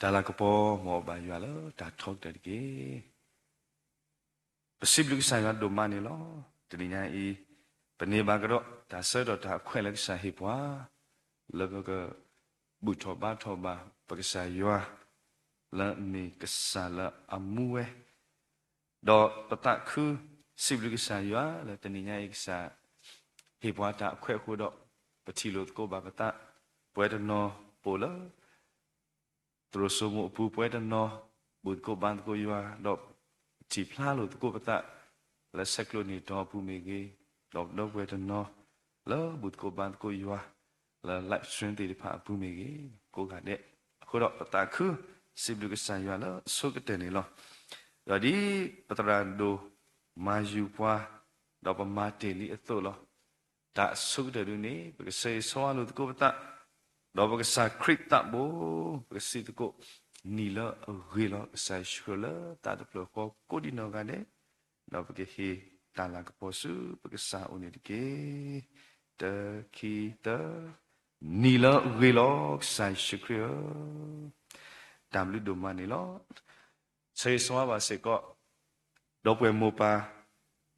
တၢ်လၤကပီၤ မ်အဘၣ်ယွၤလၢတၢ်ထီကတၢၢ်တက့ၢ်. ပစံးဘျုးကစၢ်ယွၤဒိၣ်မးန့ၣ်လီၤ. တနံၤညါအံၤ ပန့ၢ်ဘၣ်ကဒီးတၢ်ဆၢကတီၢ်တၢ်အခွဲးလၢကစၢ်ဟ့ၣ်ပှၤ လၢပကဘူၣ်ထီၣ်ဘါထီၣ်ဘၣ် ပကစၢ်ယွၤ လၢအမ့ၢ်ကစၢ်လၢအမူဝဲ ဒီးပသးခု စံးဘျုးကစၢ်ယွၤလၢတနံၤညါအံၤ ကစၢ်ဟ့ၣ်ပှၤတၢ်အခွဲးအဃိဒီး ပထံၣ်လိာ်သကိးဘၣ်ပသး ပဝဲတနီၤအိၣ်လၢ သရိာ်စိမိၤအပူၤ ပဝဲတနီၤ ဘူၣ်သကိးဘါသကိးယွၤ ဒီးထံၣ်ဖျါလိာ်သကိးပသး လၢဆဲးကျိးန့ၢ်တီၤအပူၤမ့ၢ်ဂ့ၤ, ဒီးဒီပုၢ်ဝဲၢ်တနီၤ လၢဘူၣ်သကိးဘါသကိးယွၤ လၢ live stream သ့ၣ်တဖၣ်အပူၤမ့ၢ်ဂ့ၤ, ကိးဂၤဒဲး, အဃိဒီးပသးခု စံးဘျုးကစၢ်ယွၤလၢအဆိကတၢၢ်န့ၣ်လီၤ. ဒီးဒ်ပသရၣ်ဒိၣ်မၤယုၤပှၤ ဒီးပမၤတ့ၢ်လံအသိးလီၤ. တၢ်အဆိကတၢၢ်ဒုန့ၣ် ပကဆၢဂ့ၤဆၢဝါလိာ်သကိးပသး, ဒီးပကစၢ်ခရံာ်သးဘိ, ပကစံးသကိး နံၤလၢအဂ့ၤလီၤ ကစၢ်ယ့ၣ်ၡူးခရံာ်လၢသးတဖျၢၣ်ဃီကိးဒံးနီၢ်ဂၤဒဲး, ဒီးပကဟ့ၣ်တၢ်လၤကပီၤဆူပကစၢ်အအိၣ်န့ၣ်တက့ၢ်. တၢ ခံ သၢ, နံၤလၢအဂ့ၤလီၤ ကစၢ်ယ့ၣ်ၡူးခရံာ်ဧၢ, တၢ်ဘျုးဒိၣ်မးန့ၣ်လီၤ. ဆၢဂ့ၤဆၢဝါဘၣ်စ့ၢ်ကီး ဒီပုၢ်ဝဲၢ်မိၢ်ပၢ်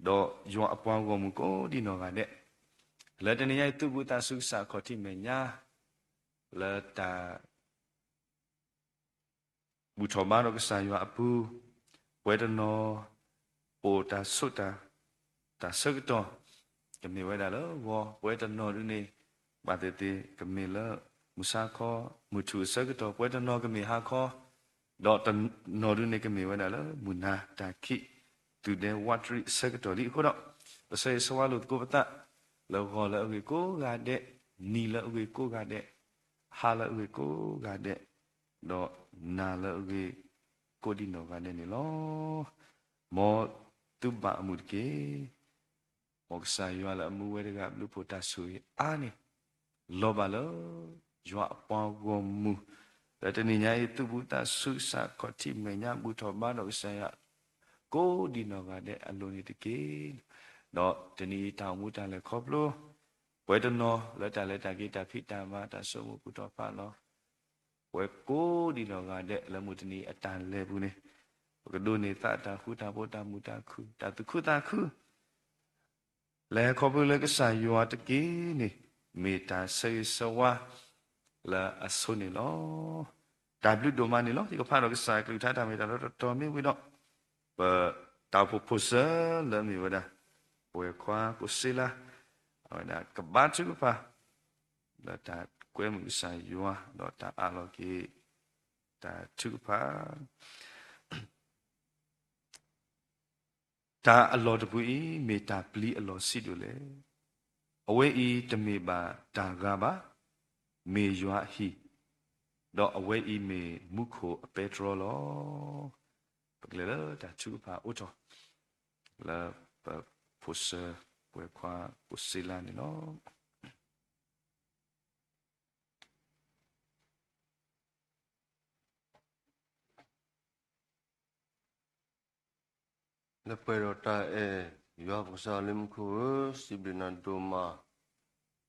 ဒီးယွၤအပှၤဂီၢ်မုၢ်ကိးဒံးနီၢ်ဂၤဒဲး, လၢတနံၤညါအံၤ သုးဘူးသးဆူကစၢ်အခီၣ်ထံးမဲာ်ညါ လၢတၢ် ဘူၣ်ထီၣ်ဘါဒီးကစၢ်ယွၤအပူၤ, ပဝဲတနီၤ အိၣ်တၢ်ဆိးတၢ် တၢ်ဆၢကတီၢ် ကမ့ၢ်ဝဲဒၣ်လၢဂီၤ, ပဝဲတနီၤဒုန့ၣ် ဘၣ်သ့ၣ်သ့ၣ် ကမ့ၢ်လၢ မုၢ်ဆါခီ မုၢ်ထူၣ်အဆၢကတီၢ်, ပဝဲတနီၤကမ့ၢ်ဟါခီ, ဒီးတနီၤဒုန့ၣ်ကမ့ၢ်ဝဲဒၣ်လၢမုၢ်နၤတၢ်ခံး တုၤဒဲးဝးတရံးအဆၢကတီၢ်လံအဃိဒီး, ပဆၢဂ့ၤဆၢဝါလိာ်သကိးပသး လၢဂီၤလၢအဂ့ၤကိးဂၤဒဲး, နံၤလၢအဂ့ၤကိးဂၤဒဲး, ဟါလၢအဂ့ၤကိးဂၤဒဲး, ဒီးနၤလၢအဂ့ၤကိးဒံးနီၢ်ဂၤဒဲးန့ၣ်လီၤ. မ်သုဘၣ်အမုာ်တက့ၢ်. မ်ကစၢ်ယွၤလၢအမူဝဲတဂၤအဘျုးဖှိၣ်တၢ်ဆိၣ်ဂ့ၤအါန့ၣ် လီၤဘၣ်လၢ ယွၤအပှၤဂီၢ်မုၢ် လၢတနံၤညါအံၤ သုးဘူးသးဆူကစၢ်ခီၣ်ထံးမဲာ်ညါ ဘူၣ်ထီၣ်ဘါဒီးကစၢ်ယွၤ ကိးဒံးနီၢ်ဂၤဒဲးအလိၤန့ၣ်တက့ၢ်. ဒီးတနံၤအံၤတၢ်အိၣ်မူတၢ်လဲၤခီဖျိ ပဝဲတနီၤလၢတၢ်လဲၤတၢ်က့ၤ တၢ်ဖံးတၢ်မၤ တၢ်ဆိကမိၣ်ဘူၣ်ထီၣ်ဘါလီၤ ပဝဲကိးဒံးနီၢ်ဂၤဒဲးလၢမုၢ်တနံၤအတၢ်လဲၤပူၤန့ၣ် ပကဒိးန့ၢ်သးတၢ်ဃူတၢ်ဖိး တၢ်မုာ်တၢ်ခုၣ် တၢ်သူၣ်ခုသးခု လဲၤခီဖျိလၢကစၢ်ယွၤတက့ၢ်န့ၣ် မ့ၢ်တၢ်ဆၢဂ့ၤဆၢဝါလၢအဆိန့ၣ်လီၤ. တၢ်ဘျုးဒိၣ်မးန့ၣ်လီၤ. ယကဖးဒီးကစၢ်အကလုၢ်ကထါတၢ်မ့ၢ်တၢ်တီတီမ့ၢ်ဝံၤဒီး ပတၢ်အိၣ်ဖှိၣ်ဖိစၢလၢအမ့ၢ်ဝဲဒၣ် ပဝဲၢ်ခွါကိးစ့လါ အဝဲဒၣ်ကဘါထုကဖၣ် လၢတၢ်ကွဲမုာ်ကစၢ်ယွၤ ဒီးတၢ်အးလီၤက့ၤ တၢ်ထုကဖၣ် တၢ်အလီၢ်တပူၤအံၤ မ့ၢ်တၢ်ပျံၤအလီၢ်ဆံးဒိၣ်လဲၣ်. အဝဲအံၤတမ့ၢ်ဘၣ်တၢ်ဂၤဘၣ်, မ့ၢ်ယွၤအဟံၣ်, ဒီးအဝဲအံၤမ့ၢ်မူခိၣ်အပဲတြီလီၤ. ပကလဲၤလၢတၢ်ထုကဖၣ်အိၣ်ထီၣ် လၢပဖိစၢ ပဝဲၢ်ခွါကိးစ့လါန့ၣ်လီၤ. လၢပှဲၤဒီးတၢ်အဲၣ် ယွၤပကစၢ်လၢမူခိၣ်ဧၢ, စံးဘျုးနၤဒိၣ်မး,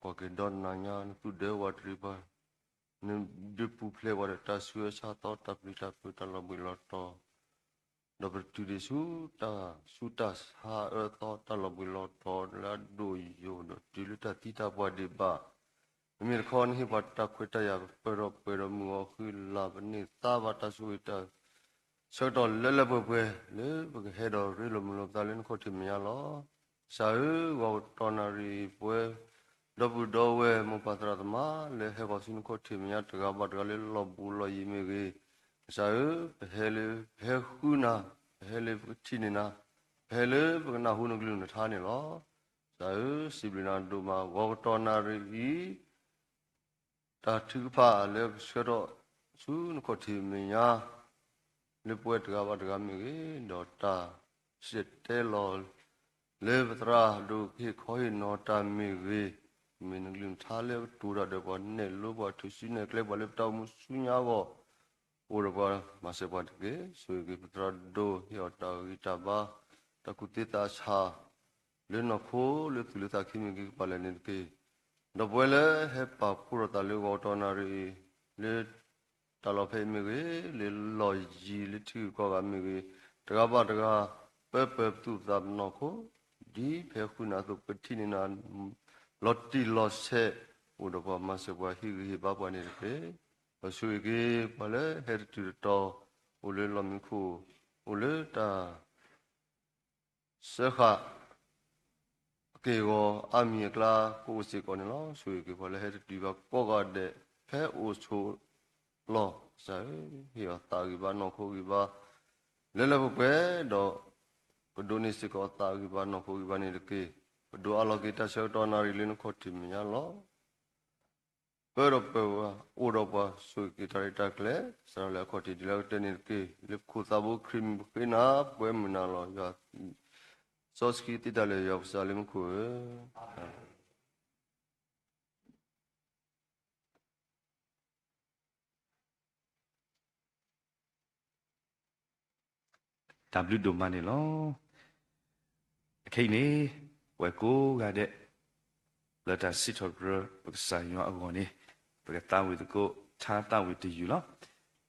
ကွၢ်က့ၤဒီးနၤညါ နသူၣ်ဒဲဝးတရံးပှၤ, နဒုးပူၤဖျဲးပှၤဒီးတၢ်ဆူးအဆါသီ တၢ်ပျံၤတၢ်ဖုး တၢ်လီၤဘှံးလီၤတီၤ ဒီးပတုၤဒံးဆူတၢ်ဆူးတၢ်ဆါအၢသီ တၢ်လီၤဘှံးလီၤတီၤလၢအဒိၣ်ယိာ် ဒီးတုၤလၢတၢ်သံတၢ်ပှၢ်ဒံးဘၣ်. မ့မ့ၢ်တခီ နဟ့ၣ်ပှၤတၢ်ခွဲးတၢ်ယာ် ပပၢၢ်ဒီးပှဲၤဒီးမုၢ်ဂီၤဃုလါ ပန့ၢ်သါဘၣ်တၢ်ဆိၣ်ဂ့ၤတၢ်ဆၢကတီၢ်လၢလၢပှဲၤပှဲၤ လၢပကဟဲဒီးရ့လိာ်မုာ်လိာ်ပသးလၢနခီၣ်ထံးမဲာ်ညါလီၤ. ကစၢ်ဧၢ, ဂီၤကတီၢ်နၣ်ရံၣ်အံၤ ပဝဲ ဒီပုၢ်ဒီဝဲၢ်မိၢ်ပၢ်သရၣ်သမါ လၢဟဲဃီၤဆူနခီၣ်ထံးမဲာ်ညါတဂၤဘၣ်တဂၤလၢလီၢ်ဘူးလီၢ်ယံၤမ့ၢ်ဂ့ၤ, ကစၢ်ဧၢ, ပဟဲလၢ ပဟဲဃုနၤ, ပဟဲလၢပကထံၣ်န့ၢ်နၤ, ပဟဲလၢပကနၢ်ဟူနကလုၢ်နထါန့ၣ်လီၤ. ကစၢ်ဧၢ, စံးဘျုးနၤဒိၣ်မး ဂီၤကတီၢ်နၣ်ရံၣ်အံၤ တၢ်ထုကဖၣ်လၢကဆှၢထီၣ်ဆူနခီၣ်ထံးမဲာ်ညါ လၢပဝဲတဂၤဘၣ်တဂၤမ့ၢ်ဂ့ၤ, ဒီးတၢ်စံၣ်တဲၤတဲလီၤ လၢပသရၣ်ဒိၣ်ကဟ့ၣ်ခီဟ့ၣ်နီၤတၢ်မ့ၢ်ဂ့ၤ, မ့ၢ်နကလုၢ်နထါလၢပတူၢ်တၢ်ဒီးပှၤနဲၣ်လိပှၤ ထုးစုနဲၣ်ကျဲပှၤလၢပတၢ်အိၣ်မူဆူညါအဂီၢ် အိၣ်ဒီးပှၤမၤစၢၤပှၤတက့ၢ်. ဆိၣ်ဂ့ၤက့ၤပသရၣ်ဒိၣ် ဟ့ၣ်အီၤတၢ်ဂံၢ်တၢ်ဘါ တၢ်ကူၣ်သ့သးဆး လၢနီၢ်ခိလၢသူၣ်လၢသးခံမ့ၢ်ဂ့ၤ ကပာ်လဲၣ်န့ၣ်တက့ၢ်. ဒီးပဝဲလၢဟဲပာ်ဖှိၣ်ထီၣ်သးလၢဂီၤကတီၢ်နၣ်ရံၣ်အံၤ လၢ စးလီၤဖဲအံၤမ့ၢ်ဂ့ၤ, လၢလီၢ်ယံၤလၢထံဂုၤကီၢ်ဂၤမ့ၢ်ဂ့ၤ, တဂၤဘၣ်တဂၤ ပၢပၢပသူၣ်ပသးပနီၢ်ခိ, ဒ်ဖဲဃုနၤအသိး ပထံၣ်န့ၢ်နၤ လီၤတံၢ်လီၤဆဲး အိၣ်ဒီးပှၤ မၤစၢၤပှၤ ဟ့ၣ်ဂံၢ်ဟ့ၣ်ဘါပှၤန့ၣ်တက့ၢ်. ဒီးဆိၣ်ဂ့ၤက့ၤပှၤလၢဟဲတတုၤတတီၤ အိၣ်လၢလီၢ်မံခိၣ်, အိၣ်လၢတၢ် စၢဃာ် အက့ၢ်အဂီၤအါမံၤအကျါ ကအိၣ်စ့ၢ်ကီးန့ၣ်လီၤ. ဆိၣ်ဂ့ၤက့ၤပှၤလၢဟဲတတုၤဘၣ်ကိးဂၤဒဲး ဖဲအိၣ်ဆိးလီၢ်, ကစၢ်ဧၢ, ဟ့ၣ်အီၤသးဂံၢ်ဘါနီၢ်ခိဂံၢ်ဘါ လၢလၢပှဲၤပှဲၤဒီး ပဒိးန့ၢ်စ့ၢ်ကီးအသးဂံၢ်ဘါနီၢ်ခိဂံၢ်ဘါန့ၣ်တက့ၢ်. ပဒိးအးလီၤက့ၤတၢ်ဆၢကတီၢ်နၣ်ရံၣ်လၢနခီၣ်ထံးမဲာ်ညါလီၤ. ပၢဒီးပၢဝဲ အိၣ်ဒီးပှၤ ဆိၣ်ဂ့ၤက့ၤတၢ်ရဲၣ်တၢ်ကျဲၤ စးထီၣ်လၢအခီၣ်ထံးတုၤလၢအကတၢၢ်န့ၣ်တက့ၢ်. လၢပခိၣ်သးဘိခရံာ်မံၤပဃ့နၤ ပှဲၤမုၢ်နၤလီၤ. ယွၤစီဆှံသ့တၢ်လၢယွၤပစၢ်လၢမူခိၣ်ဧၢ. တၢ်ဘျုးဒိၣ်မးန့ၣ်လီၤ. အခဲအံၤန့ၣ် ပဝဲကိးဂၤဒဲး လၢတၢ်စံးထီၣ်ပတြၢၤပကစၢ်ယွၤအဂီၢ်န့ၣ် ပကသးဝံၣ်သကိးထါသးဝံၣ်တယုၢ်လီၤ.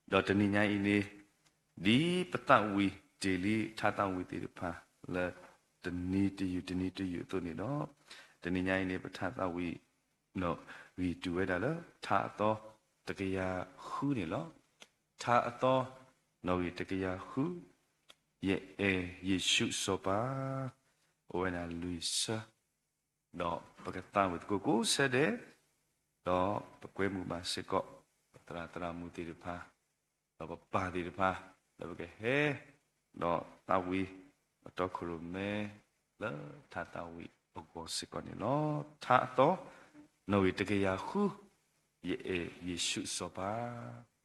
ဒီးတနံၤညါအံၤန့ၣ် ဒ်ပသးဝံၣ်တ့ၢ်လံထါသးဝံၣ်သ့ၣ်တဖၣ် လၢတနံၤတယုၢ်တနံၤတယုၢ်အသိးန့ၣ်ဒီး တနံၤညါအံၤန့ၣ် ပထါသးဝံၣ် နီၣ်ဂံၢ်တုၤဝဲဒၣ်လၢ ထါအသီတကယၤဃုန့ၣ်လီၤ. ထါအသီ နီၣ်ဂံၢ်တကယၤဃု, ယအဲၣ်ယ့ၣ်ၡူးစီၤပၤ, အိၣ်ဝဲဒၣ်လွံၢ်ဆၢ, ဒီးပကသးဝံၣ်သကိးကိးဆၢဒဲး, ဒီးပကွဲမုာ်ဘၣ်စ့ၢ်ကီး ပသရၣ်သရၣ်မုၣ်သ့ၣ်တဖၣ် ဒီးပပၢ်သ့ၣ်တဖၣ် လၢပကဟဲ ဒီးသးဝံၣ် ပတီခိၣ်ရိၣ်မဲ လၢထါသးဝံၣ်အဂီၢ်စ့ၢ်ကီးန့ၣ်လီၤ. ထါအသီ နီၣ်ဂံၢ်တကယၤဃု, ယအဲၣ်ယ့ၣ်ၡူးစီၤပၤ.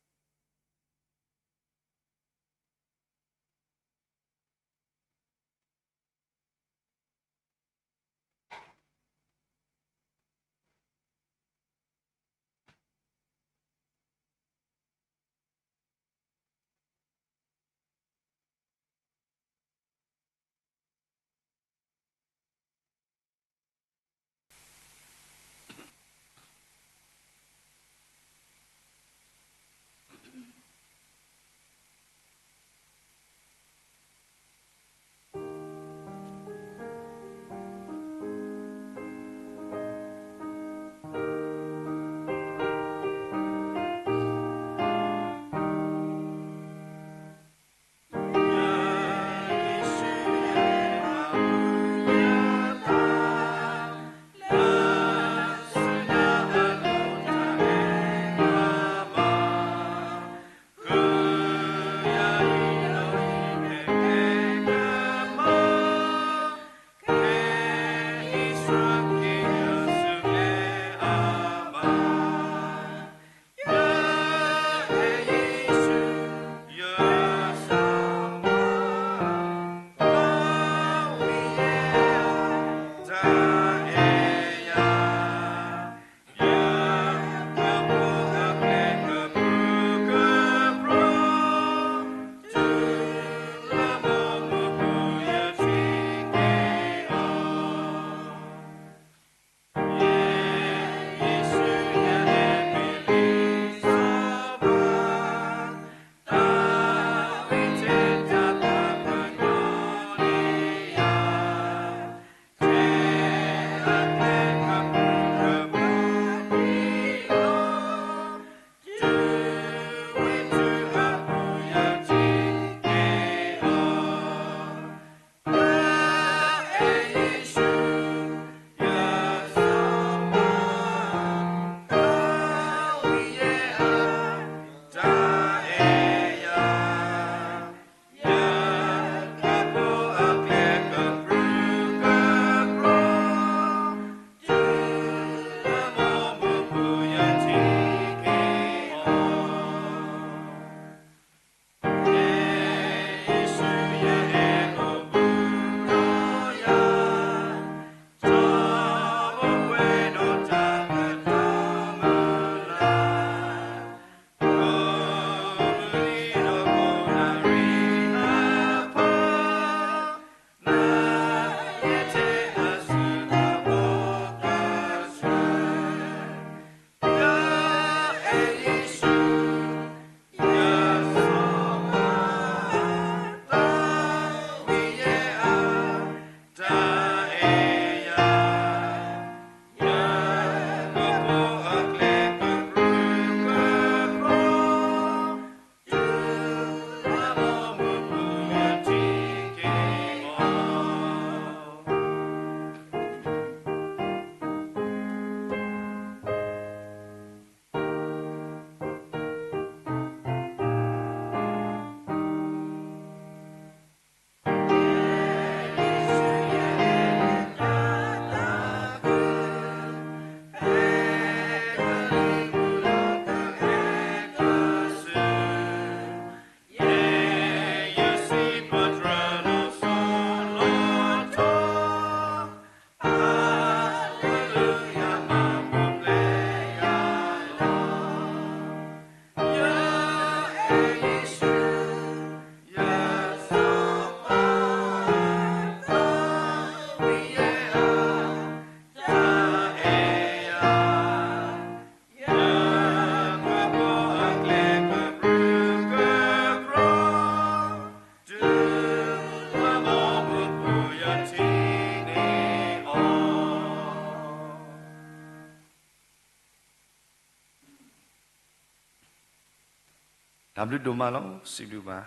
တၢ်ဘျုးဒိၣ်မးလီၤ. စံးဘျုးဘၣ်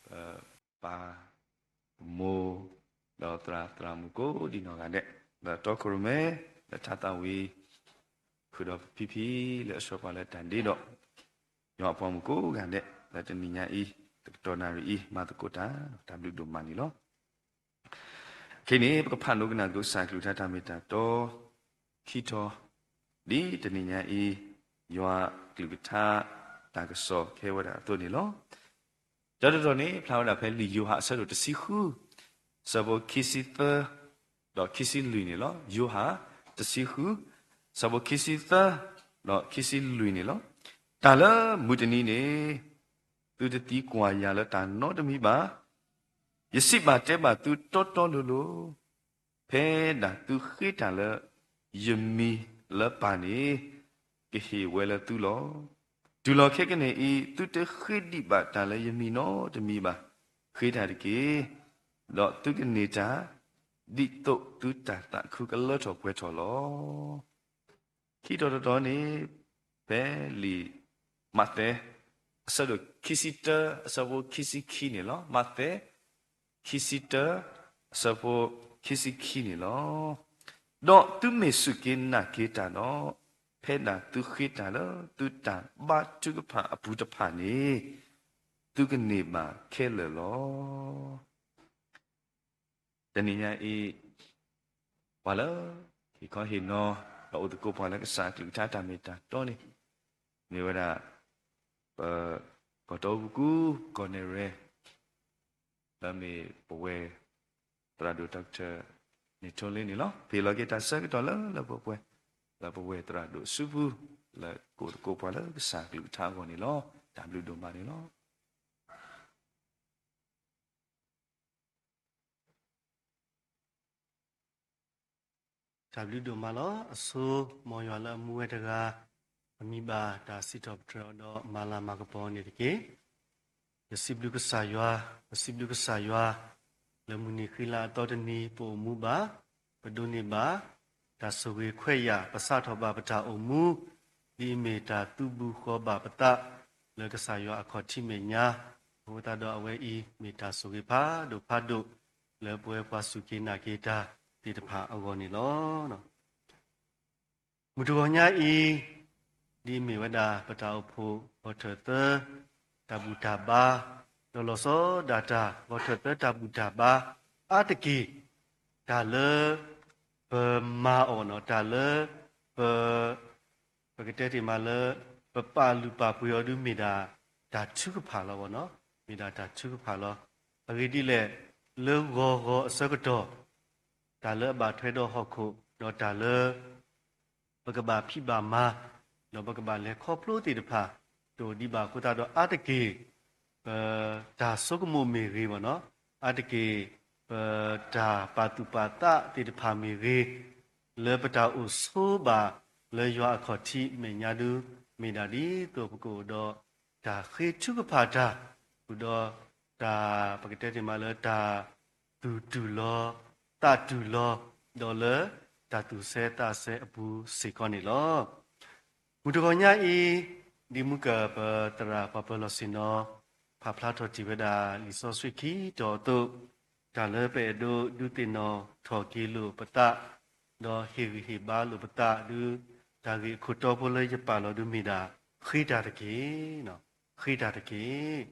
ပပၢ် ပမိၢ် ဒီးသရၣ်သရၣ်မုၣ်ကိးဒံနီၢ်ဂၤဒဲး လၢတီခိၣ်ရိၣ်မဲ လၢထါသးဝံၤ ဃုာ်ဒီးပဖံဖံလၢအဆှၢပှၤလၢတၢ်ဒ့ဒီး ယွၤအပှၤမုၣ်ကိးဂၤဒဲး လၢတနံၤညါအံၤ တကတီၢ်နၣ်ရံၣ်အံၤ မၤသကိးတၢ် တၢ်ဘျုးဒိၣ်မးန့ၣ်လီၤ. ခဲအံၤန့ၣ် ပကဖးဒိကနၣ်သကိးကစၢ်အကလုၢ်ကထါတၢ်မ့ၢ်တၢ်တီ ခံထီၣ် ဒ်တနံၤညါအံၤ ယွၤအကလုၢ်ကထါ တၢ်ကစီၣ်ကဲဝဲဒၣ်အသိးန့ၣ်လီၤ. တၢ်တတီၤန့ၣ် ဖျါဝဲဒၣ်ဖဲလံာ်ယိၤဟၣ်အဆၢဒိၣ်တဆံဃု အဆၢဖိခံဆံသၢ ဒီးခံဆံလွံၢ်န့ၣ်လီၤ. ယိၤဟၣ် တဆံဃု အဆၢဖိခံဆံသၢ ဒီးခံဆံလွံၢ်န့ၣ်လီၤ. တၢ်လၢမုၢ်တနံၤန့ၣ် သုတသံကွၢ်ယၤလၢတၢ်နီတမံၤဘၣ်. ယစံးဘၣ်တဲဘၣ်သုတီတီလိၤလိၤ, ဖဲဒၣ်သုဃ့တၢ်လၢယမံၤလၢပၢ်န့ၣ် ကဟ့ၣ်ဝဲလၢသုလီၤ. တုၤလီၤခဲကနံၣ်အံၤ သုတဃ့ဒံးဘၣ်တၢ်လၢယမံၤနီတမံၤဘၣ်. ဃ့တၢ်တက့ၢ်, ဒီးသုကန့ၢ်တၢ် ဒ်သိးသုတၢ်သးခုကလၢထီၣ်ပှဲၤထီၣ်လီၤ. ခံတီၤတတီၤန့ၣ် ဖဲလံာ်မးသဲ အဆၢဒိၣ်ခံဆံတၢ အဆၢဖိခံဆံခံန့ၣ်လီၤ. မးသဲ ခံဆံတၢ အဆၢဖိခံဆံခံန့ၣ်လီၤ. ဒီးသုမ့ၢ်စူၢ်က့ၤနာ်က့ၤတၢ်ဒီး, ဖဲဒၣ်သုဃ့တၢ်လၢသုတၢ်ဘါထုကဖၣ်အပူၤတဖၣ်န့ၣ် သုကန့ၢ်ဘၣ်ခဲလၢာ်လီၤ. တနံၤညါအံၤ ပှၤလၢ ဟ့ၣ်ခီဟ့ၣ်နီၤ ဒီးအိၣ်သကိးပှၤလၢကစၢ်အကလုၢ်ကထါတၢ်မ့ၢ်တၢ်တီန့ၣ် မ့ၢ်ဝဲဒၣ် ပ ကီၢ်တီပူၤကူ ကီၢ်နဲၣ်ရဲၣ် လၢမ့ၢ်ပဝဲၢ် သရၣ်ဒိၣ် Doctor န့ၣ်ထိလ့န့ၣ်လီၤ. ပဟ့ၣ်လီၤက့ၤတၢ်ဆၢကတီၢ်လၢလၢပှဲၤပှဲၤ လၢပဝဲၢ်သရၣ်ဒိၣ်စုပူၤ လၢကအိၣ်သကိးပှၤလၢကစၢ်အကလုၢ်ကထါအဂီၢ်န့ၣ်လီၤ. တၢ်ဘျုးဒိၣ်မးန့ၣ်လီၤ. တၢ်ဘျုးဒိၣ်မးလီၤ. အဆိ မ်ယွၤလၢအမူဝဲတဂၤ အမံၤဘၣ်တၢ်စံးထီၣ်ပတြၢၤအီၤဒီးမၤလၤမၤကပီၤန့ၣ်တက့ၢ်. ပစံးဘျုးကစၢ်ယွၤ, ပစံးဘျုးကစၢ်ယွၤ လၢမုၢ်နံၤဃံလၤအသီတနံၤ ပအိၣ်မူဘၣ်, ပဒိးန့ၢ်ဘၣ် တၢ်ဆိၣ်ဂ့ၤခွဲးယာ် ပစးထီၣ်ဘၣ်ပတၢ်အိၣ်မူ ဒ်အမ့ၢ်တၢ်သုးဘူးဃီၤဘၣ်ပသး လၢကစၢ်ယွၤအခီၣ်ထံးမဲာ်ညါ, အဃိသတးဒီးအဝဲအံၤ မ့ၢ်တၢ်ဆိၣ်ဂ့ၤဖးဒိၣ်ဖးဒိၣ် လၢပဝဲပှၤစူၢ်က့ၤနာ်က့ၤတၢ်သ့ၣ်တဖၣ်အဂီၢ်န့ၣ်လီၤ. မုၢ်တဂီၤညါအံၤ ဒ်အမ့ၢ်ဝဲဒၣ်ပတၢ်အိၣ်ဖှိၣ်ဂီၤထၢၣ်သၢ တၢ်ဘူၣ်တၢ်ဘါ, ဒီးလီၤဆီဒၣ်တၢ်ဂီၤထၢၣ်သၢတၢ်ဘူၣ်တၢ်ဘါ အါတက့ၢ် တၢ်လၢ ပမၤအီၤနီၤ, တၢ်လၢ ပ ပကတဲတ့ၢ်မးလၢ ပပာ်လုၢ်ပာ်ပှ့ၤအီၤဒုးမ့ၢ်ဒၣ် တၢ်ထုကဖၣ်လီၤနီၤ, မ့ၢ်ဒၣ်တၢ်ထုကဖၣ်လီၤ. အဂ့ၢ်ဒ်လဲၣ်, လၢဂီၤဂီၤအဆၢကတီၢ် တၢ်လၢအဘၣ်ထွဲဒီးဟီၣ်ခိၣ် ဒီးတၢ်လၢ ပကဘၣ်ဖံးဘၣ်မၤ ဒီးပကဘၣ်လဲၤခီဖျိသ့ၣ်တဖၣ် တအိၣ်ဒံးဘၣ်အဃိသတးဒီး အါတက့ၢ် ပတၢ်ဆိကမိၣ်မ့ၢ်ဂ့ၤနီၤ, အါတက့ၢ် ပတၢ်ပာ်သူၣ်ပာ်သးသ့ၣ်တဖၣ်မ့ၢ်ဂ့ၤ, လၢပတၢ်အိၣ်ဆိးဘၣ်လၢယွၤအခီၣ်ထံးမဲာ်ညါဒုး မ့ၢ်ဒၣ်ဒ်သိးပကအိၣ်ဒီး တၢ်ဃ့ထုကဖၣ်တၢ် ဃုာ်ဒီးတၢ် ပကတဲတ့ၢ်မးလၢတၢ်သူၣ်တူၢ်လီၤ သးတူၢ်လီၤ ဒီးလၢတၢ်သူၣ်ဆၢသးဆၢအပူၤစ့ၢ်ကီးန့ၣ်လီၤ. မုၢ်တဂီၤညါအံၤ ဒ်မုၢ်ကၢၢ်ပသရၣ်ပှၤပၢၤလီၢ်ဆ့ၣ်နီၤ ဖးဖျါထီၣ်တ့ၢ်ဝဲဒၣ်လံာ်စီဆှံခံတီၤအသိး, တၢ်လၢပအဲၣ်ဒိးဒုးသ့ၣ်နီၣ်ထီၣ်က့ၤလိာ်ပသး ဒီးဟ့ၣ်ဂံၢ်ဟ့ၣ်ဘါလိာ်ပသးဒုး, တၢ်ဂ့ၢ်အခိၣ်တီဖိလၢယပာ်လီၤဒုးမ့ၢ်ဒၣ် ဃ့တၢ်တက့ၢ်, ဃ့တၢ်တက့ၢ်.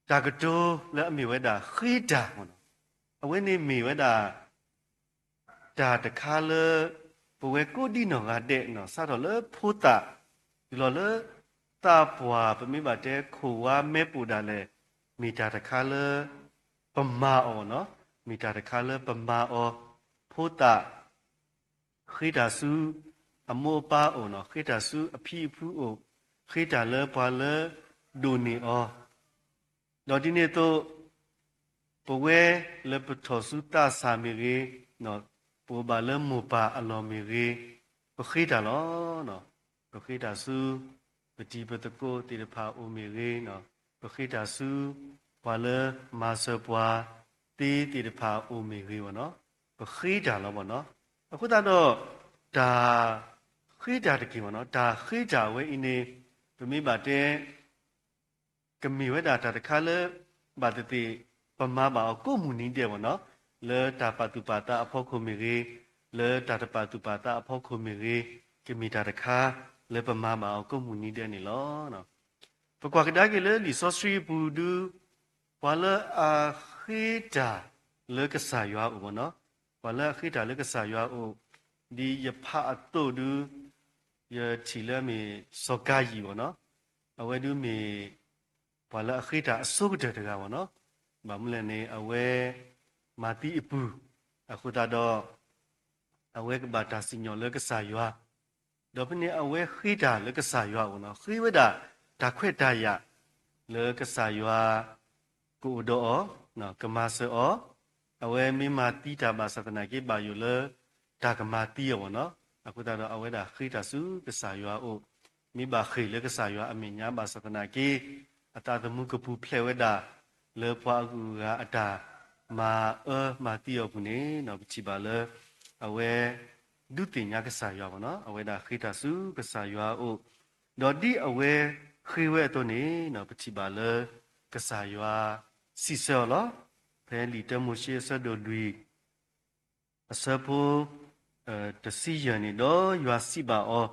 တၢ်ကတိၤလၢအမ့ၢ်ဝဲဒၣ်ဃ့တၢ်, အဝဲန့ၣ်မ့ၢ်ဝဲဒၣ် တၢ်တခါလၢ ပဝဲကိးဒံနီၢ်ဂၤဒဲးနီၤ စးထီၣ်လၢဖိသၣ် တုၤလီၤလၢ သးပှၢ် ပမ့ၢ်ဘၣ်တဲခိၣ်ဝါမဲာ်ပိာ်ဒၣ်လဲာ် မ့ၢ်တၢ်တခါလၢ ပမၤအီၤနီၤ, မ့ၢ်တၢ်တခါလၢပမၤအီၤ, ဖိသၣ် ဃ့တၢ်ဆူ အမိၢ်အပၢ်အိၣ်နီၤ, ဃ့တၢ်ဆူအဖံအဖုအိၣ်, ဃ့တၢ်လၢပှၤလၢဒိးန့ၢ်အီၤ ဒီးဒ်န့ၣ်အသိး ပဝဲလၢပထီၣ်ဆူသးစၢ်မ့ၢ်ဂ့ၤ, ပအိၣ်ဘၣ်လၢမိၢ်ပၢ်အလီၢ်မ့ၢ်ဂ့ၤ, ပဃ့တၢ်လီၤ. ပဃ့တၢ်ဆူ ပတံၤပသကိးသ့ၣ်တဖၣ်အိၣ်မ့ၢ်ဂ့ၤ, ပဃ့တၢ်ဆူ ပှၤလၢမၤစၢၤပှၤသ့သ့ၣ်တဖၣ်အိၣ်မ့ၢ်ဂ့ၤဘၣ်နီၤ, ပဃ့တၢ်လီၤဘၣ်နီၤ. အဃိသတးဒီး တၢ်ဃ့တၢ်တက့ၢ်ဘၣ်နီၤ, တၢ်ဃ့တၢ်အဝဲအံၤန့ၣ် ပမ့ၢ်ဘၣ်တဲ ကမ့ၢ်ဝဲဒၣ်တၢ်တခါလၢ ဘၣ်သ့ၣ်သ့ၣ် ပမၤဘၣ်အီၤကိးမုၢ်နံၤဒဲးမ့ၢ်နီၤ, လၢတၢ်ပာ်သူၣ်ပာ်သးအဖီခိၣ်မ့ၢ်ဂ့ၤ, လၢတၢ်တပာ်သူၣ်ပာ်သးအဖီခိၣ်မ့ၢ်ဂ့ၤ, ကမ့ၢ်တၢ်တခါလၢပမၤဘၣ်အီၤကိးမုၢ်နံၤဒဲးန့ၣ်လီၤ. ပကွၢ်ကဒါက့ၤလၢလံာ်စီဆှံအပူၤဒုး, ပှၤလၢအဃ့တၢ်လၢကစၢ်ယွၤအအိၣ်မ့ၢ်နီၤ, ပှၤလၢအဃ့တၢ်လၢကစၢ်ယွၤအအိၣ်, ဒ်ယဖးအသိးဒုး, ယထံၣ်လၢအမ့ၢ်စီၤကၤယံၣ်မ့ၢ်နီၤ, အဝဲဒုးမ့ၢ် ပှၤလၢအဃ့တၢ်အဆိကတၢၢ်တဂၤမ့ၢ်နီၤ, ဘၣ်မနုၤလဲၣ်န့ၣ် အဝဲမၤသံအပုၢ်, အဃိသတးဒီး အဝဲကဘၣ်တၢ်စံၣ်ညီၣ်လၢကစၢ်ယွၤ, ဒီးဖဲန့ၣ်အဝဲဃ့တၢ်လၢကစၢ်ယွၤအအိၣ်နီၤ, ဃ့ဝဲဒၣ်တၢ်ခွဲးတၢ်ယာ်လၢကစၢ်ယွၤ ကအိၣ်ဒီးအီၤ, ကမၤစၢၤအီၤ, အဝဲမ့ၢ်မၤသံတၢ်ဘၣ်ဆၣ်သနာ်က့ ဘၣ်ယိၣ်လၢတၢ်ကမၤသံအီၤမ့ၢ်နီၤ, အဃိသတးဒီးအဝဲဒၣ်ဃ့တၢ်ဆူကစၢ်ယွၤအအိၣ်, မ့ၢ်ဘၣ်ဃ့ၢ်လၢကစၢ်ယွၤအမဲာ်ညါဘၣ်ဆၣ်သနာ်က့ အသးသမူကပူၤဖျဲးဝဲဒၣ် လၢပှၤအဂုၤအဂၤအတၢ်မၤအၢမၤသံအီၤအပူၤန့ၣ် ပထံၣ်ဘၣ်လၢ အဝဲဒုးသ့ၣ်ညါကစၢ်ယွၤမ့ၢ်နီၤ, အဝဲဒၣ်ဃ့တၢ်ဆူကစၢ်ယွၤအအိၣ်, ဒီးဒ်အဝဲဃ့ဝဲအသိးန့ၣ် ပထံၣ်ဘၣ်လၢကစၢ်ယွၤစံးဆၢအီၤလီၤ. ဖဲလံာ်တၢမိၤၡ့အဆၢဒိၣ်လွံၢ် အဆၢဖိ တဆံယဲၢ်န့ၣ်, ဒီးယွၤစံးဘၣ်အီၤ,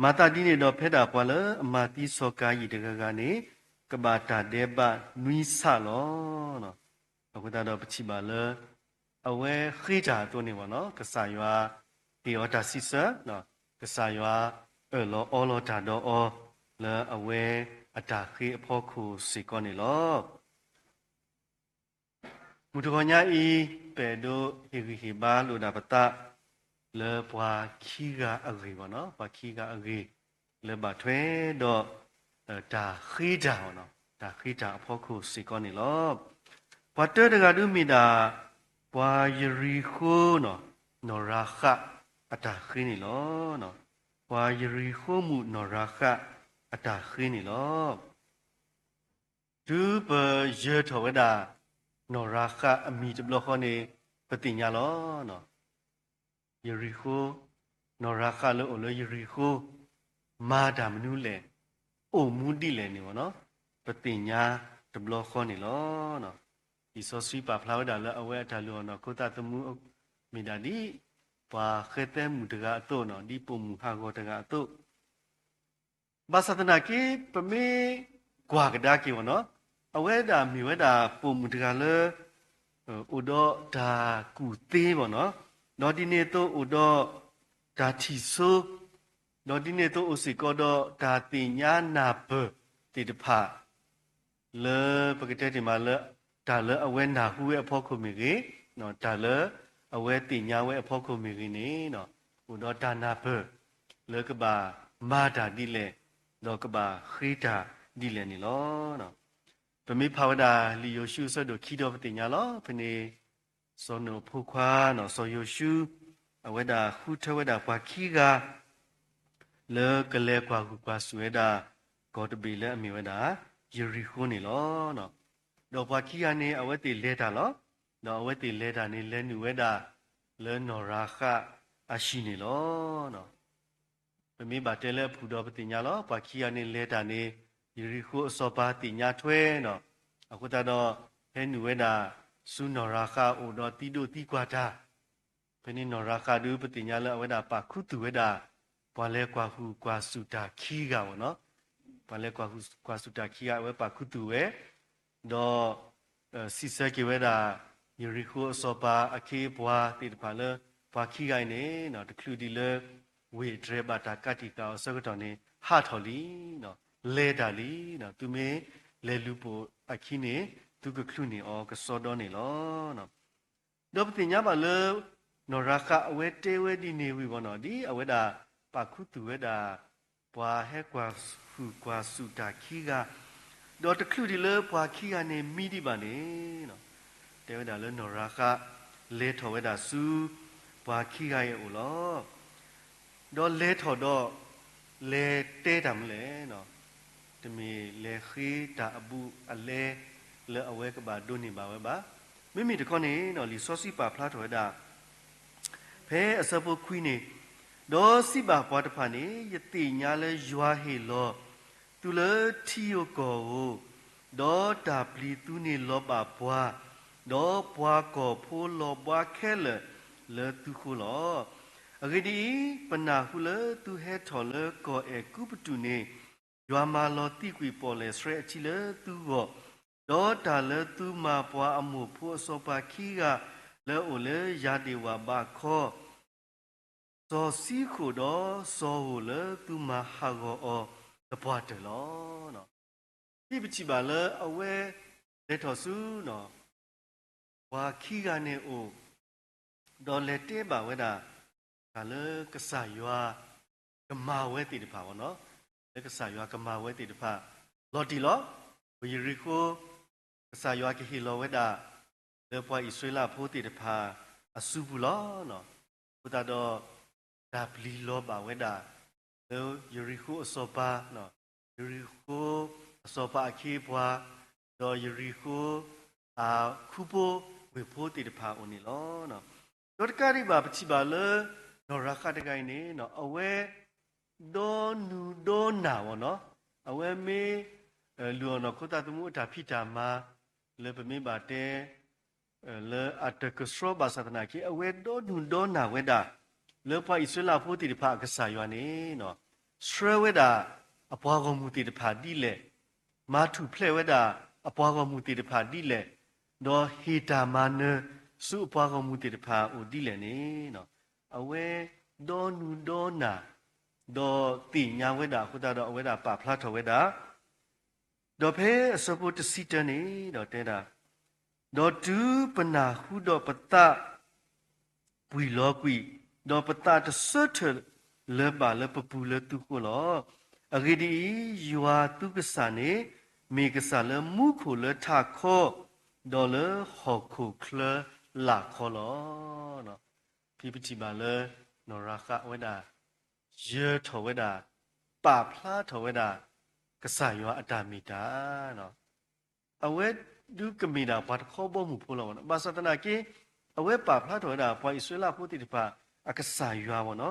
မၤသးဒ်န့ၣ်ဒီး ဖဲဒၣ်ပှၤလၢအမၤသံစီၤကၤယံၣ်တဂၤဂၤန့ၣ် ကဘၣ်တၢ်ဒဲးဘးနွံဆးလီၤ. အဃိသတးဒီးပထံၣ်ဘၣ်လၢ အဝဲဃ့တၢ်အသိးန့ၣ်မ့ၢ်နီၤ, ကစၢ်ယွၤဟ့ၣ်အီၤတၢ်စံးဆၢ, ကစၢ်ယွၤအၢၣ်လီၤအီလီၤတၢ်ဒီးအီၤ လၢအဝဲအတၢ်ဃ့အဖီခိၣ်စ့ၢ်ကီးန့ၣ်လီၤ. မုၢ်တဂီၤညါအံၤ ပအဲၣ်ဒိးဟ့ၣ်ဂံၢ်ဟ့ၣ်ဘါလိာ်ဒၣ်ပသး လၢပှၤခံဂၤအဂ့ၢ်မ့ၢ်နီၤ, ပှၤခံဂၤအဂ့ၢ် လၢဘၣ်ထွဲဒီး တၢ်ဃ့တၢ်, တၢ်ဃ့တၢ်အဖီခိၣ်စ့ၢ်ကီးန့ၣ်လီၤ. ပှၤတၢတဂၤဒုးမ့ၢ်ဒၣ် ပှၤယရံၤဃိ နီၢ်ရၤဃးအတၢ်ဃ့န့ၣ်လီၤ. ပှၤယရံၤဃိမုၣ်နီၢ်ရၤဃးအတၢ်ဃ့န့ၣ်လီၤ. တုၤပယၢၤထီၣ်ဝဲဒၣ် နီၢ်ရၤဃးအမံၤတဘျီဃီန့ၣ် ပသ့ၣ်ညါလီၤ. ယရံၤဃိ, နီၢ်ရၤဃးလၢအိၣ်လၢယရံၤဃိ မၤတၢ်မနုၤလဲၣ်, အိၣ်မူဒ်လဲၣ်န့ၣ်မ့ၢ်နီၤ, ပသ့ၣ်ညါတဘျီဃီန့ၣ်လီၤ. လံာ်စီဆှံပာ်ဖျါဝဲဒၣ်လၢအဝဲအတၢ်လုၢ်အီၣ်နီၢ်ခိသးသမူ မ့ၢ်ဒၣ်ဒ် ပှၤဃဲသဲမုၣ်တဂၤအသိးနီၤ, ဒ်ပိာ်မုၣ်ဟးဂီၤတဂၤအသိး ဘၣ်ဆၣ်သနာ်က့ ပမ့ၢ်ကွၢ်ကဒါက့ၤမ့ၢ်နီၤ, အဝဲဒၣ်မ့ၢ်ဝဲဒၣ်ပိာ်မုၣ်တဂၤလၢ အိၣ်ဒီးတၢ်ကူၣ်သ့မ့ၢ်နီၤ, ဒီးဒ်န့ၣ်အသိးအိၣ်ဒီးတၢ်ထံၣ်ဆိ, ဒီးဒ်န့ၣ်အသိးအိၣ်စ့ၢ်ကီးဒီးတၢ်သ့ၣ်ညါနၢ်ပၢၢ်သ့ၣ်တဖၣ် လၢပကတဲတ့ၢ်မးလၢ တၢ်လၢအဝဲနၢ်ဟူဝဲအဖီခိၣ်မ့ၢ်ဂ့ၤ, တၢ်လၢအဝဲသ့ၣ်ညါဝဲအဖီခိၣ်မ့ၢ်ဂ့ၤန့ၣ်, အိၣ်ဒီးတၢ်နၢ်ပၢၢ် လၢကဘၣ်မၤတၢ်ဒ်လဲၣ်, ဒီးကဘၣ်ဃ့တၢ်ဒ်လဲၣ်န့ၣ်လီၤ. ပမ့ၢ်ဖးဝဲဒၣ်လံာ်ယိၤၡူအဆၢဒိၣ်ခံဒီးပသ့ၣ်ညါလီၤ. ဖဲန့ၣ် စီၤနိၣ်အဖိခွါ စီၤယိၤၡူ အဝဲဒၣ်ဃုထၢဝဲဒၣ်ပှၤခံဂၤ လၢကလဲၤကွၢ်ဟုၣ်ကွၢ်စူၣ်ဝဲဒၣ် ကီၢ်တဘ့ၣ်လၢအမ့ၢ်ဝဲဒၣ် ယရံၣ်ဃိန့ၣ်လီၤ. ဒီးပှၤခံဂၤန့ၣ် အဝဲသ့ၣ်လဲၤတၢ်လီၤ. ဒီးအဝဲသ့ၣ်လဲၤတၢ်န့ၣ် လဲၤနုာ်ဝဲဒၣ်လၢနီၢ်ရၤဃးအဟံၣ်န့ၣ်လီၤ. ပမ့ၢ်ဘၣ်တဲလၢအဖုၣ်ဒီးပသ့ၣ်ညါလီၤ. ပှၤခံဂၤန့ၣ်လဲၤတၢ်န့ၣ် ယရံၣ်ဃိအစီၤပၤသ့ၣ်ညါထွဲနီၤ. အဃိသတးဒီး ဟဲနုာ်ဝဲဒၣ်ဆူနီၢ်ရၤဃးအအိၣ်ဒီးသံဒိၣ်သံကွၢ်တၢ် ဖဲန့ၣ်နီၢ်ရၤဃးဒုးပသ့ၣ်ညါလၢအဝဲဒၣ်ပာ်ခူသူၣ်ဝဲဒၣ် ပှၤလဲၤကွၢ်ဟုၣ်ကွၢ်စူၣ်တၢ်ခံဂၤမ့ၢ်နီၤ. ပှၤလဲၤကွၢ်ဟုၣ်ကွၢ်စူၣ်တၢ်ခံဂၤ အဝဲပာ်ခူသူၣ်ဝဲ, ဒီး စံးဆၢက့ၤဝဲဒၣ် ယရံၣ်ဃိအစီၤပၤအခ့အပှၤသ့ၣ်တဖၣ်လၢ ပှၤခံဂၤအံၤန့ၣ် တချုးဒံးလၢ ဝ့ၢ်အတြဲၤဘၣ်တၢ်ကးတံာ်ဃာ်အီၤအဆၢကတီၢ်န့ၣ် ဟးထီၣ်လံ, လဲၤတၢ်လံ, သုမ့ၢ်လဲၤလူၤပိာ်အခံန့ၣ် သုကချုးန့ၢ်အီၤကစီဒီန့ၣ်လီၤ. ဒီးပသ့ၣ်ညါဘၣ်လၢ နီၢ်ရၤဃးအဝဲတဲဝဲဒ်န့ၣ်ဝံၤဘၣ်နီၤ, ဒ်အဝဲဒၣ်ပာ်ခူသူၣ်ဝဲဒၣ် ပှၤဟဲကွၢ်ဟုၣ်ကွၢ်စူၣ်တၢ်ခံဂၤ, ဒီးတချုးဒံးလၢပှၤခံဂၤန့ၣ်မံဒံးဘၣ်န့ၣ်, တဲဝဲဒၣ်လၢနီၢ်ရၤဃး လဲၤထီၣ်ဝဲဒၣ်ဆူ ပှၤခံဂၤအံၤအအိၣ်လီၤ. ဒီးလဲၤထီၣ်ဒီး လဲၤတဲတၢ်မနုၤလဲၣ်, တမ့ၢ်လဲၤဃ့တၢ်အဘူးအလဲ လၢအဝဲကဘၣ်ဒိးန့ၢ်ဘၣ်ဝဲဘၣ်. မ့မ့ၢ်တခီန့ၣ် လံာ်စီဆှံပာ်ဖျါထီၣ်ဝဲဒၣ် ဖဲအဆၢဖိခွံန့ၣ်, ဒီးစံးဘၣ်ပှၤတဖၣ်န့ၣ်, ယသ့ၣ်ညါလၢယွၤဟ့ၣ်လီၤသုလၢထံဧိၤကီၢ်ဧိၤ, ဒီးတၢ်ပျံၤသုန့ၣ်လီၤဘၣ်ပှၤ, ဒီးပှၤကီၢ်ဖိလီၤဘှါခဲလၢာ်လၢသုဃိလီၤ. အဂ့ၢ်ဒ်အံၤ, ပနၢ်ဟူလၢသုဟဲထီၣ်လၢကီၢ်အဲၤကူပတူးန့ၣ်, ယွၤမၤလီၤသံကွံာ်ပီၣ်လဲၣ်ဆှဲအထံလၢသုဂီၢ်, ဒီးတၢ်လၢသုမၤပှၤအမိၢ်ဖိအစီၤပၤခံဂၤလၢအအိၣ်လၢယၤဒ့ၣ်ဝၣ်ဘးခီ စီၤစံဃိၣ်ဒီးစီၤဧိၣ်လၢသုမၤဟးဂီၤအီၤသပှၢ်တၢၢ်လီၤ. ဒ်ပထံၣ်ဘၣ်လၢအဝဲလဲၤထီၣ်ဆူ ပှၤခံဂၤန့ၣ်အိၣ်, ဒီးလဲၤတဲဘၣ်ဝဲဒၣ် တၢ်လၢကစၢ်ယွၤကမၤဝဲသ့ၣ်တဖၣ်ဘၣ်နီၤ, လၢကစၢ်ယွၤကမၤဝဲသ့ၣ်တဖၣ် လီၤတံၢ်လီၤ. ပယရံၤဃိ ကစၢ်ယွၤကဟ့ၣ်လီၤဝဲဒၣ် လၢပှၤအံၣ်စရ့လးဖိသ့ၣ်တဖၣ်အစုပူၤလီၤ. အဃိသတးဒီး တၢ်ပျံၤလီၤဘၣ်ဝဲဒၣ် လၢယရံၤဃိအစီၤပၤ, ယရံၤဃိအစီၤပၤအခ့အပှၤ, ဒီးယရံၤဃိ အခူဖိဝ့ၢ်ဖိသ့ၣ်တဖၣ်အအိၣ်န့ၣ်လီၤ. ဒီးတကးဒံးဘၣ် ပထံၣ်ဘၣ်လၢ နီၢ်ရၤဃးတဂၤအံၤန့ၣ် အဝဲ ဒီနူၤဒီနၢ်ဝဲနီၤ, အဝဲမ့ၢ် လုၢ်အီၣ်နီၢ်ခိသးသမူအတၢ်ဖံးတၢ်မၤ လၢပမ့ၢ်ဘၣ်တဲ လၢအတကဆှီဘၣ်ဆၣ်သနာ်က့ အဝဲဒီနူၤဒီနၢ်ဝဲဒၣ် လၢပှၤအံၣ်စရ့လးဖိသ့ၣ်တဖၣ်အကစၢ်ယွၤန့ၣ် ဆှၢဝဲဒၣ်အပှၤဂီၢ်မုၢ်သ့ၣ်တဖၣ်ဒ်လဲၣ်, မၤထူၣ်ဖျဲးဝဲဒၣ်အပှၤဂီၢ်မုၢ်သ့ၣ်တဖၣ်ဒ်လဲၣ်, ဒီးဟ့ၣ်တၢ်မၤနၢၤဆူအပှၤဂီၢ်မုၢ်သ့ၣ်တဖၣ်အအိၣ်ဒ်လဲၣ်န့ၣ် အဝဲဒီနူၤဒီနၢ် ဒီးသ့ၣ်ညါဝဲဒၣ်အဃိသတးဒီး အဝဲဒၣ်ပာ်ဖျါထီၣ်ဝဲဒၣ် ဒီးဖဲအဆၢဖိတဆံတၢန့ၣ်ဒီးတဲဒၣ်, ဒီးတုၤပနၢ်ဟူဒီးပသးပှံၢ်လီၤကွံာ်, ဒီးပသးတဆၢထၢၣ်လၢၤဘၣ်လၢပပူၤလၢသုဃိလီၤ. အဂ့ၢ်ဒ်အံၤ, ယွၤသုကစၢ်န့ၣ် မ့ၢ်ကစၢ်လၢမူခိၣ်လၢထးခီ, ဒီးလၢဟီၣ်ခိၣ်ချၢလာ်ခီလီၤ. ဖဲပထံၣ်ဘၣ်လၢ နီၢ်ရၤဃးဝဲဒၣ် ယၢၤထီၣ်ဝဲဒၣ်, ပာ်ဖျါထီၣ်ဝဲဒၣ် ကစၢ်ယွၤအတၢ်မ့ၢ်တၢ် အဝဲဒုးကမ့ၢ်ဒၣ်ပှၤတခီဘီမုၢ်ဖိလီၤ. ဘၣ်ဆၣ်သနာ်က့ အဝဲပာ်ဖျါထီၣ်ဝဲဒၣ် ပှၤအံၣ်စရ့လးဖိသ့ၣ်တဖၣ် အကစၢ်ယွၤဘၣ်နီၤ.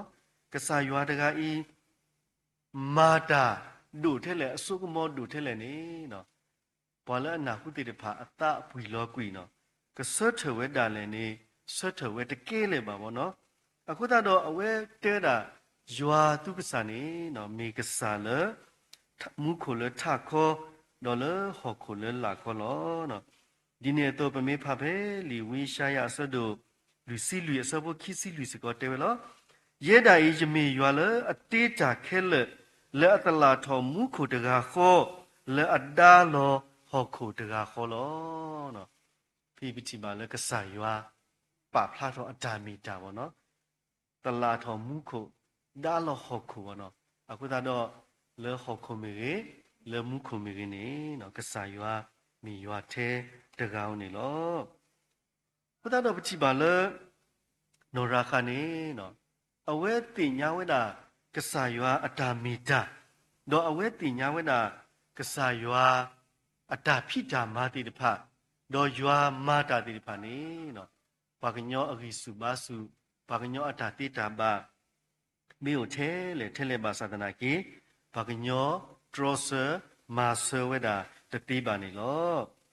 ကစၢ်ယွၤတဂၤအံၤ မၤတၢ်ဒိၣ်ထဲလဲၣ် အစိကမီၤဒိၣ်ထဲလဲၣ်န့ၣ် ပှၤလၢအနၢ်ဟူသ့ၣ်တဖၣ်အသးအပှံၢ်လီၤကွံာ်နီၤ, ကဆၢထၢၣ်ဝဲဒၣ်လဲာ်န့ၣ် ဆၢထၢၣ်ဝဲတကဲလၢၤဘၣ်ဘၣ်နီၤ. အဃိသတးဒီးအဝဲတဲဒၣ် ယွၤသုကစၢ်န့ၣ် မ့ၢ်ကစၢ်လၢ မူခိၣ်လၢထးခီ, ဒီးလၢဟီၣ်ခိၣ်လၢလာ်ခီလီၤ. ဒ်န့ၣ်အသိး ပမ့ၢ်ဖးဖဲလံာ်ဝံယၡါယၤအဆၢဒိၣ် လွံၢ်ဆံလွံၢ်အဆၢဖိခံဆံလွံၢ်စ့ၢ်ကီးတဲဝဲလီၤ. ယဲဒၣ်အံၤ ယမ့ၢ်ယွၤလၢအတ့တၢ်ခဲလၢာ်, လၢအသလၣ်ထီၣ်မူခိၣ်တဂၤဃီ, လၢအဒါလီၤဟီၣ်ခိၣ်တဂၤဃီလီၤ. ဖဲပထံၣ်ဘၣ်လၢကစၢ်ယွၤ ပာ်ဖျါထီၣ်အတၢ်မ့ၢ်တၢ်ဘၣ်နီၤ, သလၣ်ထီၣ်မူခိၣ်, ဒါလီၤဟီၣ်ခိၣ်ဘၣ်နီၤ. အဃိသတးဒီး လၢဟီၣ်ခိၣ်မ့ၢ်ဂ့ၤ, လၢမူခိၣ်မ့ၢ်ဂ့ၤန့ၣ် ကစၢ်ယွၤမ့ၢ်ယွၤထဲတဂၤဧိၤန့ၣ်လီၤ. အဃိသတးဒီးပထံၣ်ဘၣ်လၢ နီၢ်ရၤဃးန့ၣ် အဝဲသ့ၣ်ညါဝဲဒၣ် ကစၢ်ယွၤအတၢ်မ့ၢ်တၢ်, ဒီးအဝဲသ့ၣ်ညါဝဲဒၣ် ကစၢ်ယွၤ အတၢ်ဖံးတၢ်မၤသ့ၣ်တဖၣ်, ဒီးယွၤမၤတၢ်သ့ၣ်တဖၣ်န့ၣ် ပှၤကညီအဂံၢ်ဆူၣ်ဘါဆူၣ်, ပှၤကညီအတၢ်သ့တၢ်ဘၣ် မ့ၢ်အိၣ်ထဲလဲၣ်ထဲလဲၣ်ဘၣ်ဆၣ်သနာ်က့ ပှၤကညီတြီဆၢမၤဆၢဝဲဒၣ်တသ့ဘၣ်န့ၣ်လီၤ.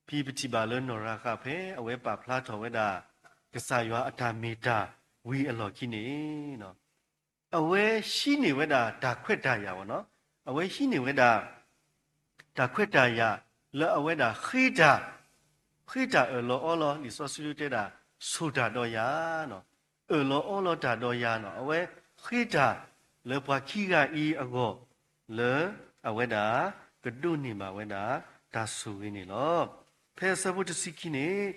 ဖဲပထံၣ်ဘၣ်လၢနီၢ်ရၤဃးဖဲအဝဲပာ်ဖျါထီၣ်ဝဲဒၣ် ကစၢ်ယွၤအတၢ်မ့ၢ်တၢ်ဝံၤအလီၢ်ခံန့ၣ် အဝဲဟံးန့ၢ်ဝဲဒၣ်တၢ်ခွဲးတၢ်ယာ်ဘၣ်နီၤ, အဝဲဟံးန့ၢ်ဝဲဒၣ် တၢ်ခွဲးတၢ်ယာ် လၢအဝဲဒၣ်ဃ့တၢ်, ဃ့တၢ်အၢၣ်လီၤအီလီၤ လံာ်စီဆှံတဲဒၣ် ဆိၣ်တၢ်ဒီးယၤ, အၢၣ်လီၤအီလီၤတၢ်ဒီးယၤနီၤ, အဝဲဃ့တၢ်လၢပှၤခံဂၤအံၤအဂီၢ် လၢအဝဲဒၣ်ကဒိးန့ၢ်ဘၣ်ဝဲဒၣ်တၢ်ဆိၣ်ဂ့ၤန့ၣ်လီၤ. ဖဲအဆၢဖိတဆံခံန့ၣ်,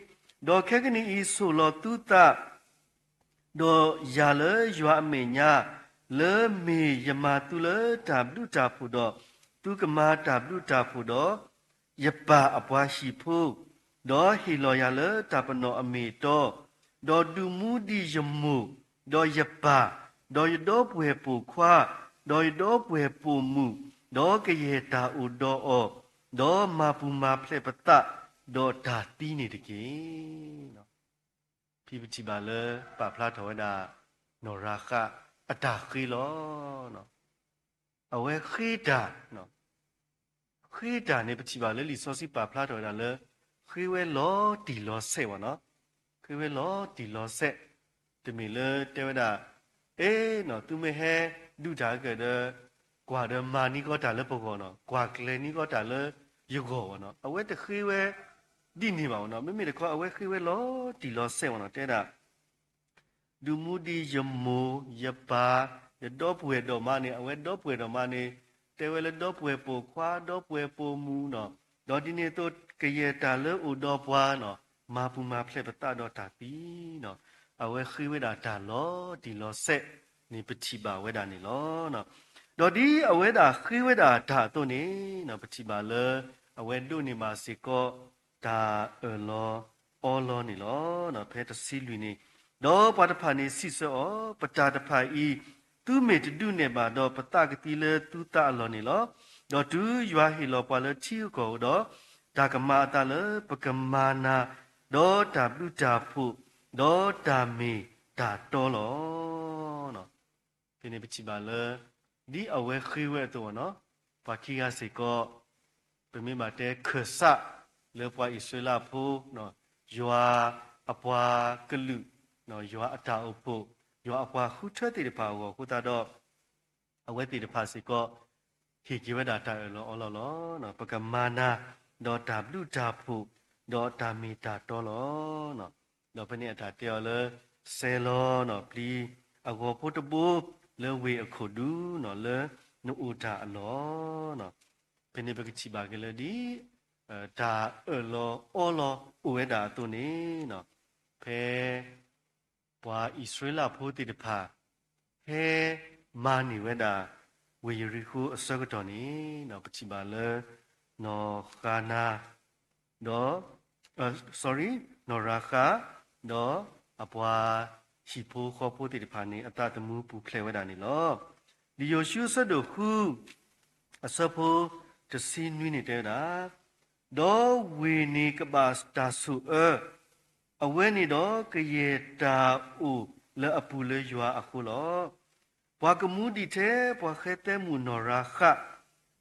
ဒီးခဲကနံၣ်အံၤ ဆိၣ်လီၤသုသး ဒီးယၤလၢယွၤအမဲာ်ညါ, လၢမ့ၢ်ယမၤသုလၢတၢ်ဘျုးတၢ်ဖှိၣ်ဒီး သုကမၤတၢ်ဘျုးတၢ်ဖှိၣ်ဒီး ယပၢ်အပှၤဟံၣ်ဖိ, ဒီးဟ့ၣ်လီၤယၤလၢတၢ်ပနီၣ်အမ့ၢ်အတီ, ဒီးဒုးမူဒံးယမိၢ်, ဒီးယပၢ်, ဒီးယဒီပုၢ်ဝဲၢ်ပိာ်ခွါ, ဒီးယဒီပုၢ်ဝဲၢ်ပိာ်မုၣ်, ဒီးကယဲၢ်တၢ်အိၣ်ဒီးအီၤ, ဒီးမၤပူၤမၤဖျဲးပသး, ဒီးတၢ်သံန့ၣ်တက့ၢ်. ဖဲပထံၣ်ဘၣ်လၢပာ်ဖျါထီၣ်ဝဲဒၣ် နီၢ်ရၤဃးအတၢ်ဃ့လီၤ. အဝဲဃ့တၢ်, ဃ့တၢ်န့ၣ် ပထံၣ်ဘၣ်လၢလံာ်စီဆှံပာ်ဖျါထီၣ်ဝဲဒၣ်လၢ ဃ့ဝဲလီၤတံၢ်လီၤဆဲးဘၣ်နီၤ. ဃ့ဝဲလီၤတံၢ်လီၤဆဲး, တမ့ၢ်လၢတဲဝဲဒၣ် အဲၣ်နီၤ သုမ့ၢ်ဟဲဒုးတၢ်ကဒီး ကွၢ်ဒီးမၤန့ၢ်ကီးတၢ်လၢပဂီၢ်နီၤ, ကွၢ်ကျဲၤန့ၢ်ကီးတၢ်လၢယဂီၢ်ဘၣ်နီၤ. အဝဲတဃ့ဝဲဒ်န့ၣ်ဘၣ်နီၤ. မ့မ့ၢ်တခီ အဝဲဃ့ဝဲလီၤတံၢ်လီၤဆဲးဘၣ်နီၤ, တဲဒၣ် ဒုးမူဒံးယမိၢ်ယပၢ် ယဒီပုၢ်ဝဲၢ်ဒီးမါန့ၣ်, အဝဲဒီပုၢ်ဝဲၢ်ဒီးမါန့ၣ် တဲဝဲလၢဒီပုၢ်ဝဲၢ်ပိာ်ခွါ ဒီပုၢ်ဝဲၢ်ပိာ်မုၣ်နီၤ, ဒီးဒ်န့ၣ်အသိး ကယဲၢ်တၢ်လၢအိၣ်ဒီးပှၤနီၤ, မၤပူၤမၤဖျဲးပသးဒီးတၢ်သံနီၤ. အဝဲဃ့ဝဲဒၣ်တၢ်လီၤတံၢ်လီၤဆဲးန့ၣ် ပထံၣ်ဘၣ်ဝဲဒၣ်န့ၣ်လီၤ. ဒီးဒ်အဝဲဒၣ်ဃ့ဝဲဒၣ်တၢ်အသိးန့ၣ်နီၤ, ပထံၣ်ဘၣ်လၢ အဝဲဒိးန့ၢ်ဘၣ်စ့ၢ်ကီး တၢ်အၢၣ်လီၤအီလီၤန့ၣ်လီၤ. ဖဲတဆံလွံၢ်န့ၣ်, ဒီးပှၤတဖၣ်န့ၣ်စံးဆၢအီၤ, ပတၢ်တဖၣ်အံၤ သုမ့ၢ်တဒုးနဲၣ်ဘၣ်ဒီး ပသးကသံလၢသုသးအလီၢ်န့ၣ်လီၤ. ဒီးတုၤယွၤဟ့ၣ်လီၤပှၤလၢထံဂုၤကီၢ်ဂၤဒီး, တၢ်ကမၤအသးလၢပကမၤနၤ, ဒီးတၢ်ဘျုးတၢ်ဖှိၣ်, ဒီးတၢ်မ့ၢ်တၢ်တီလီၤ. ဖဲန့ၣ်ပထံၣ်ဘၣ်လၢ ဒ်အဝဲဃ့ဝဲအသိးနီၤ, ပှၤခံဂၤစ့ၢ်ကီး ပမ့ၢ်ဘၣ်တဲခၢၣ်စးလၢပှၤအံၣ်စရ့လးဖိ, ယွၤအပှၤကလုာ်, ယွၤအတၢ်အိၣ်ဖှိၣ်, ယွၤအပှၤဃုထၢသ့ၣ်တဖၣ်အဂီၢ်အဃိသတးဒီး, အဝဲသ့ၣ်တဖၣ်စ့ၢ်ကီး ဟ့ၣ်က့ၤဝဲဒၣ်တၢ်အၢၣ်လီၤအီလီၤလီၤ. ပကမၤနၤ, ဒီးတၢ်ဘျုးတၢ်ဖှိၣ်, ဒီးတၢ်မ့ၢ်တၢ်တီလီၤ. ဒီးဖဲန့ၣ်အတၢ်တဲအီၤလၢ ဆဲးလီၤနီၤ ပျံၤအဂီၤဖိတဘိ လၢဝ့ၢ်အခိၣ်ဒူနီၤ လၢနအိၣ်တၢ်အလီၢ်. ဖဲန့ၣ်ပကထံၣ်ဘၣ်က့ၤလၢဒ် တၢ်အၢၣ်လီၤအီလီၤအိၣ်ဝဲဒၣ်အသိးန့ၣ်, ဖဲ ပှၤအံၣ်စရ့လးဖိသ့ၣ်တဖၣ် ဟဲမၤန့ၢ်ဝဲဒၣ် ဝ့ၢ်ယရံၣ်ဃိအဆၢကတီၢ်န့ၣ်, ပထံၣ်ဘၣ်လၢ နီၢ်ဃါနၤ ဒီး sorry နီၢ်ရၤဃး ဒီးအပှၤဟံၣ်ဖိဃီဖိသ့ၣ်တဖၣ်န့ၣ် အသးသမူပူၤဖျဲးဝဲဒၣ်န့ၣ်လီၤ. လံာ်ယိၤၡူအဆၢဒိၣ်ဃု အဆၢဖိတဆံနွံန့ၣ်တဲဝဲဒၣ်, ဒီးဝ့ၢ်န့ၣ်ကဘၣ်တၢ်ဆိၣ်အၢ, အဝဲန့ၣ်ဒီးကယဲၢ်တၢ်အိၣ်လၢအပူၤလၢယွၤအဃိလီၤ. ပှၤကမူဒံးထဲပှၤဃဲသဲမုၣ်နီၢ်ရၤဃး,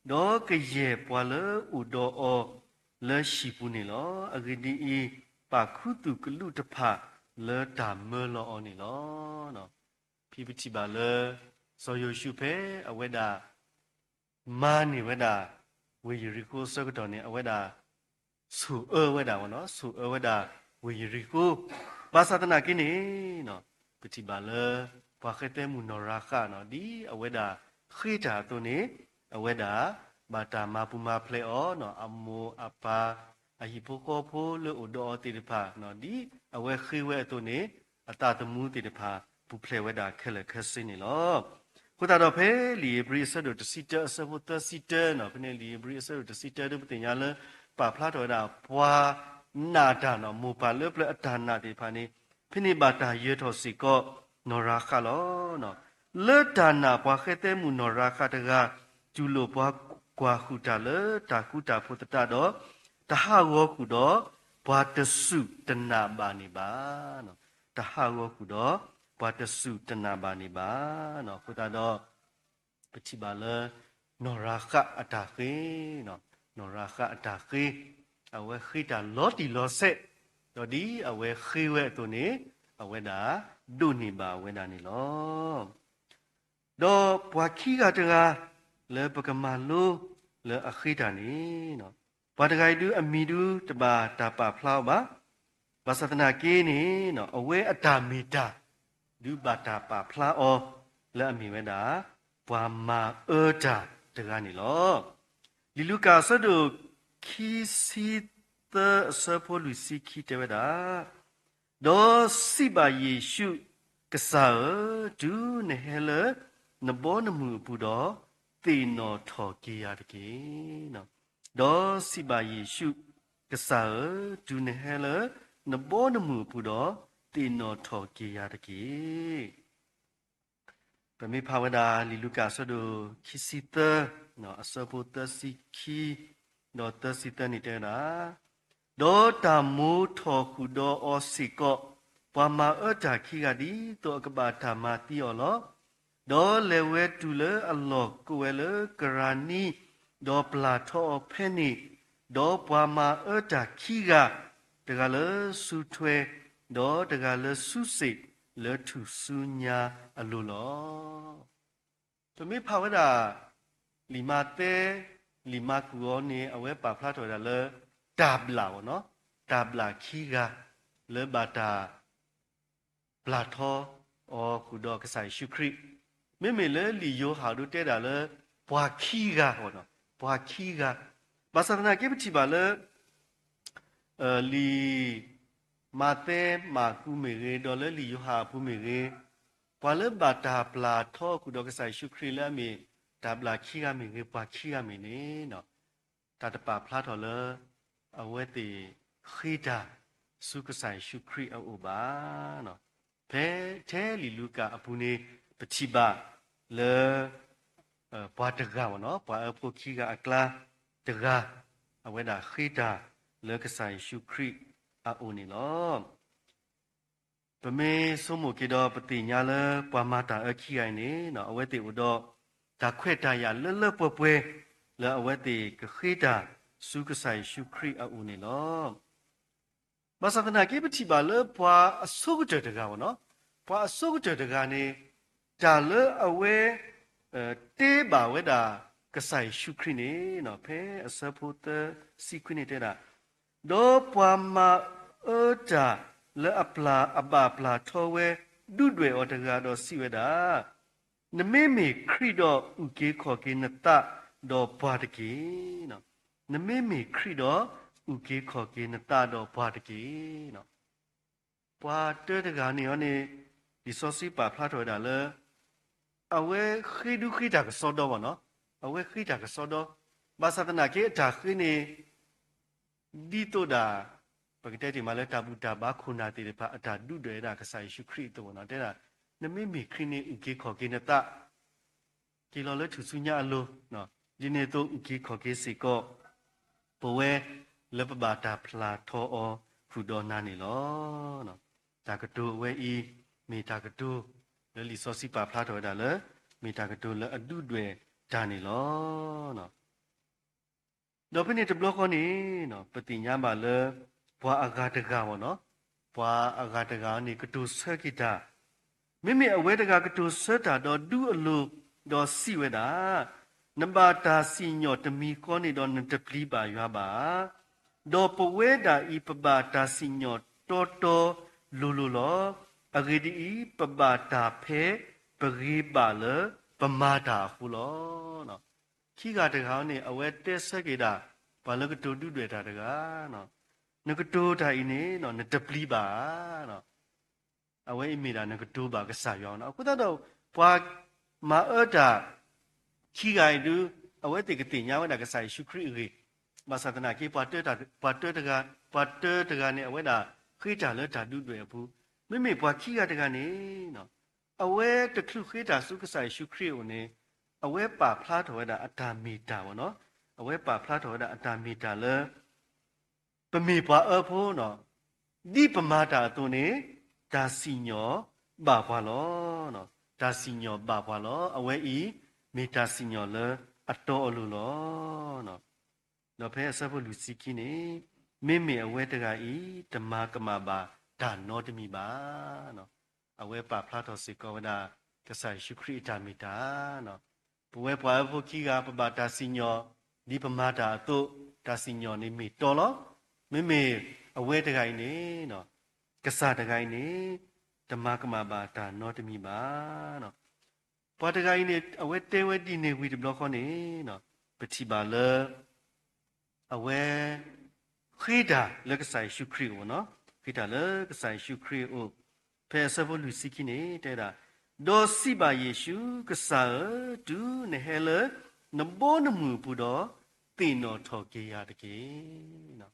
ဒီးကယဲၢ်ပှၤလၢအိၣ်ဒီးအီၤလၢဟံၣ်ပူၤန့ၣ်လီၤ. အဂ့ၢ်ဒ်အံၤ, ပာ်ခူသူၣ်ကလူးတဖၣ်လၢတၢ်မၢလီၤအီၤန့ၣ်လီၤ. ဖဲပထံၣ်ဘၣ်လၢ စီၤယိၤၡူဖဲအဝဲဒၣ် မၤန့ၢ်ဝဲဒၣ် ဝ့ၢ်ယရံၣ်ဃိအဆၢကတီၢ်န့ၣ် အဝဲဒၣ် ဆိၣ်အၢဝဲဒၣ်, ဆိၣ်အၢဝဲဒၣ်ဝ့ၢ်ယရံၣ်ဃိ, ဘၣ်ဆၣ်သနာ်က့န့ၣ် ပထံၣ်ဘၣ်လၢ ပှၤဃဲသဲမုၣ်နီၢ်ရၤဃးနီၤ ဒ်အဝဲဒၣ်ဃ့တၢ်အသိးန့ၣ်, အဝဲဒၣ် ဘၣ်တၢ်မၤပူၤမၤဖျဲးအီၤနီၤ အမိၢ်အပၢ် အဟံၣ်ဖိဃီဖိလၢအိၣ်ဒီးအီၤသ့ၣ်တဖၣ်နီၤ ဒ်အဝဲဃ့ဝဲအသိးန့ၣ်, အသးသမူသ့ၣ်တဖၣ် ပူၤဖျဲးဝဲဒၣ်ခဲလၢာ်ခဲဆ့န့ၣ်လီၤ. အဃိသတးဒီးဖဲလံာ်ဧ့ၤဘြံၤအဆၢဒိၣ်တဆံတၢအဆၢဖိသၢဆံတၢနီၤ, ဖဲန့ၣ်လံာ်ဧ့ၤဘြံၤအဆၢဒိၣ်တဆံတၢဒ်ပသ့ၣ်ညါလၢ ပာ်ဖျါထီၣ်ဝဲဒၣ် ပှၤနာ်တၢ်နီၤ မိၢ်ပၢ်လၢပျၢၤအတၢ်နာ်သ့ၣ်တဖၣ်န့ၣ်, ဖဲန့ၣ်ဘၣ်တၢ်ယၢၤထီၣ်စ့ၢ်ကီး နီၢ်ရၤဃးလီၤ. လၢတၢ်နာ်ပှၤဃဲသဲမုၣ်နီၢ်ရၤဃးတဂၤ တူၢ်လိာ်ပှၤကွၢ်ဃုာ်တၢ်လၢတၢ်ဃူတၢ်ဖိးသတးဒီး, တဟးဂီၤဃုာ်ဒီး ပှၤတစူၢ်တနာ်ဘၣ်န့ၣ်ဘၣ်. တဟးဂီၤဃုာ်ဒီး ပှၤတစူၢ်တနာ်ဘၣ်န့ၣ်ဘၣ်. အဃိသတးဒီး ပထံၣ်ဘၣ်လၢ နီၢ်ရၤဃးအတၢ်ဃ့, နီၢ်ရၤဃးအတၢ်ဃ့, အဝဲဃ့တၢ်လီၤတံၢ်လီၤဆဲး, ဒီးဒ်အဝဲဃ့ဝဲအသိးန့ၣ်, အဝဲဒၣ်ဒိးန့ၢ်ဘၣ်ဝဲဒၣ်န့ၣ်လီၤ. ဒီးပှၤခံဂၤတဂၤ လၢပကမၤလိလၢအဃ့တၢ်န့ၣ်, ပှၤတဂၤအံၤဒုးအမံၤဒုးတဘၣ်တၢ်ပာ်ဖျါအီၤဘၣ်. ဘၣ်ဆၣ်သနာ်က့န့ၣ် အဝဲအတၢ်မ့ၢ်တၢ် ဒုးဘၣ်တၢ်ပာ်ဖျါအီၤ လၢအမ့ၢ်ဝဲဒၣ် ပှၤမၤအၢတၢ်တဂၤန့ၣ်လီၤ. လံာ်လူၤကၣ်အဆၢဒိၣ်ခံဆံသၢအဆၢဖိလွံၢ်ဆံခံတဲဝဲဒၣ်, ဒီးစံးဘၣ်ယ့ၣ်ၡူး, ကစၢ်ဧၢ, တုၤနဟဲလၢနဘီနမုၢ်အပူၤဒီး, သ့ၣ်နီၣ်ထီၣ်က့ၤယၤတက့ၢ်. ဒီးစံးဘၣ်ယ့ၣ်ၡူး, ကစၢ်ဧၢ, တုၤနဟဲလၢနဘီနမုၢ်အပူၤဒီး, သ့ၣ်နီၣ်ထီၣ်က့ၤယၤတက့ၢ်. ပမ့ၢ်ဖးဝဲဒၣ်လံာ်လူၤကၣ်အဆၢဒိၣ်ခံဆံသၢ အဆၢဖိသၢဆံခံ ဒီးသၢဆံသၢန့ၣ်တဲဝဲဒၣ်, ဒီးတၢ်မိၣ်ထီၣ်ဃုာ်ဒီးအီၤစ့ၢ်ကီး, ပှၤမၤအၢတၢ်ခံဂၤဒ်သိးအကဘၣ်တၢ်မၤသံအီၤလီၤ. ဒီးလဲၤဝဲတုၤလၢအလီၢ်ကိးဝဲလၢကရၤနံ, ဒီးပျၢ်ထီအီၤဖဲန့ၣ်, ဒီးပှၤမၤအၢတၢ်ခံဂၤ, တဂၤလၢစူးထွဲ, ဒီးတဂၤလၢစူစ့ၣ်လၢထူၣ်စုညါအလိၤလီၤ. ပမ့ၢ်ဖးဝဲဒၣ် လံာ်မးသဲ, လံာ်မၢ်ကူးအံၤန့ၣ် အဝဲပာ်ဖျါထီၣ်ဝဲဒၣ်လၢ တၢ်ဘျၣ်ဘၣ်နီၤ, တၢ်ဘျၣ်ခံဂၤ လၢဘၣ်တၢ် ပျၢ်ထီအီၤဃုာ်ဒီးကစၢ်ယ့ၣ်ၡူးခရံာ်, မ့မ့ၢ်လၢလံာ်ယိၤဟၣ်ဒုးတဲဒၣ်လၢ ပှၤခံဂၤ, ပှၤခံဂၤ, ဘၣ်ဆၣ်သနာ်က့ပထံၣ်ဘၣ်လၢ လံာ်မးသဲ, မၢ်ကူးမ့ၢ်ဂ့ၤ, ဒီးလၢလံာ်ယိၤဟၣ်အပူၤမ့ၢ်ဂ့ၤ, ပှၤလၢဘၣ်တၢ်ပျၢ်ထီဃုာ်ဒီးကစၢ်ယ့ၣ်ၡူးခရံာ်လၢအမ့ၢ် တၢ်ဘျၣ်ခံဂၤမ့ၢ်ဂ့ၤ, ပှၤခံဂၤမ့ၢ်ဂ့ၤန့ၣ် တၢ်တပာ်ဖျါထီၣ်လၢ အဝဲသ့ၣ်ဃ့တၢ်ဆူကစၢ်ယ့ၣ်ၡူးခရံာ်အအိၣ်ဘၣ်. ဖဲထဲလံာ်လူၤကၣ်အပူၤန့ၣ် ပထံၣ်ဘၣ်လၢ ပှၤတဂၤဘၣ်နီၤ, ပှၤအၢဖိခံဂၤအကျါတဂၤ, အဝဲဒၣ်ဃ့တၢ်လၢကစၢ်ယ့ၣ်ၡူးခရံာ်အအိၣ်န့ၣ်လီၤ. ပမ့ၢ်ဆိကမိၣ်က့ၤဒီး ပသ့ၣ်ညါလၢပှၤမၤတၢ်အၢခံဂၤအံၤန့ၣ် အဝဲသ့ၣ်အိၣ်ဒီး တၢ်ခွဲးတၢ်ယာ်လၢလၢပှဲၤပှဲၤ လၢအဝဲသ့ၣ်ကဃ့တၢ်ဆူကစၢ်ယ့ၣ်ၡူးခရံာ်အအိၣ်န့ၣ်လီၤ. ဘၣ်ဆၣ်သနာ်က့ ပထံၣ်ဘၣ်လၢပှၤအဆိကတၢၢ်တဂၤဘၣ်နီၤ, ပှၤအဆိကတၢၢ်တဂၤန့ၣ် တၢ်လၢအဝဲ တဲဘၣ်ဝဲဒၣ် ကစၢ်ယ့ၣ်ၡူးခရံာ်န့ၣ် ဖဲအဆၢဖိသၢဆံခွံန့ၣ်တဲဒၣ်, ဒီးပှၤမၤအၢတၢ်လၢအပျၢ် အဘၣ်ပျၢ်ထီဝဲ ဒုးဒွဲၣ်အီၤတဂၤဒီးစံးဝဲဒၣ်, နမ့မ့ၢ်ခရံာ်ဒီး အုၣ်က့ၤခီၣ်က့ၤနသးဒီးပှၤတက့ၢ်. နမ့မ့ၢ်ခရံာ်ဒီး အုၣ်က့ၤခီၣ်က့ၤနသးဒီးပှၤတက့ၢ်. ပှၤတၢတဂၤန့ၣ်အီၤန့ၣ် လံာ်စီဆှံပာ်ဖျါထီၣ်ဝဲဒၣ်လၢ အဝဲဃ့ဒုးဃ့တၢ်ကစီဒီဘၣ်နီၤ, အဝဲဃ့တၢ်ကစီဒီ, ဘၣ်ဆၣ်သနာ်က့အတၢ်ဃ့န့ၣ် ဒ်သိးဒၣ် ပကတဲတ့ၢ်မးလၢတၢ်ဘူၣ်တၢ်ဘါခိၣ်နၢ်သ့ၣ်တဖၣ် အတၢ်ဒုးဒွဲၣ်ဝဲဒၣ်ကစၢ်ယ့ၣ်ၡူးခရံာ်အသိးဘၣ်နီၤ, တဲဒၣ် နမ့မ့ၢ်ခရံာ်န့ၣ် အုၣ်က့ၤခီၣ်က့ၤနသး က့ၤလီၤလၢထူၣ်စုညါအလိၤ, ဒ်န့ၣ်အသိးအုၣ်က့ၤခီၣ်က့ၤစ့ၢ်ကီး ပဝဲလၢပဘၣ်တၢ်ပျၢ်ထီအီၤဃုာ်ဒီးနၤန့ၣ်လီၤ. တၢ်ကတိၤအဝဲအံၤ မ့ၢ်တၢ်ကတိၤ လၢလံာ်စီဆှံပာ်ဖျါထီၣ်ဝဲဒၣ်လၢ မ့ၢ်တၢ်ကတိၤလၢအဒုးဒွဲၣ်တၢ်န့ၣ်လီၤ. ဒီးဖဲန့ၣ်တဘျီဃီန့ၣ် ပသ့ၣ်ညါဘၣ်လၢ ပှၤအဂၤတဂၤဘၣ်နီၤ, ပှၤအဂၤတဂၤန့ၣ် ကတိၤဆၢက့ၤတၢ်, မ့မ့ၢ်အဝဲတဂၤကတိၤဆၢတၢ်ဒီးဒူအလိၤ, ဒီးစံးဝဲဒၣ်, နဘၣ်တၢ်စံၣ်ညီၣ်တမံၤဃီန့ၣ်ဒီးနတပျံၤဘၣ်ယွၤဘၣ်ဧါ. ဒီးပဝဲဒၣ်အံၤ ပဘၣ်တၢ်စံၣ်ညီၣ်တီတီလိၤလိၤလီၤ. အဂ့ၢ်ဒ်အံၤ, ပဘၣ်တၢ်ဖဲပဂ့ၤဘၣ်လၢပမၤတၢ်အဃိလီၤ. ခံဂၤတဂၤန့ၣ် အဝဲတဲဆၢက့ၤဒၣ် ပှၤလၢကတိၤဒုးဒွဲၣ်တၢ်တဂၤ, နကတိၤတၢ်အံၤန့ၣ် နတပျံၤဘၣ်ဧါ. အဝဲအံၤမ့ၢ်ဒၣ်နကတိၤဘၣ်ကစၢ်ယွၤနီၤ. အဃိသတးဒီး ပှၤမၤအၢတၢ်ခံဂၤအံၤဒုး အဝဲသ့ၣ်ကသ့ၣ်ညါဝဲဒၣ်ကစၢ်ယ့ၣ်ၡူးခရံာ်အဂ့ၢ်, ဘၣ်ဆၣ်သနာ်က့ ပှၤတၢတဂၤ, ပှၤတၢတဂၤန့ၣ် အဝဲဒၣ်ဃ့တၢ်လၢတၢ်ဒုးဒွဲၣ်အပူၤ, မ့မ့ၢ်ပှၤခံဂၤတဂၤန့ၣ် အဝဲတချုးဃ့တၢ်ဆူကစၢ်ယ့ၣ်ၡူးခရံာ်အအိၣ်န့ၣ် အဝဲပာ်ဖျါထီၣ်ဝဲဒၣ်အတၢ်မ့ၢ်တၢ်ဘၣ်နီၤ, အဝဲပာ်ဖျါထီၣ်ဝဲဒၣ်အတၢ်မ့ၢ်တၢ်လၢ ပမ့ၢ်ပှၤအၢဖိနီၤ, ဒ်ပမၤတၢ်အသိးန့ၣ် တၢ်စံၣ်ညီၣ်ဘၣ်ပှၤလီၤ. တၢ်စံၣ်ညီၣ်ဘၣ်ပှၤလီၤ. အဝဲအံၤ မ့ၢ်တၢ်စံၣ်ညီၣ်လၢအတီအလိၤလီၤ. ဒီးဖဲအဆၢဖိလွံၢ်ဆံခံန့ၣ်, မ့မ့ၢ်အဝဲတဂၤအံၤ တမၤကမၣ်ဘၣ်တၢ်နီတမံၤဘၣ်. အဝဲပာ်ဖျါထီၣ်စ့ၢ်ကီးဝဲဒၣ် ကစၢ်ယ့ၣ်ၡူးခရံာ်အတၢ်မ့ၢ်တၢ် ပဝဲပှၤအၢဖိခံဂၤ ပဘၣ်တၢ်စံၣ်ညီၣ် ဒ်ပမၤတၢ်အသိး, တၢ်စံၣ်ညီၣ်န့ၣ်မ့ၢ်တီလီၤ. မ့မ့ၢ်အဝဲတဂၤအံၤန့ၣ်, ကစၢ်တဂၤအံၤန့ၣ် တမၤကမၣ်ဘၣ်တၢ်နီတမံၤဘၣ်. ပှၤတဂၤအံၤန့ၣ် အဝဲတဲဝဲဒ်န့ၣ်ဝံၤတဘျီဃီန့ၣ်, ပထံၣ်ဘၣ်လၢ အဝဲ ဃ့တၢ်လၢကစၢ်ယ့ၣ်ၡူးခရံာ်အအိၣ်နီၤ, ဃ့တၢ်လၢကစၢ်ယ့ၣ်ၡူးခရံာ်အအိၣ်, ဖဲအဆၢဖိလွံၢ်ဆံခံန့ၣ် တဲဒၣ်, ဒီးစံးဘၣ်ယ့ၣ်ၡူး, ကစၢ်ဧၢ, တုၤနဟဲလၢနဘီနမုၢ်အပူၤဒီး, သ့ၣ်နီၣ်ထီၣ်က့ၤယၤတက့ၢ်.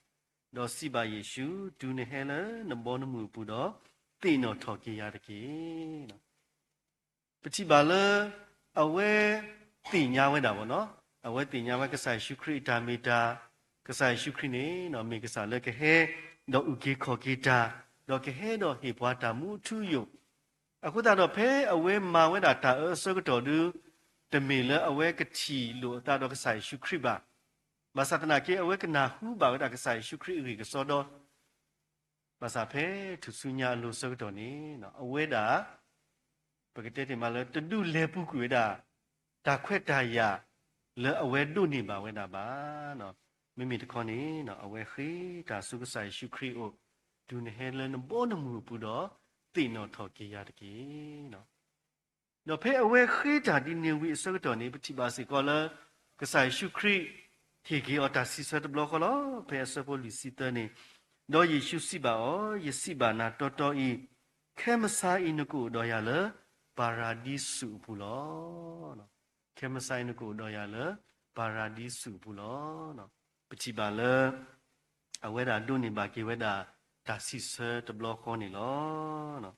ဒီးစံးဘၣ်ယ့ၣ်ၡူး, တုၤနဟဲလၢနဘီနမုၢ်အပူၤဒီး, သ့ၣ်နီၣ်ထီၣ်က့ၤယၤတက့ၢ်. ပထံၣ်ဘၣ်လၢ အဝဲသ့ၣ်ညါဝဲဒၣ်ဘၣ်နီၤ, အဝဲသ့ၣ်ညါဝဲကစၢ်ယ့ၣ်ၡူးခရံာ်အတၢ်မ့ၢ်တၢ်, ကစၢ်ယ့ၣ်ၡူးခရံာ်န့ၣ် မ့ၢ်ကစၢ်လၢကဟဲ ဒီးအုၣ်က့ၤခီၣ်က့ၤတၢ်, ဒီးကဟဲဒီးဟ့ၣ်ပှၤတၢ်မူအထူအယိာ်, အဃိသတးဒီးဖဲအဝဲမၤဝဲဒၣ်တၢ်အၢအဆၢကတီၢ်ဒုး တမ့ၢ်လၢအဝဲကထံၣ်လိာ်အသးဒီးကစၢ်ယ့ၣ်ၡူးခရံာ်ဘၣ်. ဘၣ်ဆၣ်သနာ်က့ အဝဲကနၢ်ဟူဘၣ်ဝဲဒၣ်ကစၢ်ယ့ၣ်ၡူးခရံာ်အဂံၢ်ကစီဒီ ဘၣ်ဆၣ်ဖဲထူၣ်စုညါအလိၤဆၢကတီၢ်န့ၣ် အဝဲဒၣ် ပကတဲတ့ၢ်မးလၢ တဒုးလဲၤပူၤကွံာ်ဝဲဒၣ် တၢ်ခွဲးတၢ်ယာ်လၢအဝဲဒိးန့ၢ်ဘၣ်ဝဲဒၣ်ဘၣ်. မ့မ့ၢ်တခီန့ၣ် အဝဲဃ့တၢ်ဆူကစၢ်ယ့ၣ်ၡူးခရံာ်အအိၣ်, တုၤနဟဲလၢနဘီနမုၢ်အပူၤဒီး သ့ၣ်နီၣ်ထီၣ်က့ၤယၤတက့ၢ်. ဒီးဖဲအဝဲဃ့တၢ်ဒ်န့ၣ်ဝံၤအဆၢကတီၢ်န့ၣ် ပထံၣ်ဘၣ်စ့ၢ်ကီးလၢ ကစၢ်ယ့ၣ်ၡူးခရံာ် ဟ့ၣ်က့ၤအီၤတၢ်စံးဆၢတဘျီဃီလီၤ. ဖဲအဆၢဖိလွံၢ်ဆံသၢန့ၣ်, ဒီးယ့ၣ်ၡူးစံးဘၣ်အီၤ, ယစံးဘၣ်နၤတီတီအံၤ, ခဲမုၢ်ဆါအံၤနကအိၣ်ဒီးယၤလၢ ပၤရၤဒံစူးအပူၤလီၤ. ခဲမုၢ်ဆါအံၤနကအိၣ်ဒီးယၤလၢ ပၤရၤဒံစူးအပူၤလီၤ. ပထံၣ်ဘၣ်လၢ အဝဲဒၣ်ဒိးန့ၢ်ဘၣ်က့ၤဝဲဒၣ် တၢ်စံးဆၢတဘျီဃီန့ၣ်လီၤ.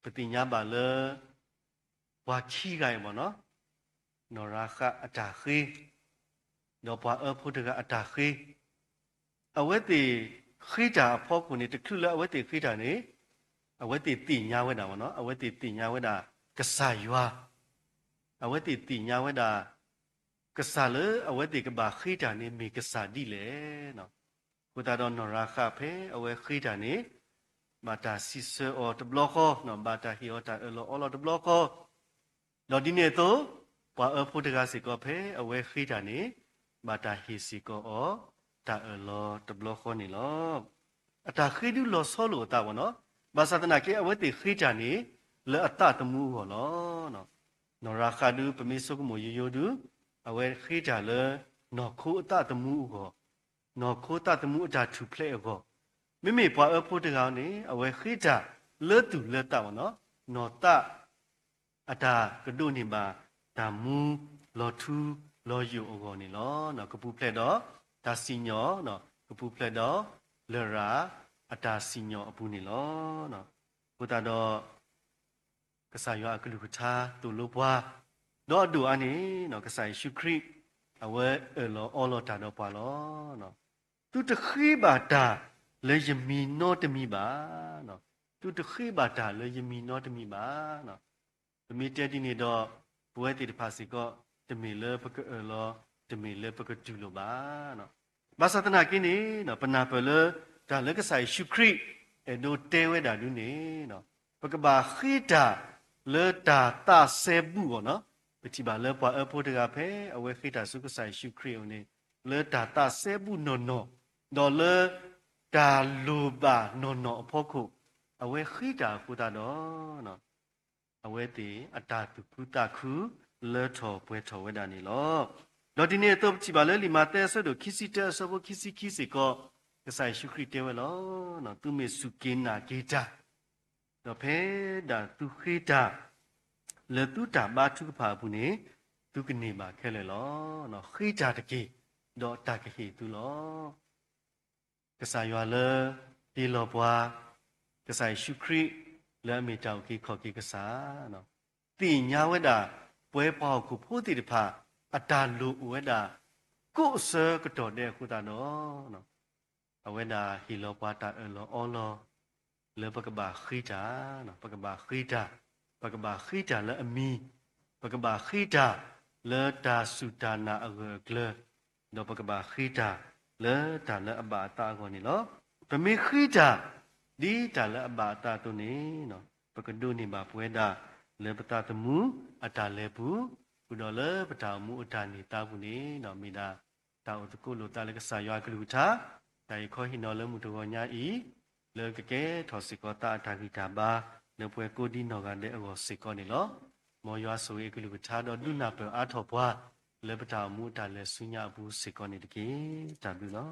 ပသ့ၣ်ညါဘၣ်လၢ ပှၤခံဂၤအံၤမ့ၢ်နီၤ, နီၢ်ရၤဃးအတၢ်ဃ့, ဒီးပှၤအၢဖိတဂၤအတၢ်ဃ့, အဝဲသ့ၣ်ဃ့တၢ်အဖီခိၣ်န့ၣ် တချုးလၢအဝဲသ့ၣ်ဃ့တၢ်န့ၣ် အဝဲသ့ၣ်သ့ၣ်ညါဝဲဒၣ်မ့ၢ်နီၤ, အဝဲသ့ၣ်သ့ၣ်ညါဝဲဒၣ် ကစၢ်ယွၤ, အဝဲသ့ၣ်သ့ၣ်ညါဝဲဒၣ် ကစၢ်လၢအဝဲသ့ၣ်ကဘၣ်ဃ့တၢ်န့ၣ် မ့ၢ်ကစၢ်ဒ်လဲၣ်. အဃိသတးဒီးနီၢ်ရၤဃးဖဲအဝဲဃ့တၢ်န့ၣ် ဘၣ်တၢ်စံးဆၢအီၤတဘျီဃီ, ဘၣ်တၢ်ဟ့ၣ်အီၤတၢ်အၢၣ်လီၤအီလီၤတဘျီဃီ, ဒီးဒ်န့ၣ်အသိး ပှၤအၢဖိတဂၤစ့ၢ်ကီးဖဲအဝဲဃ့တၢ်န့ၣ် ဘၣ်တၢ်ဟ့ၣ်စ့ၢ်ကီးအီၤ တၢ်အၢၣ်လီၤတဘျီဃီန့ၣ်လီၤ. အတၢ်ဃ့ဒုးလီၤဆီလိာ်အသးမ့ၢ်နီၤ, ဘၣ်ဆၣ်သနာ်က့ အဝဲသ့ၣ်ဃ့တၢ်န့ၣ် လၢအသးသမူအဂီၢ်လီၤ. နီၢ်ရၤဃးဒုး ပမ့ၢ်ဆိကမိၣ်ယိယိဒုး အဝဲဃ့တၢ်လၢ နီၢ်ခိအသးသမူအဂီၢ်, နီၢ်ခိသးသမူအတၢ်ထူၣ်ဖျဲးအဂီၢ်, မ့မ့ၢ်ပှၤအၢဖိတဂၤန့ၣ် အဝဲဃ့တၢ်လၢသူၣ်လၢသးမ့ၢ်နီၤ, နီၢ်သး အတၢ်ကဒိးန့ၢ်ဘၣ်တၢ်မူလီၤထူလီၤယိာ်အဂီၢ်န့ၣ်လီၤ. ကပူၤဖျဲးဒီးတၢ်စံၣ်ညီၣ်, ကပူၤဖျဲးဒီးလရာ် အတၢ်စံၣ်ညီၣ်အပူၤန့ၣ်လီၤ. အဃိသတးဒီး ကစၢ်ယွၤအကလုၢ်ကထါသိၣ်လိပှၤ, ဒီးအဒိၣ်အါန့ၣ် ကစၢ်ယ့ၣ်ၡူးခရံာ် အဝဲအၢၣ်လီၤအီလီၤတၢ်ဒီးပှၤလီၤ. သုတဃ့ဘၣ်တၢ်လၢယမံၤနီတမံၤဘၣ်. သုတဃ့ဘၣ်တၢ်လၢယမံၤနီတမံၤဘၣ်. ပမ့ၢ်တဲဒ်န့ၣ်ဒီး ပဝဲသ့ၣ်တဖၣ်စ့ၢ်ကီး တမ့ၢ်လၢပကအၢၣ်လီၤ, တမ့ၢ်လၢပကတူၢ်လိာ်ဘၣ်. ဘၣ်ဆၣ်သနာ်က့န့ၣ် ပနၢ်ပၢၢ်လၢ တၢ်လၢကစၢ်ယ့ၣ်ၡူးခရံာ် အဲၣ်ဒိးတဲဝဲဒၣ်ဒ်န့ၣ်, ပကဘၣ်ဃ့တၢ်လၢတၢ်သးစဲဘူးအဂီၢ်နီၤ. ပထံၣ်ဘၣ်လၢပှၤအၢဖိတဂၤဖဲ အဝဲဃ့တၢ်ဆူကစၢ်ယ့ၣ်ၡူးခရံာ်အအိၣ်န့ၣ် လၢတၢ်သးစဲဘူးနီၢ်နီၢ်, ဒီးလၢတၢ်လိၣ်ဘၣ်နီၢ်နီၢ်အဖီခိၣ် အဝဲဃ့တၢ်အဃိသတးဒီး အဝဲသ့ၣ်အတၢ်သူၣ်ခုသးခု လၢထီၣ်ပှဲၤထီၣ်ဝဲဒၣ်န့ၣ်လီၤ. ဒီးဒ်န့ၣ်အသိး ပထံၣ်ဘၣ်လၢလံာ်မးသဲအဆၢဒိၣ်ခံဆံတၢ အဆၢဖိခံဆံခံစ့ၢ်ကီး ကစၢ်ယ့ၣ်ၡူးခရံာ်တဲဝဲလီၤ. သုမ့ၢ်စူၢ်က့ၤနာ်က့ၤတၢ်, ဒီးဖဲဒၣ်သုဃ့တၢ် လၢသုတၢ်ဘါထုကဖၣ်အပူၤန့ၣ် သုကန့ၢ်ဘၣ်ခဲလၢာ်လီၤ. ဃ့တၢ်တက့ၢ်, ဒီးတၢ်ကဟ့ၣ်သုလီၤ. ကစၢ်ယွၤလၢဟ့ၣ်လီၤပှၤ ကစၢ်ယ့ၣ်ၡူးခရံာ် လၢအမ့ၢ်တၢ်အုၣ်က့ၤခီၣ်က့ၤကစၢ်, သ့ၣ်ညါဝဲဒၣ် ပဝဲပှၤဟီၣ်ခိၣ်ဖိသ့ၣ်တဖၣ် အတၢ်လိၣ်အိၣ်ဝဲဒၣ် ကိးအဆၢကတီၢ်ဒဲးအဃိသတးဒီး အဝဲဒၣ်ဟ့ၣ်လီၤပှၤတၢ်အၢၣ်လီၤအီလီၤ လၢပကဘၣ်ဃ့တၢ်, ပကဘၣ်ဃ့တၢ်, ပကဘၣ်ဃ့တၢ်လၢအမံၤ, ပကဘၣ်ဃ့တၢ်လၢတၢ်စူၢ်တၢ်နာ်အဂၢၢ်အကျၢၤ, ဒီးပကဘၣ်ဃ့တၢ်လၢတၢ်လၢအဘၣ်အသးအဂီၢ်န့ၣ်လီၤ. ပမ့ၢ်ဃ့တၢ် ဒ်တၢ်လၢအဘၣ်အသးအသိးန့ၣ် ပကဒိးန့ၢ်ဘၣ်ပဝဲဒၣ် လၢပသးသမူအတၢ်လဲၤပူၤ, ဃုာ်ဒီးလၢပတၢ်အိၣ်မူအတၢ်န့ၢ်သါပူၤန့ၣ် မ့ၢ်ဒၣ်တၢ်အိၣ်သကိးလိာ်သးလၢကစၢ်ယွၤအကလုၢ်ကထါ, တၢ်အံၤခီဟ့ၣ်နီၤလၢမုၢ်တဂီၤညါအံၤ လၢကကဲထီၣ်စ့ၢ်ကီးသးအတၢ်ဂံၢ်တၢ်ဘါ လၢပဝဲကိးဒံနီၢ်ဂၤဒဲးအဂီၢ်စ့ၢ်ကီးန့ၣ်လီၤ. မ်ယွၤဆိၣ်ဂ့ၤအကလုၢ်ကထါဒီးဒုးနၢ်ပၢၢ်အါထီၣ်ပှၤ လၢပတၢ်အိၣ်မူအတၢ်လဲၤဆူညါအပူၤစ့ၢ်ကီးန့ၣ်တက့ၢ်. တၢ်ဘျုးလီၤ.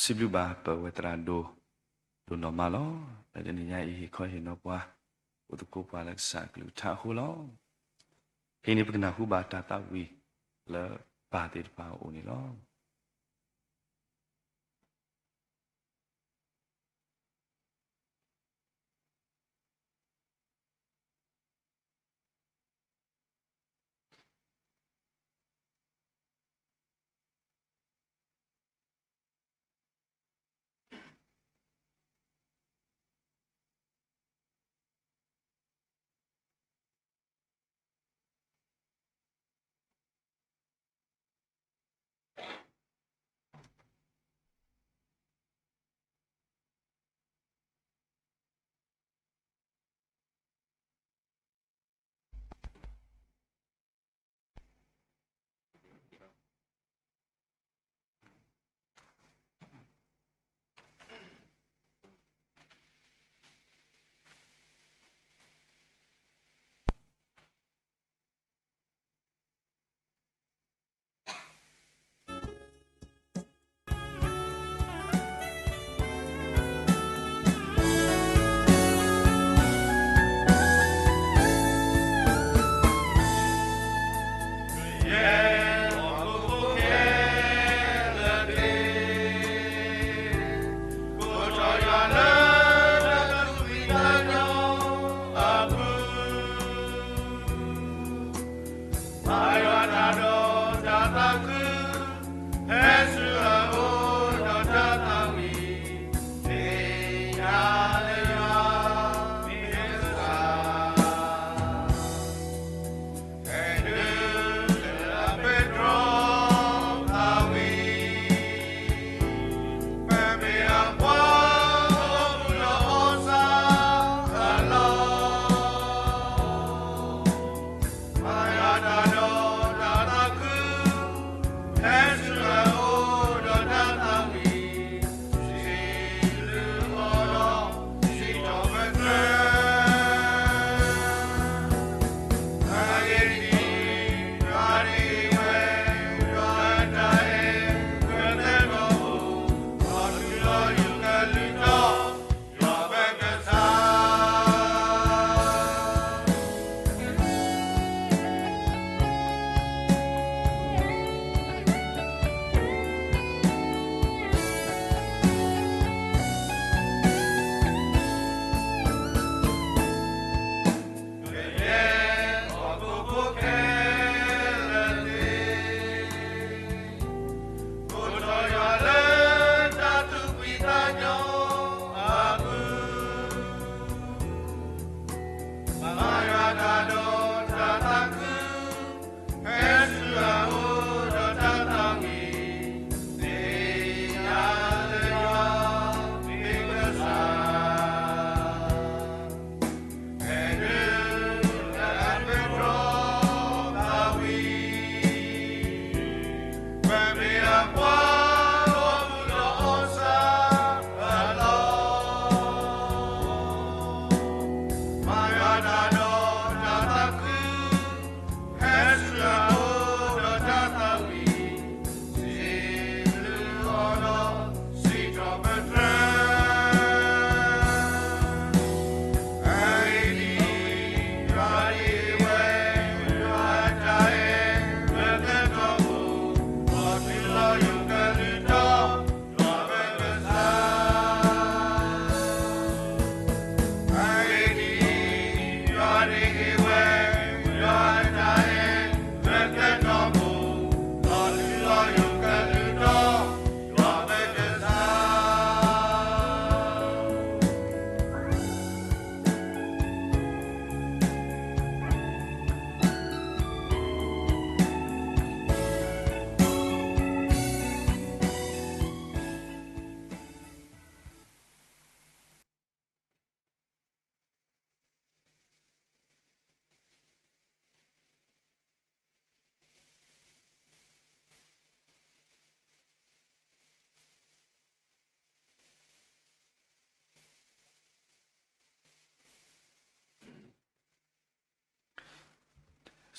စံးဘျုးဘၣ်ပဝဲသရၣ်ဒိၣ် ဒိၣ်နီၢ်မးလီၤ. လၢတနံၤညါအံၤ ဟ့ၣ်ခီဟ့ၣ်နီၤပှၤ အိၣ်သကိးပှၤလၢကစၢ်အကလုၢ်ကထါအဃိလီၤ. ခဲအံၤန့ၣ် ပကနၢ်ဟူဘၣ်တၢ်သးဝံၣ်လၢပၢ်သ့ၣ်တဖၣ်အအိၣ်န့ၣ်လီၤ.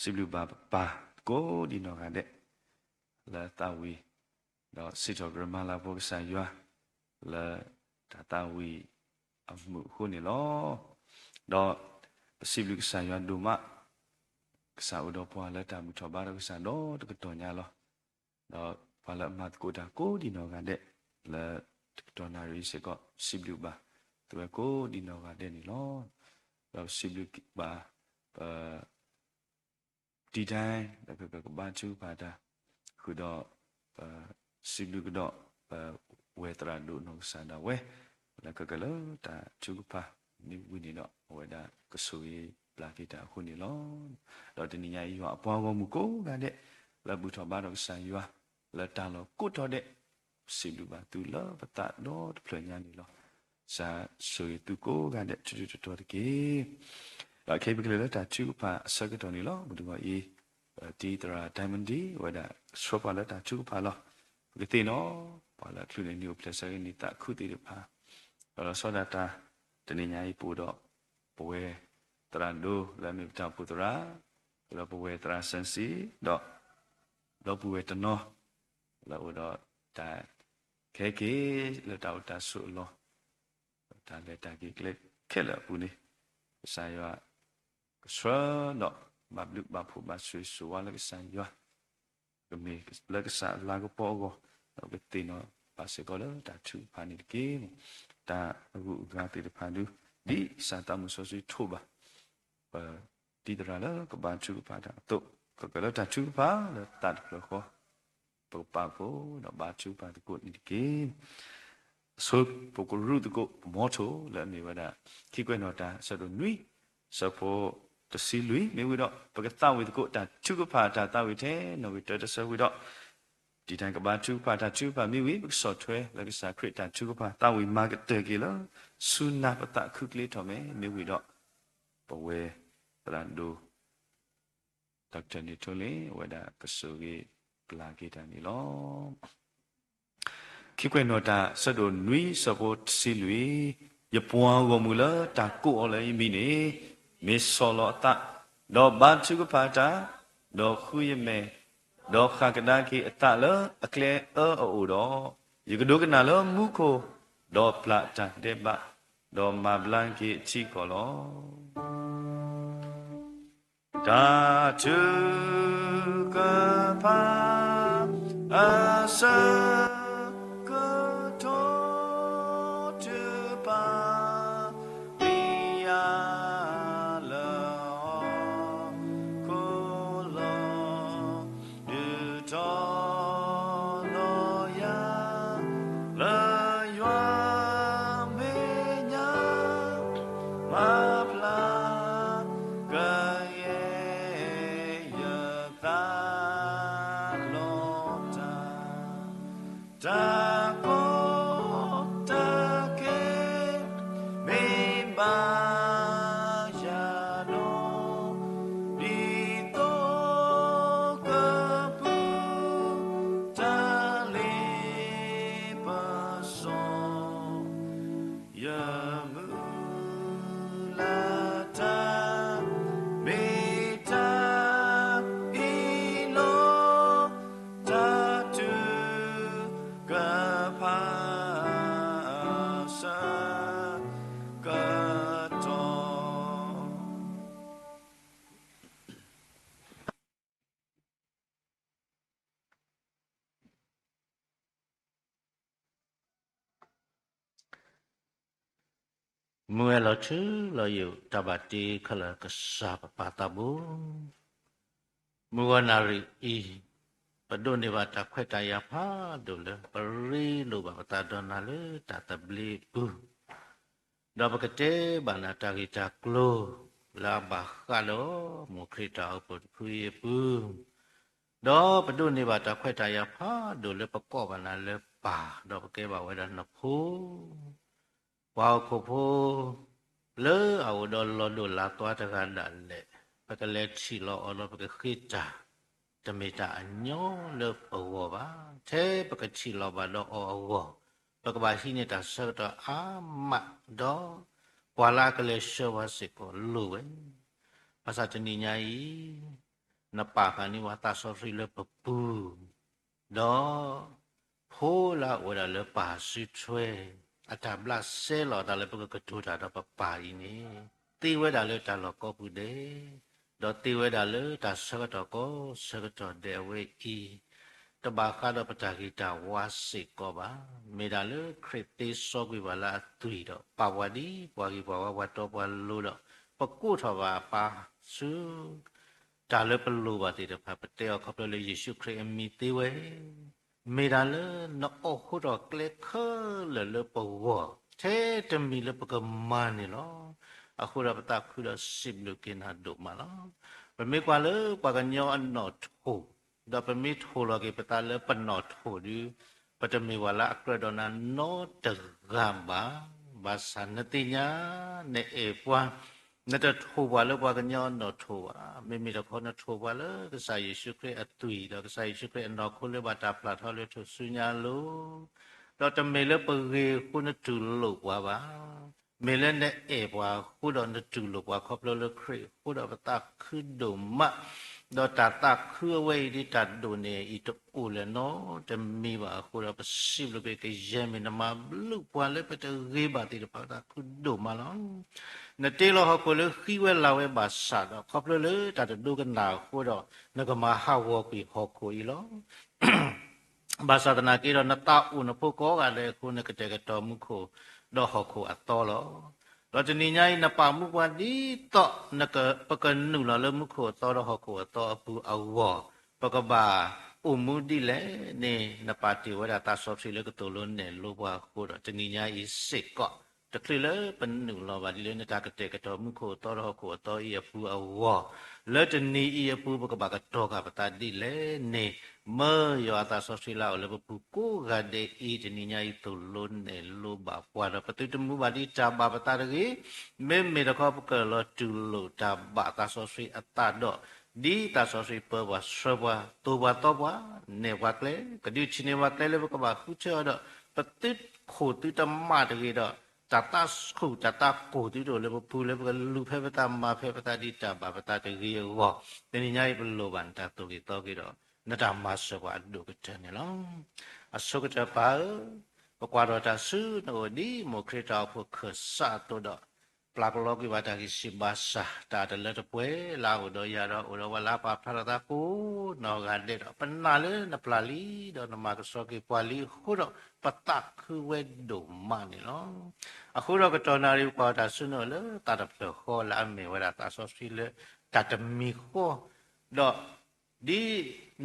စံးဘျုးဘၣ်ပပၢ်ကိးဒံနီၢ်ဂၤဒဲး လၢသးဝံၣ် ဒီးစံးထီၣ်ပတြၢၤမၤလၤကပီၤကစၢ်ယွၤ လၢတၢ်သးဝံၣ်အမုာ်အဃိန့ၣ်လီၤ. ဒီးပစံးဘျုးကစၢ်ယွၤဒိၣ်မး ကစၢ်အိၣ်ဒီးပှၤလၢတၢ်ဘူၣ်ထီၣ်ဘါထီၣ်ကစၢ်ဒီတကတီၢ်ညါလီၤ. ဒီးပှၤလၢအမၤသကိးတၢ်ကိးဒံနီၢ်ဂၤဒဲး လၢတကတီၢ်နၣ်ရံၣ်စ့ၢ်ကီး စံးဘျုးဘၣ်သုဝဲကိးဒံနီၢ်ဂၤဒဲးန့ၣ်လီၤ. ဒီးပစံးဘျုးဘၣ် ပ ဒံထၢၣ် လၢကကဘါထုကဖၣ်တၢ် ဃုာ်ဒီး ပစံးဘျုးကဒီး ပဝဲၢ်သရၣ်ဒိၣ်နီၢ်ကစၢ်ဒၣ်ဝဲ လၢကကလၢတၢ်ထုကဖၣ်န့ၣ်ဝံၤန့ၣ်ဒီး အဝဲဒၣ်ကဆိၣ်ဂ့ၤဘျါက့ၤတၢ်အဃိန့ၣ်လီၤ. ဒီးတနံၤညါအံၤယွၤအပှၤဂီၢ်မုၢ်ကိးဂၤဒဲး လၢဘူၣ်ထီၣ်ဘါထီၣ်ကစၢ်ယွၤ လၢတၢ်လီၢ်ကိးတီၤဒဲး စံးဘျုးဘၣ်သုလၢပသးဒီတဖျၢၣ်ညါန့ၣ်လီၤ. ကစၢ်ဆိၣ်ဂ့ၤသုကိးဂၤဒဲး ထူထူတီတီတက့ၢ်. ဒီးခဲအံၤပကလဲၤလၢတၢ်ထုကဖၣ်အဆၢကတီၢ်န့ၣ်လီၤ. ပတဂီၤအံၤ တံၤသရၣ် Diamond D ဝဲဒၣ်ဆှၢပှၤလၢတၢ်ထုကဖၣ်လီၤ. ပကသ့ၣ်နီၣ် ပှၤလၢအချုးန့ၢ်နံၣ်အိၣ်ဖျဲၣ်ဆၢကနံၣ်သးခုသ့ၣ်တဖၣ် ဒီးလီၤဆီဒၣ်တၢ် တနံၤညါအံၤပအိၣ်ဒီး ပဝဲၢ်သရၣ်ဒိၣ်လၢအမ့ၢ်ပတၢ်အိၣ်ဖှိၣ်သရၣ် ဒီးပဝဲၢ်သရၣ်စၢၣ်စံ ဒီး ဒီပုၢ်ဝဲၢ်တနီၤ လၢအအိၣ်ဒီးတၢ်ခဲက့ၤလၢတၢ်အိၣ်တၢ်ဆိးအလီၢ် တၢ်လဲၤတၢ်က့ၤကျဲခဲလၢာ်အပူၤန့ၣ် ကစၢ်ယွၤကဆှၢဒီး ဘၣ်ဘျုးဘၣ်ဖှိၣ်ဘၣ်ဆိၣ်ဂ့ၤဆိၣ်ဝါလၢကစၢ်ယွၤ ကမ့ၢ်လၢကစၢ်အလၤကပီၤအဂီၢ် ဒီးပကသ့ၣ်နီၣ်ဘၣ်စ့ၢ်ကီးလၢတၢ်ထုကဖၣ်န့ၣ်တက့ၢ်. တၢ်အဂုၤအဂၤသ့ၣ်တဖၣ်ဒု ဒ်ကစၢ်သးမုၢ်စီဆှံထိးဘၣ် ပတံၤသရၣ်လၢကဘါထုကဖၣ်တၢ်အသိး ကကလၢတၢ်ထုကဖၣ်လၢသးတဖျၢၣ်ဃီ ပကပာ်ဖှိၣ်ဒီးဘါထုကဖၣ်သကိးန့ၣ်တက့ၢ်. အဆိပကရူၢ်သကိးပမီထိၣ်လၢအမ့ၢ်ဝဲဒၣ် ခံကွဲးနီၣ်တၢ် အဆၢဒိၣ်နွံ ဆၢဖိတဆံလွံၢ် မ့ၢ်ဝံၤဒီး ပကသးဝံၣ်သကိးတၢ်ထုကဖၣ်တၢ်သးဝံၣ်ထဲနီၣ်ဂံၢ်တၢတဆၢဝံၤဒီး တံၤတၢ်ကဘါထုကဖၣ်တၢ်ထုကဖၣ်မ့ၢ်ဝံၤ ပကဆီၣ်ထွဲလၢကစၢ်ခရံာ်တၢ်ထုကဖၣ် သးဝံၣ်မၤကတၢၢ်က့ၤလၢ ဆူနၤပသးခုကျ့ထီၣ်မဲ မ့ၢ်ဝံၤဒီး ပဝဲသရၣ်ဒိၣ် Doctor န့ၣ်ထိလ့ၣ် အဝဲဒၣ်ကဆိၣ်ဂ့ၤပျၢ်က့ၤတၢ်န့ၣ်လီၤ. ခံကွဲးနီၣ်တၢ် ဆၢဒိၣ်နွံ ဆၢဖိတဆံလွံၢ်, ယပှၤဂီၢ်မုၢ်လၢတၢ်ကိးအီၤလၢယမံၤန့ၣ် မ့ၢ်ဆီၣ်လီၤအသး, ဒီးဘါထုကဖၣ်တၢ်, ဒီးဃုယမဲာ်, ဒီးဃၣ်ကဒါက့ၤအသးလၢအကျဲအၢအအိၣ်ဒီး, ယကဒိကနၣ်လၢမူခိၣ်, ဒီးပျၢ်တၢ်ဒဲးဘး, ဒီးမၤဘျါက့ၤအထံအကီၢ်လီၤ. တၢ်ထုကဖၣ် အဆၢကတီၢ် ထုကဖၣ် မ့ၢ်ယၤလၢဟီၣ်ခိၣ်လီၤ ဒုးတီၤလီၤယၤ လၢယွၤမဲာ်ညါ မၤဖျါကယဲၢ်ယသးလီၤတၢ်, တၢ်ကီတၢ်ခဲ မ့ၢ်ဘၣ်ယၤဒီး ဒ်သိးကပုၢ် တၢ်လ့ပစီ ယမုၢ်လၢ်တၢ် မ့ၢ်တၢ်အံၤလီၤ. တၢ်ထုကဖၣ် အဆၢကတီၢ် မုၢ်ဝဲၢ်လီၤထူလီၤယိာ် တၢ်ဘၣ်တ့ခဲလၢာ်ကစၢ်ပပၢ်သးဘိ, မုၢ်ဂီၤနၣ်ရံၣ်အံၤ ပဒိးန့ၢ်ဘၣ်တၢ်ခွဲးတၢ်ယာ်ဖးဒိၣ်လၢ ပရ့လိာ်ဘၣ်ပသးဒီးနၤလၢတၢ်သဘျ့အပူၤ ဒီးပကတဲဘၣ်နၤတၢ်ဂ့ၢ်တၢ်ကျိၤ လၢအဘၣ်ဃးဒီးမိၢ်ခရံာ်တၢ်အိၣ်ဖှိၣ်တဖုအံၤအပူၤ, ဒီးပဒိးန့ၢ်ဘၣ်တၢ်ခွဲးတၢ်ယာ်ဖးဒိၣ်လၢပကိးဘၣ်နၤလၢပၢ် ဒီးပကဲဘၣ်ဝဲဒၣ်နဖိ ပှၤဟီၣ်ခိၣ်ဖိ လၢအအိၣ်ဒီးလီၤဒိၣ်လၢ်သွါတဂၤဒၣ်လဲာ်, ပကလဲၤထံၣ်လီၤအီၤဒီးပကဃ့တၢ် တမ့ၢ်တၢ်အညီလၢပဂီၢ်ဘၣ်. ထဲပကထံၣ်လီၤဘၣ်ဒီးအီၤအဂီၢ်, ပကဘၣ်ဟံးန့ၢ်တၢ်ဆၢကတီၢ်အါမးဒီး ပှၤလၢအကလဲၤဆှၢပှၤစ့ၢ်ကီးလိၣ်ဝဲ. ဘၣ်ဆၣ်တနံၤညါအံၤ နပာ်ဃာ်န့ၢ်ပှၤသးစီဆှံလၢပပူၤ, ဒီးဖိလၢအအိၣ်ဝဲဒၣ်လၢပၢ်စုထွဲ အတၢ်ဘျးစဲလီၤအသးလၢပကကတိၤတၢ်ဒီးပပၢ်အံၤန့ၣ် သ့ဝဲဒၣ်လၢတၢ်လီၢ်ကိးပူၤဒဲး, ဒီးသ့ဝဲဒၣ်လၢတၢ်ဆၢကတီၢ်ကိးဆၢကတီၢ်ဒဲးအဝဲအံၤ, တဘၣ်ဃးဒီးပတၢ်ဂ့ၤတၢ်ဝါစ့ၢ်ကီးဘၣ်. မ့ၢ်ဒၣ်လၢခရံာ်သ့စီကွံာ်ပှၤလၢအသွံၣ်ဒီး ပာ်ပှၤဒ်ပှၤဂ့ၤပှၤဝါပှၤတီပှၤလိၤဒီး ပကိးထီၣ်ဘၣ်အပၢ်ဆူ တၢ်လၢပလိၣ်ဘၣ်သ့ၣ်တဖၣ် ပတဲအီၤခီဖျိလၢယ့ၣ်ၡူးခရံာ်အမံၤသ့ဝဲ, မ့ၢ်ဒၣ်လၢနအိးထီၣ်ကျဲခဲလၢာ်လၢပဂီၢ် ထဲတမံၤလၢပကမၤန့ၣ်လီၤ. အဃိဒီးပသးခုဒီးစံးဘျုးက့ၤနၤဒိၣ်မးလီၤ. ပမ့ၢ်ကွၢ်လၢပှၤကညီအနီၣ်ထိၣ် ဒီးပမ့ၢ်ထိၣ်လီၤက့ၤပသးလၢပနီၣ်ထိၣ်ဒုး ပတမ့ၢ်ပှၤလၢအကြၢးဒီးနၤနီတဂၤဘၣ်. ဘၣ်ဆၣ်နသ့ၣ်ညါ နအဲၣ်ပှၤ နတထိၣ်ပှၤလၢပှၤကညီအနီၣ်ထိၣ်ဘၣ်. မ့မ့ၢ်တခီနထိၣ်ပှၤလၢကစၢ်ယ့ၣ်ၡူးခရံာ်အသွံၣ် ဒီးကစၢ်ယ့ၣ်ၡူးခရံာ်အနီၢ်ခိလၢဘၣ်တၢ်ပျၢ်ထီလၢထူၣ်စုညါအလိၤ, ဒီးတမ့ၢ်လၢပဂ့ၤအဃိနတူၢ်လိာ်ပှၤဘၣ်. မ့ၢ်လၢနအဲၣ်ပှၤအဃိဒီးနတူၢ်လိာ်ပှၤခီဖျိလၢခရံာ်အဃိဒီးပသးခုဒိၣ်မး, ဒီးတၢ်သးခုအဝဲအံၤဒ်တၢ်ဒိၣ်န့ၢ်အံၤတအိၣ်လၢၤနီတမံၤဘၣ်အဃိဒီး ပစံးဘျုးက့ၤကယဲၢ်မ့ၢ်နမၤဘျုးပှၤလၢပတဂ့ၤဘၣ်သ့ၣ်တဖၣ် ပသးခုဒိၣ်မးလီၤ. နတ့လီၤဟီၣ်ခိၣ်လၢဃံဝဲလၤဝဲဘၣ်ဆၣ်ဒီး ခီဖျိလၢတၢ်တဒိကနၣ်အဃိဒီး နကမၤဟးဂီၤကွံာ်ဟီၣ်ခိၣ်အံၤလီၤ. ဘၣ်ဆၣ်သနာ်က့ဒီး နသးအိၣ်နဖိကိးဂၤဒဲးအဃိ နကတဲာ်ကတီၤမူခိၣ်ဒီးဟီၣ်ခိၣ်အသီလီၤ. ဒီးတနံၤညါအံၤ နပာ်မူပှၤဒ်သိး ပကနုာ်လီၤလၢမူခိၣ်အသီဒီးဟီၣ်ခိၣ်အသီအပူၤအဂီၢ်, ပကဘၣ်အိၣ်မူဒ်လဲၣ်န့ၣ် နပာ်တ့ၢ်ဝဲဒၣ်သးစီဆှံလၢကသိၣ်လိနဲၣ်လိပှၤအဃိဒီး တနံၤညါအံၤစ့ၢ်ကီး တချုးလၢပနုာ်လီၤဘၣ်ဒ်လၢနတၢ်ကတဲာ်ကတီၤမူခိၣ်အသီဒီးဟီၣ်ခိၣ်အသီအံၤအပူၤအဂီၢ်, လၢတနံၤအံၤအပူၤ ပကဘၣ်ကတီၤဃာ်ပသးဒ်လဲၣ်န့ၣ်, မၢယွၤအသးစီဆှံလၢအအိၣ်လၢပပူၤကိးဂၤဒဲးအံၤ တနံၤညါအံၤသိၣ်လိနဲၣ်လိဘၣ်ပှၤဒီး ပသုတမူဘၣ်ဒ်တၢ်ဘၣ်ပသးတဂ့ၤ, မ့မ့ၢ်တခီ ပကြၢးလီၤတူၢ်လိာ်တၢ်ဘၣ်သးစီဆှံအသးဒီး ဒ်သးစီဆှံပၢပှၤဆှၢပှၤ သိၣ်ပှၤသီပှၤ နဲၣ်ပှၤကျဲ, ကဒုးထံၣ်န့ၢ်ပှၤကျဲလၢပကဘၣ်ဃုထၢအီၤဒီး ပသုတခိၣ်သုတမးတဂ့ၤဒီး တၢ်သးဆူၣ်တၢ်သးကိၢ်သုတအိၣ်လၢပပူၤလၢပကလူၤဖဲပသးမၤဖဲပသးဒ်တၢ်ဘၣ်ပသးတဂ့ၤအဂီၢ်, တနံၤညါအံၤပလိၣ်ဘၣ်နတၢ်သိၣ်ဂ့ၤသီဂ့ၤဒီး နတၢ်မၤစၢၤပှၤအဒိၣ်ကတၢၢ်န့ၣ်လီၤ. အဆိကတၢၢ်ပၢ်ဧၢ, ပကွၢ်ထီၣ်တၢ်ဆူနအိၣ်ဒ်မိၢ်ခရံာ်တၢ်အိၣ်ဖှိၣ်ခၢၣ်စးအသိးဒီး ပျၢ်ကလီကွံာ်ဘၣ်တၢ်ဂံၢ်စၢ်ဘါစၢ် တၢ်တလၢတပှဲၤလၢအအိၣ်ဒီးယၤဒီးအိၣ်ဒီးပှၤလၢအပာ်ဖျါထီၣ်သးကိးနီၢ်ဂၤဒဲးဒီး ပနာ်လၢနပျၢ်လံဒီးနမၤကဆှီက့ၤပှၤလံအဃိဒီး ပသးခုဝဲဒိၣ်မးန့ၣ်လီၤ. အဃိဒီးကတီၢ်နၣ်ရံၣ်ပကွၢ်တၢ်ဆူနအိၣ်လၢသးတဖျၢၣ်ဃီလၢအမ့ၢ်ဝဲဒၣ်သးစီဆှံလၢတၢ်တမံၤဃီ ဒီး ဒ်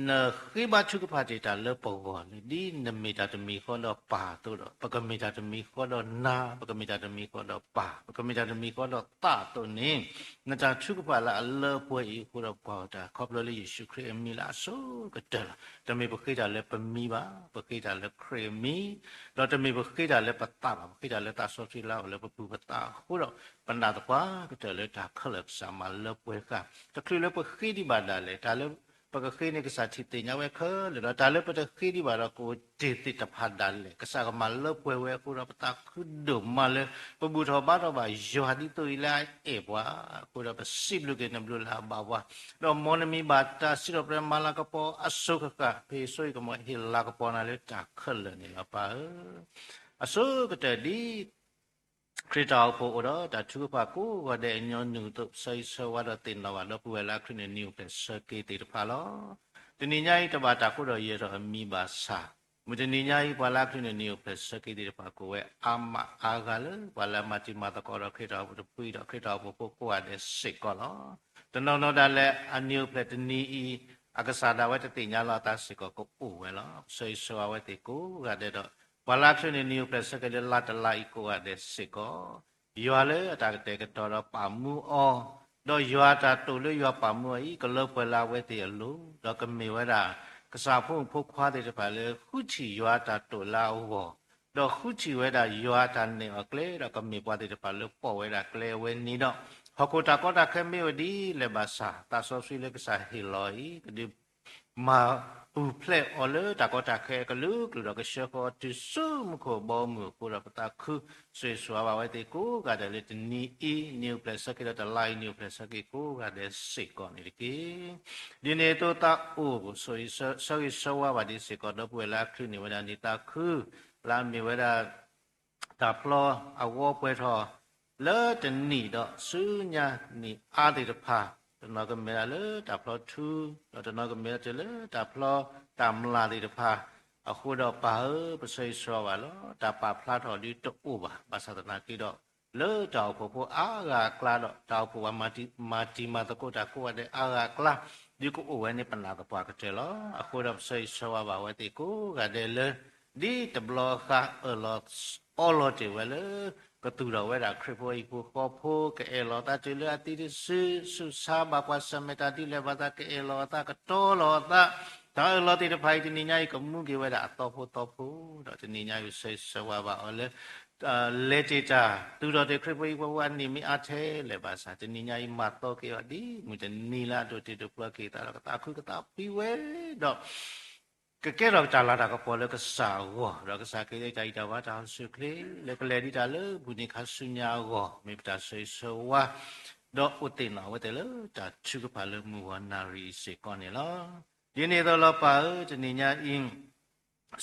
နဃ့ဘါထုကဖၣ်တ့ၢ်တၢ်လၢပဂီၢ်လၢ ဒ်နမ့ၢ်တၢ်တမံၤဃီဒီးပၢ်အသိးဒီး ပကမ့ၢ်တၢ်တမံၤဃီဒီးနၤ, ပကမ့ၢ်တၢ်တမံၤဃီဒီးပၢ်, ပကမ့ၢ်တၢ်တမံၤဃီဒီးသးအသိးန့ၣ်, နတၢ်ထုကဖၣ်လၢအလၢပှဲၤအံၤအဃိဒီး ပကွၢ်အီၤတၢ်ခီဖျိလၢယ့ၣ်ၡူးခရံာ်အမံၤလၢအဆိကတၢၢ်လီၤ. တမ့ၢ်ပဃ့တၢ်လၢပမံၤဘၣ်, ပဃ့တၢ်လၢခရံာ်အမံၤ, ဒီးတမ့ၢ်ပဃ့တၢ်လၢပသးဘၣ်, ပဃ့တၢ်လၢသးစီဆှံလၢအအိၣ်လၢပပူၤပသးအဃိဒီး ပနာ်သပှၢ်ကတၢၢ်လၢတၢ်ခဲလၢာ်ကစၢ်မၤလၢပှဲၤဃာ်, တချုးလၢပဃ့ဒံးဘၣ်ဒၣ်လဲာ်, တၢ်လၢပကဃ့န့ၣ် ကစၢ်ထံၣ်သ့ၣ်ညါဝဲခဲလၢာ်ဒီး တၢ်လၢပတဃ့ဒံးဘၣ်ဒီးကအိၣ်တ့ၢ်သ့ၣ်တဖၣ်ဒၣ်လဲာ်, ကစၢ်ကမၤလၢပှဲၤဝဲအဃိဒီး ပသးခုဒိၣ်မးလၢ ပဘူၣ်ထီၣ်ဘါထီၣ်ဘၣ်ယွၤဒ်သိးအံၤလၢအအဲၣ်ပှၤအဃိဒီး ပစံးဘျုးက့ၤနဘျုးလၢအဘၣ်ပှၤ, ဒီးမ်နမံၤဘၣ်တၢ်စံးထီၣ်ပတြၢၤမၤလၤကပီၤအစိၤဃၣ်ဃၣ်, ဖဲအံၤဆိအံၤကမီၤဟ့ၣ်လၤကပီၤနၤလၢတၢ်ခဲလၢာ်န့ၣ်လီၤပၢ်ဧၢ. အဆိကတၢၢ်ဒ် ခရံာ်တၢ်အိၣ်ဖှိၣ်အိၣ်ဒီးတၢ်ထုကဖၣ်ကိးဂၤဒဲးအညီနုၢ်အသိး ဆၢဂ့ၤဆၢဝါဒီးသ့ၣ်နီၣ်ဘၣ်ဒီပုၢ်ဝဲၢ်လၢအချ့န့ၣ် နံၣ်အိၣ်ဖျဲၣ်ဆၢက့ၤသ့ၣ်တဖၣ်လီၤ. တနံၤညါအံၤတဘၣ်တၢ်ဃိဒီးယဲၢ်ထီၣ်အမံၤဘၣ်ဆၣ်, မုၢ်တနံၤညါအံၤ ပှၤလၢအချ့န့ၣ် နံၣ်အိၣ်ဖျဲၣ်ဆၢက့ၤသ့ၣ်တဖၣ် ကအိၣ်ဝဲအါမးအါဂၤလၢပှၤလၢအမၤတံၤမၤသကိးဒီးခရံာ်တၢ်အိၣ်ဖှိၣ်တဖုအံၤဒီး ခရံာ်တၢ်အိၣ်ဖှိၣ်ဖိကိးဂၤဒဲးစ့ၢ်ကီးလီၤ. တနီၤနီၤဒၣ်လဲာ်အနံၣ်အိၣ်ဖျဲၣ်တနံၤအံၤ အကစၢ်ဒၣ်ဝဲတသ့ၣ်ညါလီၤအသးစ့ၢ်ကီးကအိၣ်ဝဲလီၤ. ပဆၢဂ့ၤဆၢဝါဝဲသ့ၣ်ကိးဂၤဒဲးဒီး ပှၤလၢအချ့န့ၣ် နံၣ်အိၣ်ဖျဲၣ်ဆၢက့ၤလၢလါတလါအံၤကိးဂၤဒဲးစ့ၢ်ကီး ယွၤလၢအတၢ်ကတဲာ်ကတီၤဒီးပာ်မူအီၤ, ဒီးယွၤအတၢ်တိာ်လၢယွၤပာ်မူအီၤအံၤ ကလၢပှဲၤလၢအဝဲသ့ၣ်အလိၤ, ဒီးကမ့ၢ်ဝဲဒၣ် ကစၢ်ဖိမုၣ်ဖိခွါသ့ၣ်တဖၣ်လၢဃုထံၣ်ယွၤအတၢ်တိာ်လၢအဂီၢ်, ဒီးဃုထံၣ်ဝဲဒၣ်ယွၤအတၢ်နဲၣ်အီၤကျဲ, ဒီးကမ့ၢ်ပှၤသ့ၣ်တဖၣ်လၢပိာ်ဝဲဒၣ်ကျဲအဝဲန့ၣ်ဒီး, ဟီၣ်ခိၣ်တၢ်ကီတၢ်ခဲမ့ၢ်ဝဲဒ်လဲၣ်ဘၣ်ဆၣ်, သးစီဆှံလၢကစၢ်ဟ့ၣ်လီၤအံၤ ကဒုး မၤပူၤဖျဲးအီၤလၢတၢ်ကီတၢ်ခဲအကလုာ်ကလုာ်ဒီး ကဆှၢဃီၤအီၤတုၤဆူမူခိၣ်ဘီမုၢ်အဃိဒီး ပသးခုဆိၣ်ဂ့ၤဆိၣ်ဝါဘၣ်ဝဲသ့ၣ်ကိးဂၤဒဲးလၢတနံၤအံၤ နံၣ်အိၣ်ဖျဲၣ်ဆၢက့ၤဒီးတလါအံၤ နံၣ်အိၣ်ဖျဲၣ်ဆၢက့ၤကိးဂၤဒဲးစ့ၢ်ကီးန့ၣ်တက့ၢ်. ဒ်န့ၣ်အသိးသးအိၣ်ဆိၣ်ဂ့ၤဆၢဂ့ၤဆၢဝါဘၣ်ဒံးစ့ၢ်ကီး ဒီပုၢ်ဝဲၢ်လၢအချုးန့ၢ်ဝဲဒၣ်နံၣ်သးခု လၢအမ့ၢ်ဝဲဒၣ် တၢ်ဖျီအဂီၤပှဲၤထီၣ် လၢတနံၣ်ဒီးဆူညါနံၣ်အါသ့ၣ်တဖၣ်, တနီၤကမ့ၢ်ဒၣ်လၢတၢ်ဖျီထူ, ဒီးတနီၤကမ့ၢ်ဒၣ်တုၤလၢတၢ်ဖျီတၢ်မျၢ်သ့ၣ်တဖၣ်, အဃိဒီးပၢ်ဧၢ, ပဆၢဂ့ၤဆၢဝါဘၣ်လီၤ. တၢ်ပာ်ဖျါထီၣ်ဒုတအိၣ်ဘၣ်. ဘၣ်ဆၣ်သနာ်က့ဒီး လၢတၢ်အိၣ်ဖှိၣ်ဖိအါဂၤအကျါဒီး တၢ်အိၣ်ဖှိၣ်ပှၤမၤတံၤမၤသကိးတၢ်ကိးဂၤဒဲးအါဂၤအကျါ ဒုကအိၣ်ဝဲန့ၣ်ပနၢ်သပှၢ်ကတၢၢ်လီၤ. အဃိဒီးပဆၢဂ့ၤဆၢဝါဘၣ်ဝဲသ့ၣ်ကိးဂၤဒဲးလၢ ဒ်တဘျီဃီအၢၣ်လီၤအီလီၤတ့ၢ်ဝဲလၢ ကသူၣ်ထီၣ်ဝဲဒၣ်ခရံာ်ဖိဟံၣ်ဖိဃီဖိ, ကအဲၣ်လီၤသးတုၤလၢအသံတစု, ဆူးဆါဘၣ်ကွၢ်ဆၢၣ်မဲာ်တၢ်ဒ်လဲၣ်ဘၣ်သး, ကအဲၣ်လီၤအသး, ကတီလီၤအသး, တၢ်အၢၣ်လီၤသ့ၣ်တဖၣ်အံၤ တနံၤညါအံၤကမူက့ၤဝဲဒၣ်အသီဖိသီဖိ, ဒီးတနံၤညါအံၤ ဆၢဂ့ၤဆၢဝါဘၣ်အီၤလၢ လဲၤတ့ၢ်တၢ် သူၣ်ထီၣ်တ့ၢ်ခရံာ်ဖိဟံၣ်ဖိဃီဖိအနံၣ်မ့ၢ်အါထဲလဲၣ်ဘၣ်ဆၣ်, တနံၤညါအံၤမၤသီက့ၤအီၤဒ်မုၢ်တနံၤလၢအဒိးတ့ၢ်ဒိးဖျီက့ၤသးဒီး ကသးခုကသးဖှံဝဲဒီး ကကဲထီၣ်တၢ်လၤတၢ်ကပီၤလၢကစၢ်အဂီၢ်, ဒီးကစၢ်က့ၤလၢတၢ်ဂံၢ်တၢ်ဘါတၢ်ဟီၣ်ဆူၣ်ချ့ လၢကလဲၤဒ်တၢ်လၢပူၤန့ၣ်ခါဆူညါအဂီၢ်, မ့ၢ်ပတၢ်ဆၢဂ့ၤဆၢဝါ ဒီးအိၣ်သ့ၣ်နီၣ်အဝဲသ့ၣ်လၢတၢ်ထုကဖၣ်လၢမုၢ်ဂီၤနၣ်ရံၣ်အံၤစ့ၢ်ကီးန့ၣ်လီၤ. ဒ်န့ၣ်အသိးလီၤပၢ်ဧၢ, တနံၤညါအံၤ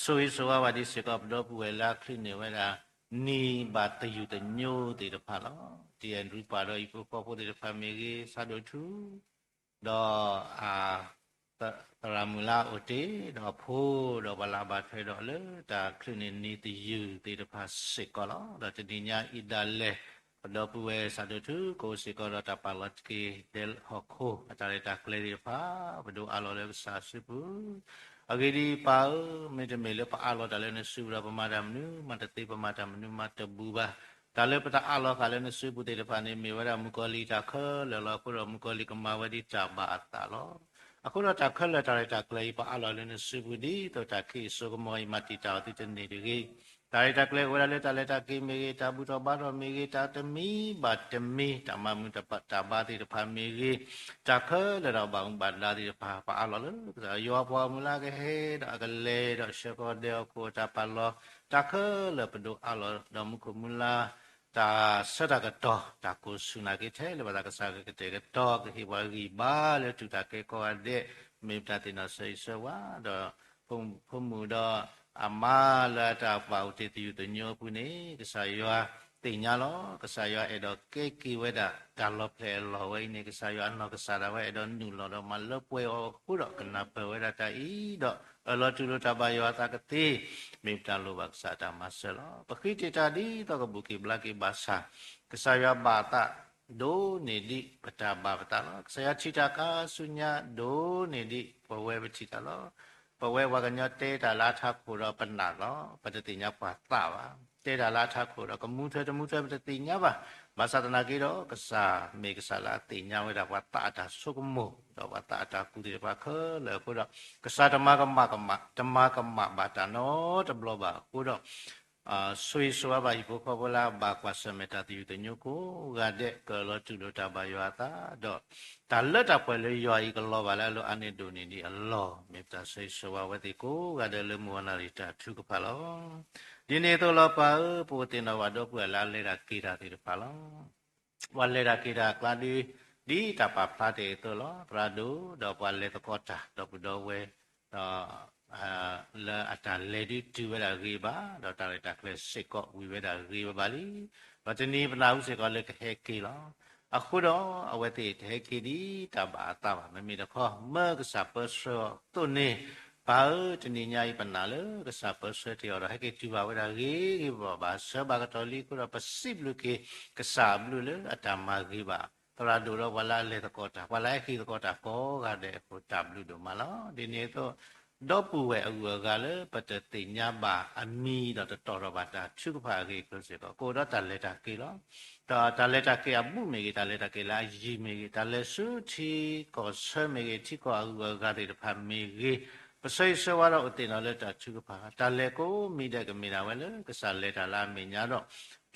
ဆိၣ်ဂ့ၤဆိၣ်ဝါဘၣ်ဒံးစ့ၢ်ကီး ပဒီပုၢ်ဝဲၢ်လၢအချုးန့ၢ်ဝဲဒၣ် နံၣ်ဘၣ်သယုၢ်သညိသ့ၣ်တဖၣ်လီၤ. ဒ်အဒရူပၢ်ဒီးဟံၣ်ဖိဃီဖိသ့ၣ်တဖၣ်မ့ၢ်ဂ့ၤ, ဆၣ်ဒိၣ်ထူ ဒီး သရၣ်မုၣ်လၢအအိၣ်တ့ၢ်ဒီးအဖိ, ဒီးပှၤလၢအဘၣ်ထွဲဒီးလၢတၢ်ချုးန့ၢ်နံၣ်သယုၢ်သ့ၣ်တဖၣ်စ့ၢ်ကီးလီၤ. ဒီးတနံၤညါအံၤဒၣ်လဲာ် ပဒီပုၢ်ဝဲၢ်ဆၣ်ဒိၣ်ထူ ကအိၣ်စ့ၢ်ကီးဒီးတၢ်ပာ်လီၤတက့ၢ်ဒဲးဟီၣ်ခိၣ် အတၢ်ရဲၣ်တၢ်ကျဲၤသ့ၣ်တဖၣ်, ပဒိးအးလီၤလၢကစၢ်စုပူၤ အဂ့ၢ်ဒ်အံၤ, ပၢ်ဧၢ, မ့တမ့ၢ်လၢပအးလီၤတၢ်လၢနစုပူၤဒီး ပမၤတၢ်မနုၤမးတသ့, ပမၤတၢ်မနုၤမးတဘူးဘၣ်. တၢ်လၢပတအးလီၤဃာ်လၢနစုပူၤသ့ၣ်တဖၣ်န့ၣ် မ့ၢ်ဝဲဒၣ်မုၣ်ကီၤလံၢ်တၢ်ခဲလၢာ်လီၤ. အဃိဒီးမုၣ်ကီၤလံၢ်ကမၤဝဲဒ်တၢ်ဘၣ်အသးလီၤ. အဃိဒီးတၢ်ခဲလၢာ်တၢ်ရဲၣ်တၢ်ကျဲၤအံၤ ပအးလီၤလၢနစုပူၤ ဒ်သိးတၢ်ခံးအစိကမီၤအံၤ မၤတံာ်တာ်အီၤသုတန့ၢ်တဂ့ၤ. တၢ်ရဲၣ်တၢ်ကျဲၤအိၣ်ဝဲဒၣ်လၢတၢ်လဲၤတၢ်က့ၤမ့ၢ်ဂ့ၤ, တၢ်ဘူၣ်ထီၣ်ဘါထီၣ်မ့ၢ်ဂ့ၤ, တၢ်တမံၤဘၣ်တမံၤ တၢ်မၤမုာ်တၢ်ဘါသ့ၣ်တဖၣ်မ့ၢ်ဂ့ၤ, တၢ်ခဲလၢာ်တၢ်ဘၣ်မူဘၣ်ဒါသ့ၣ်တဖၣ် ပအးလီၤလၢကစၢ်ယွၤ, ပှၤမုၢ်လၢကဟဲဒီးအကလဲၤဒီးဆှၢဃီၤဒဲးဟီၣ်ခိၣ်တၢ်ပာ်လီၤ, တၢ်ခဲလၢာ်ပဒိးအးလီၤဒီးမူခိၣ်မူလါ တၢ်ဆၢတၢ်ကတီၢ် တၢ်ကိၢ်ဆူၣ်နာ်က့ထဲလဲၣ်ဘၣ်သး ကစၢ်ကကတဲာ်ကတီၤ ကဟ့ၣ်ပှၤဂံၢ်ဘါလၢတူၢ်တၢ်ကဲကိးဂၤဒဲး, မ့ၢ်ပတၢ်သ့ၣ်နီၣ်ဆၢဂ့ၤဆၢဝါဒီး ဖိမုၣ်ဒီးအမါလၢအတၢ်ဘၣ်အိၣ်တ့ၢ်သယုၢ်သညိအပူၤန့ၣ် ကစၢ်ယွၤသ့ၣ်ညါလီၤ. ကစၢ်ယွၤအဲၣ်ဒိးကဲက့ၤဝဲဒၣ် တၢ်လီၤဖျဲၣ်အလီၢ်ဝဲအံၤန့ၣ် ကစၢ်ယွၤအနီၢ်ကစၢ်ဒၣ်ဝဲအဲၣ်ဒိးနုာ်လီၤဒီးမၤလၢပှဲၤအီၤအဃိဒီး ကနၢ်ပၢၢ်ဝဲဒၣ်တၢ်အံၤဒီး အၢၣ်လီၤတူၢ်လိာ်တၢ်ဘၣ်ယွၤအသးကသ့, မ့ၢ်ပတၢ်လိၣ်ဘၣ်ကစၢ်အတၢ်မၤစၢၤလီၤ. ပဃ့တ့ၢ်တၢ်ဒ်သိးကဘူၣ်က့ၤဘျါက့ၤဘၣ်ဆၣ် ကစၢ်ယွၤဘၣ်သးဒိၣ်န့ၢ်ဒံးပတၢ်ဘၣ်ပသးလီၤ. ကစၢ်ယွၤထံၣ်တၢ်ခါဆူညါဒိၣ်န့ၢ်ဒံးပဝဲပထံၣ်တၢ်လီၤ. ပဝဲပှၤကညီတဲတၢ်လၢအထးခိၣ်ဒီးပနာ်လီၤ. ပတသ့ၣ်ညါပှၤသးဘၣ်. တဲတၢ်လၢအထးခိၣ်ဒီးကမူထွဲတမူထွဲပတသ့ၣ်ညါဘၣ်. ဘၣ်ဆၣ်သနာ်က့ဒီး ကစၢ်မ့ၢ်ကစၢ်လၢအသ့ၣ်ညါဝဲဒၣ်ပှၤသးအတၢ်ဆိကမိၣ် ဒီးပှၤသးအတၢ်ကူၣ်သ့ၣ်တဖၣ်ခဲလၢာ်အဃိဒီး ကစၢ်တမၤကမၣ်ကမၣ် တမၤကမၣ်ဘၣ်တၢ်နီတဘျီဘၣ်အဃိဒီး ဆိၣ်ဂ့ၤဆိၣ်ဝါဘၣ်ဟံၣ်ဖိဃီဖိလၢအဘၣ်ကွၢ်ဆၢၣ်မဲာ်တၢ်သယုၢ်သညိကိးဂၤဒဲး ကအၢၣ်လီၤတူၢ်လိာ်တၢ်ဘၣ်ယွၤအသး ဒီးတၢ်လၢတၢ်ပှဲၤလၢယွၤအံၤကလီၤဘၣ်လၢအလိၤအါန့ၢ်ဒိၣ်န့ၢ်ဒံးအလီၢ် မ့ၢ်ပတၢ်ဆိၣ်ဂ့ၤဆိၣ်ဝါဝဲသ့ၣ်ကိးဂၤဒဲးလၢမုၢ်ဝါနၣ်ရံၣ်တၢ်ထုကဖၣ်လီၤ. ဒ်န့ၣ်အသိးလီၤပၢ်ဧၢ, ပအိၣ်သ့ၣ်နီၣ်ဘၣ်ဒီပုၢ်ဝဲၢ်လၢအလဲၤတၢ်က့ၤတၢ်သ့ၣ်တဖၣ်လီၤ. ပှၤလဲၤတၢ်က့ၤတၢ်အကျါဒု ဒ်တၢ်ပာ်ဖျါတ့ၢ်အသိးလီၤ. သရၣ်ဒိၣ် ဒီးပှၤလဲၤသကိးတၢ်ဒီပုၢ်ဒီဝဲၢ် ဒီး လၢအတၢ်လဲၤဒုတုၤဝဲဒၣ်ဂ့ၤဘၣ်, ဒီးတၢ်ရဲၣ်တၢ်ကျဲၤစ့ၢ်ကီးဝံၤဝဲဒၣ်ဂ့ၤဘၣ်လံ. ဒီးတနံၤပနၢ်ဟူစ့ၢ်ကီးလၢကဟဲက့ၤလီၤ. အဃိဒီးအဝဲသ့ၣ်တဟဲက့ၤဒ်တၢ်ဘၣ်အသးဘၣ်. မ့မ့ၢ်တခီ မၢကစၢ်ပၢဆှၢအီၤအသိးန့ၣ်, ပၢ်ဧၢ, တနံၤညါအံၤပနာ်လၢကစၢ်ပၢဆှၢတ့ၢ်အီၤဒီး ဟဲက့ၤတုၤဘၣ်ဝဲဒၣ်ဂ့ၤဂ့ၤဘၣ်ဘၣ် ဆၢဘၣ်ကတီၢ်လံအဃိဒီး ပစံးဘျုးက့ၤကစၢ်အဘျုးလၢအတၢ်မၤဂ့ၤဘၣ် သရၣ်ဒိၣ်ဒီးပှၤလၢအလဲၤသကိးတၢ်, ပှၤလၢအဟဲက့ၤသကိးတၢ်ကိးဂၤဒဲးအဃိ တၢ်ဘျုးဒိၣ်မးလီၤ. ဒ်န့ၣ်အသိး ဒီပုၢ်ဝဲၢ်အဂုၤအဂၤလၢပတသ့ၣ်ညါဘၣ်အမံၤဒီးတတီၢ်ထီၣ်ဘၣ်တၢ်ထုကဖၣ်အဂ့ၢ်အကျိၤစ့ၢ်ကီး ကအိၣ်ဒီးတၢ်လဲၤတၢ်က့ၤလီၤ. ဒီးတၢ်လဲၤတၢ်က့ၤအဘူးမ့ၢ်ဂ့ၤ, တၢ်လဲၤတၢ်က့ၤလၢအယံၤမ့ၢ်ဂ့ၤ, တၢ်လဲၤဆူထံကီၢ်ဆၢမ့ၢ်ဂ့ၤ, ထံကီၢ်အဂုၤအဂၤသ့ၣ်တဖၣ်မ့ၢ်ဂ့ၤ, ပဆၢဂ့ၤဆၢဝါဒီးအိၣ်သ့ၣ်နီၣ်လၢတၢ်ထုကဖၣ်, တၢ်လဲၤကိးမံၤဒဲးကမ့ၢ်ဒၣ်ဝဲလၢကစၢ်လဲၤတၢ်လၢအမဲာ်ညါဒီး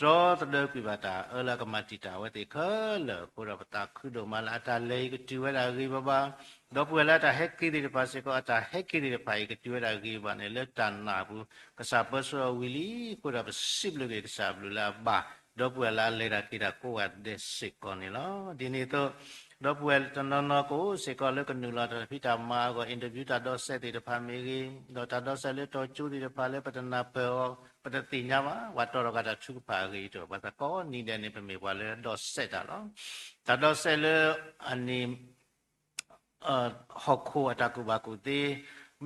တြီသဒၢကွံာ်ဘၣ်တၢ်အၢလၢအကမၤတံာ်တာ်အဝဲသ့ၣ်ခဲလၢာ်အဃိဒီး ပသးခုဒိၣ်မးလၢအတၢ်လဲၤအံၤကတုၤဝဲဒၣ်အဂ့ၤဘၣ်ဘၣ်, ဒီပုၢ်ဝဲၢ်လၢအတၢ်ဟဲက့ၤသ့ၣ်တဖၣ်စ့ၢ်ကီး အတၢ်ဟဲက့ၤသ့ၣ်တဖၣ်အံၤ ကတုၤဝဲဒၣ်အဂ့ၤဘၣ်န့ၣ် လၢတၢ်နာ်အပူၤ ကစၢ်ပၢဆှၢအီၤဝံၤလံအဃိဒီး ပစံးဘျုးက့ၤကစၢ်အဘျုးလၢအဘၣ် ဒီပုၢ်ဝဲၢ်လၢအလဲၤတၢ်က့ၤတၢ်ကိးဂၤဒဲးစ့ၢ်ကီးန့ၣ်လီၤ. ဒ်န့ၣ်အသိး ဒီပုၢ်ဝဲၢ်တနီၤနီၤကအိၣ်စ့ၢ်ကီးလၢကနုာ်လီၤတၢ်ဖံးတၢ်မၤအဂီၢ် interview တၢ်ဒီစဲးသ့ၣ်တဖၣ်မ့ၢ်ဂ့ၤ, ဒီးတၢ်ဒီစဲးလၢတီၤကၠိသ့ၣ်တဖၣ်လၢပတနၢ်ပၢၢ်အီၤ ပတသ့ၣ်ညါဘၣ်, ပှၤတီၢ်ထီၣ်က့ၤတၢ်ထုကဖၣ်အဂ့ၤအံၤတအိၣ်, ပှၤသကိးနံၤဒဲးန့ၣ် ပမ့ၢ်ပှၤလၢဒီစဲးတၢ်လီၤ. တၢ်ဒီစဲးလၢအန့ၣ် ဟီၣ်ခိၣ်အတၢ်ကူၣ်ဘၣ်ကူၣ်သ့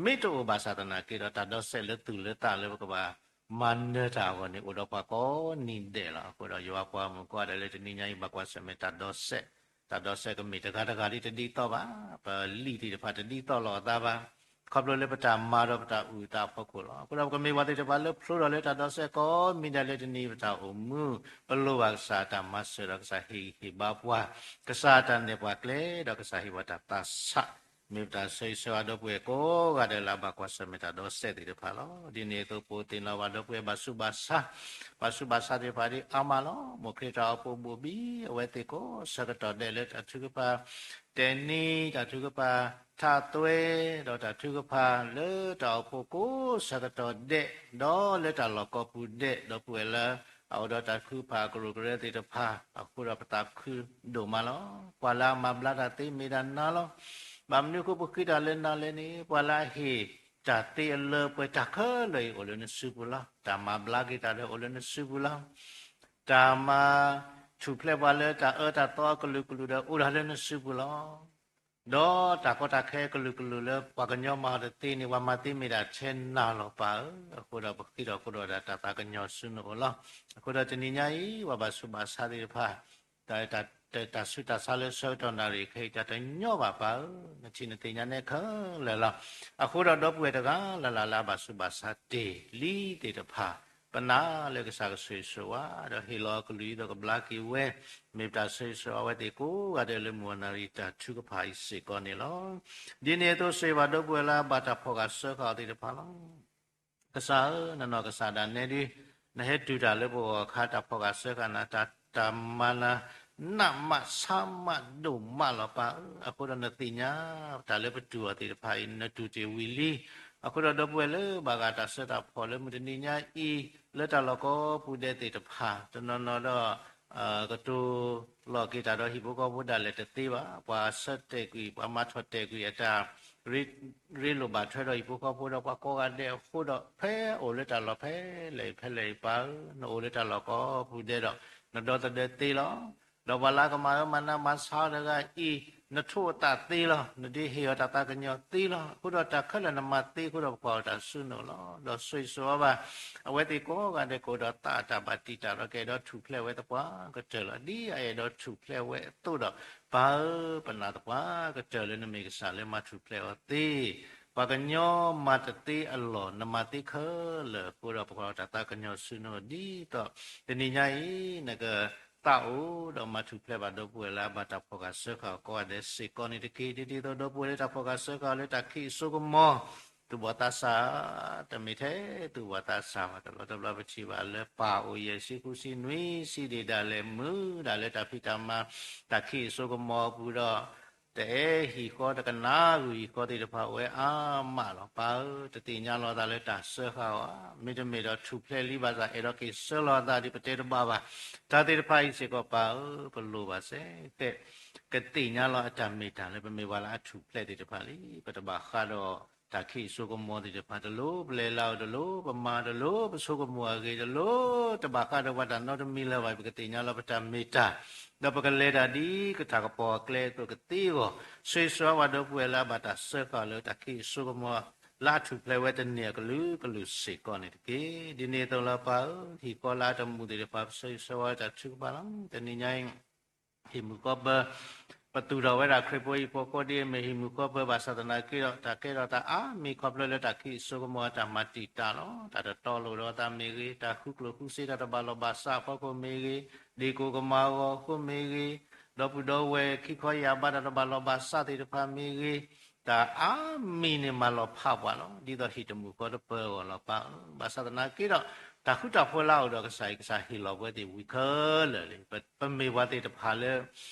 မ့ၢ်တအိၣ်ဘၣ်ဆၣ်သနာ်က့ဒီး တၢ်ဒီစဲးလၢသူၣ်လၢသးလၢပကဘၣ်မၤနၢၤတၢ်အဂီၢ်န့ၣ် အိၣ်ဒီးပှၤကိးနံၤဒဲးလီၤ. အဃိဒီးယွၤပှၤမုၣ်ကိးဂၤဒဲးလၢတနံၤညါအံၤ ဘၣ်ကွၢ်ဆၢၣ်မဲာ်တၢ်ဒီစဲး, တၢ်ဒီစဲးကမ့ၢ်တဂၤတဂၤဒ်တဒ်သိးဘၣ်, ပလံာ်သ့ၣ်တဖၣ်တဒ်သိးလိာ်အသးဘၣ် ခီဖျိလၢပတၢ်မၤဒီးပတၢ်အုၣ်အသးအဖီခိၣ်လီၤ. အဃိဒီးပကမ့ၢ်ပှၤသ့ၣ်တဖၣ်လၢဖျိထီၣ်လၢတၢ်ဒီစဲးကိးမံၤဒဲးလၢတနံၤအံၤ ပတၢ်အိၣ်မူ ပလိၣ်ဘၣ်ကစၢ်အတၢ်မၤစၢၤဒီးကစၢ်ဟ့ၣ်ဂံၢ်ဟ့ၣ်ဘါပှၤ, ကစၢ်အတၢ်နဲၣ်ပှၤကျဲဒီးကစၢ်ဟ့ၣ်ပှၤတၢ်သးဆး, မ့ၢ်ပတၢ်ဆၢဂ့ၤဆၢဝါဒီပုၢ်ဝဲၢ်ကိးဂၤဒဲးလၢအဘၣ်ကွၢ်ဆၢၣ်မဲာ်တၢ်ဒီစဲးသ့ၣ်တဖၣ်လီၤ. ဒ်န့ၣ်အသိးပသ့ၣ်နီၣ်ဘၣ်ဒီပုၢ်ဝဲၢ်ဘၣ်ဆူးဘၣ်ဆါ, ဘၣ်ဆူးဘၣ်ဆါသ့ၣ်တဖၣ်ဒ်အါမးလီၤ. မိၢ်ခရံာ်တၢ်အိၣ်ဖှိၣ်ဘိၣ်ဘံ အဝဲသ့ၣ်ကိးဆၢကတီၢ်ဒဲးလၢတၢ်ထုကဖၣ် တဲနံၤ တၢ်ထုကဖၣ်ထးသွဲ ဒီးတၢ်ထုကဖၣ်လၢတၢ်အိၣ်ဖှိၣ်ကိးဆၢကတီၢ်ဒဲး ဒီးလၢတၢ်လီၢ်ကိးပူၤဒဲး ဒီပုၢ်ဝဲၢ်လၢအအိၣ်ဒီးတၢ်ထုကဖၣ်အကရူၢ်ကရၢသ့ၣ်တဖၣ် အဃိဒီးပသးခုဒိၣ်မးလီၤ. ပှၤလၢအမၤဘျါတၢ်သ့မ့ၢ်ဒၣ်နၤလီၤ. ဘၣ်မနုၤအဃိပဃ့တၢ်လၢနၤလဲၣ်န့ၣ် ပှၤလၢအဟ့ၣ်တၢ်သ့အလၢပှဲၤတၢ်ခဲလၢာ်အံၤအိၣ်လၢနစုပူၤလီၤ. တၢ်မၤဘျါက့ၤတၢ်ဒီးအိၣ်လၢနစုပူၤလီၤ. တၢ်မၤထူၣ်ဖျဲးပှၤလၢတၢ်အၢတၢ်သီအကလုာ်ကလုာ်ဒီး အိၣ်ဒၣ်လၢနစုပူၤလီၤ. ဒီးတၢ်ကီတၢ်ခဲအကလုာ်ကလုာ်လၢပှၤကညီမၤအီၤတသ့န့ၣ် ပှၤမၤသ့မ့ၢ်ဒၣ်ထဲနၤလီၤပၢ်ဧၢ. အဃိဒီးပဃ့ထီၣ်ဃိဒီးဒၣ်တၢ်သးကညီၤဆူနအိၣ်လီၤ. အဃိဒီးတနံၤညါအံၤ ပှၤဘၣ်ဆူးဘၣ်ဆါသ့ၣ်တဖၣ် တၢ်ဆူးတၢ်ဆါလၢဆၢကတီၢ်နၣ်ရံၣ်ခဲအံၤ တၢ်တညီဘၣ်ပၢ်ဧၢ, နထံၣ်နသ့ၣ်ညါနဲခဲလၢာ်လီၤ. အဃိဒီးဒီပုၢ်ဝဲၢ်တဂၤလၢ်လၢ်လၢအဘၣ်ဆူးဘၣ်ဆါတ့ၢ်လံသ့ၣ်တဖၣ် ပနာ်လၢကစၢ်ကဆိၣ်ဂ့ၤဆိၣ်ဝါ ဒီးဟ့ၣ်လီၤအကလုၢ်ဒ်သိးကဘျါက့ၤဝဲ, မ့ၢ်ပတၢ်ဆၢဂ့ၤဆိၣ်ဝါဝဲသ့ၣ်ကိးဂၤဒဲးလၢမုၢ်နၣ်ရံၣ်တၢ်ထုကဖၣ်အံၤစ့ၢ်ကီးန့ၣ်လီၤ. ဒ်န့ၣ်အသိးဆိၣ်ဂ့ၤဘၣ်ဒီပုၢ်ဝဲၢ်လၢအဘၣ်တၢ်ဖီၣ်ဃာ်စၢဃာ်အီၤသ့ၣ်တဖၣ်လီၤ. ကစၢ်ဧၢ, နနီၢ်ကစၢ်ဒၣ်နဲဒု, နဟဲတူၢ်တၢ်လၢပဂီၢ်အခါ တၢ်ဖီၣ်ဃာ်စၢဃာ်နၤ တၢ်မၤနၤ နးမးဆါမးဒိၣ်မးလီၤပၢ်ဧၢ. အဃိဒီးနသ့ၣ်ညါ တၢ်လၢပတူၢ်အီၤသ့ၣ်တဖၣ်အံၤ နတူၢ်တ့ၢ်ဝံၤလံ. အဃိဒီးဒီပုၢ်ဝဲၢ်လၢဘၣ်ဂာ်တၢ်ဆၢတၢ်ဖီၣ်လၢမုၢ်တနံၤညါအံၤ လၢတၢ်လီၢ်ကိးပူၤဒဲးသ့ၣ်တဖၣ် တနီၤနီၤဒီး ကတိၤလီၤက့ၤတၢ်ဒီးဟံၣ်ဖိဃီဖိဒၣ်လဲာ်တသ့ဘၣ်. ပှၤဆၢတဲာ်ကွံာ် ပှၤမၤထီၣ်တဲာ်ကွံာ်အတၢ် ရ့လိာ်ဘၣ်ထွဲဒီးဟံၣ်ဖိဃီဖိဒီးပှၤကိးဂၤဒဲးအဃိဒီး ဖဲအိၣ်လၢတၢ်လီၢ်ဖဲလဲၣ်ဖဲလဲၣ်အံၤပၢ်ဧၢ, နအိၣ်လၢတၢ်လီၢ်ကိးပူၤဒဲးဒီး နဒီသဒၢသ့လီၤ. ဒီးပှၤလၢအကမၤအၢမၤနးမၤဆါအီၤတဂၤအံၤ နထိးအသးသ့လီၤ. နဒုးဟ့ၣ်အီၤတၢ်သးကညီၤသ့လီၤ. အဃိဒီးတၢ်ခဲလၢာ်နမၤသ့အဃိဒီး ပကွၢ်အီၤတၢ်ဆူနအိၣ်လီၤ. ဒီးဆိၣ်ဂ့ၤဆိၣ်ဝါဘၣ် အဝဲသ့ၣ်ကိးဂၤဒဲးကအိၣ်ဒီးသးအတၢ်ဘၣ်တံာ်တာ်ဒီးကအဲၣ်ဒိးထူၣ်ဖျဲးဝဲသပှၢ်ကတၢၢ်လီၤ. ဒ်အအဲၣ်ဒိးထူၣ်ဖျဲးဝဲအသိးဒီး ပၢ်ဧၢ, ပနာ်သပှၢ်ကတၢၢ်လၢနမ့ၢ်ကစၢ်လၢမၤထူၣ်ဖျဲးအီၤသ့ ပှၤကညီမၤတသ့အလီၢ် နမၤသ့ခဲလၢာ်အဃိဒီး ပကွၢ်အီၤတၢ်သးကညီၤဆူနအိၣ်ဒ်သိး တနံၤညါအံၤ နကသးအိၣ်ဒီးမၤထူၣ်ဖျဲးဘၣ်ဒီပုၢ်ဝဲၢ်လၢအဘၣ်တၢ်ဖီၣ်ဃာ်စၢဃာ်အီၤကိးဂၤဒဲးစ့ၢ်ကီးန့ၣ်တက့ၢ်. ဒ်သိးဒီပုၢ်ဝဲၢ်လၢတၢ်ဖီၣ်ဃာ်စၢဃာ်အီၤလၢတၢ်ခံးအစိကမီၤ သူၣ်ဘီၣ်သးစၢ် တမ့ၢ်ထဲသူၣ်ဘီၣ်သးစၢ်ဘၣ်. တဘျီတဘျီပထံၣ်ဘၣ်လၢပၢ်အိၣ်ယဲၢ်ဆံဃုဆံနွံဆံဒံးဒၣ်လဲာ် မုာ်ဒၣ်လၢတၢ်ဖံးတၢ်မၤ တၢ်ခံးအစိကမီၤအပူၤဒီး တအဲၣ်ဟံၣ်ဃီ တကနၣ်ဂုာ်ဟံၣ်ဃီသ့ၣ်တဖၣ်အိၣ်ဝဲအါမးလီၤ. ပၢ်ဧၢ, တသ့ၣ်ညါလီၤသးလၢတၢ်စၢဃာ်အီၤဧါ, မ့တမ့ၢ်ဒီးထူၣ်ဖျဲးလံဘၣ်ဆၣ် အဲၣ်ဒိးက့ၤဆၢလီၤအသးဒ်ပတဲတဘၣ်ဘၣ်. တၢ်သ့ၣ်တဖၣ်အံၤစ့ၢ်ကီးပၢ်ဧၢ, ပလိၣ်ဘၣ်စဲးကဲး ကသ့ၣ်ညါလီၤအတၢ်မ့ၢ်တၢ်လၢပမ့ၢ်ပှၤလၢအထူၣ်ဖျဲးသ့ၣ်တဖၣ်လံ. ပတဘၣ်ဃးဒီးတၢ်ခံးအစိကမီၤသ့ၣ်တဖၣ်, တလိၣ်ပလဲၤလၢအီၤ, တလိၣ်ပမၤ, တလိၣ်ပဆိကမိၣ်အဂ့ၢ်, တလိၣ်တဘၣ်ဃးဒီးပှၤတၢ်နီတမံၤလၢၤဘၣ်. ပကသ့ၣ်ညါလီၤပတၢ်မ့ၢ်တၢ် ဒီးပကလဲၤတၢ်ဒ်တၢ်ကပီၤအကျဲအသိးကသ့အဂီၢ်, ဆိၣ်ဂ့ၤဆိၣ်ဝါဘၣ်ဒီပုၢ်ဝဲၢ်လၢအဘၣ်တၢ်စၢဃာ်လၢတၢ်ခံးအစိကမီၤ လၢအထူၣ်ဖျဲးဝဲတန့ၢ်အကလုာ်ကလုာ်စ့ၢ်ကီးန့ၣ်တက့ၢ်. ဒ်န့ၣ်အသိးလၢပၢ်ဧၢ, ဟံၣ်ဃီလၢအတမူးသ့ၣ်တဖၣ် ပဆိၣ်ဂ့ၤဆိၣ်ဝါတၢ်ထုကဖၣ်လီၤ. တနံၤညါအံၤ ဟံၣ်မုၢ်ဃီပၢၤ ပသူၣ်ထီၣ်ဝဲဒၣ်ခရံာ်ဖိဟံၣ်ဖိဃီဖိဒ်အမ့ၢ်ဟံၣ်မုၢ်ဃီပၢၤဘၣ်ဆၣ်သနာ်က့ဒီး တၢ်ကဲထီၣ်သးအါမံၤခီဖျိလၢတၢ်ခံးအစိကမီၤအတၢ်မၤတံာ်တာ်လီၤ. တၢ်တတီလိာ်ဒီးသးမ့ၢ်ဂ့ၤ, တၢ်ဃုကျိၣ်ဃုစ့တၢ်တဘၣ်လီၢ်ဘၣ်စးအဖီခိၣ်မ့ၢ်ဂ့ၤ, ဒ့ၣ်ကိၣ်ကမၤအဂီၢ်အဃိမ့ၢ်ဂ့ၤ, ဒီပုၢ်ဒီဝဲၢ်ခံခီယာ်ဘါတၢ်တဘၣ်လီၢ်ဘၣ်စးသ့ၣ်တဖၣ်မ့ၢ်ဂ့ၤ, တၢ်အါမံၤန့ၣ်မၤလီၤဖးပှၤလီၤ. ဒ်သိးဟံၣ်တမုၢ်ဃီတပၢၤအဂီၢ်လီၤပၢ်ဧၢ. ဘၣ်ဆၣ်သနာ်က့ဒီး တၢ်ဃူတၢ်ဖိးလၢအအိၣ်ဒီးကစၢ်အံၤ ကစၢ်ဟ့ၣ်လီၤပဝဲသ့ၣ်ဝံၤခဲလၢာ်လံ. ပမ့ၢ်ပှၤသ့ၣ်တဖၣ်လၢ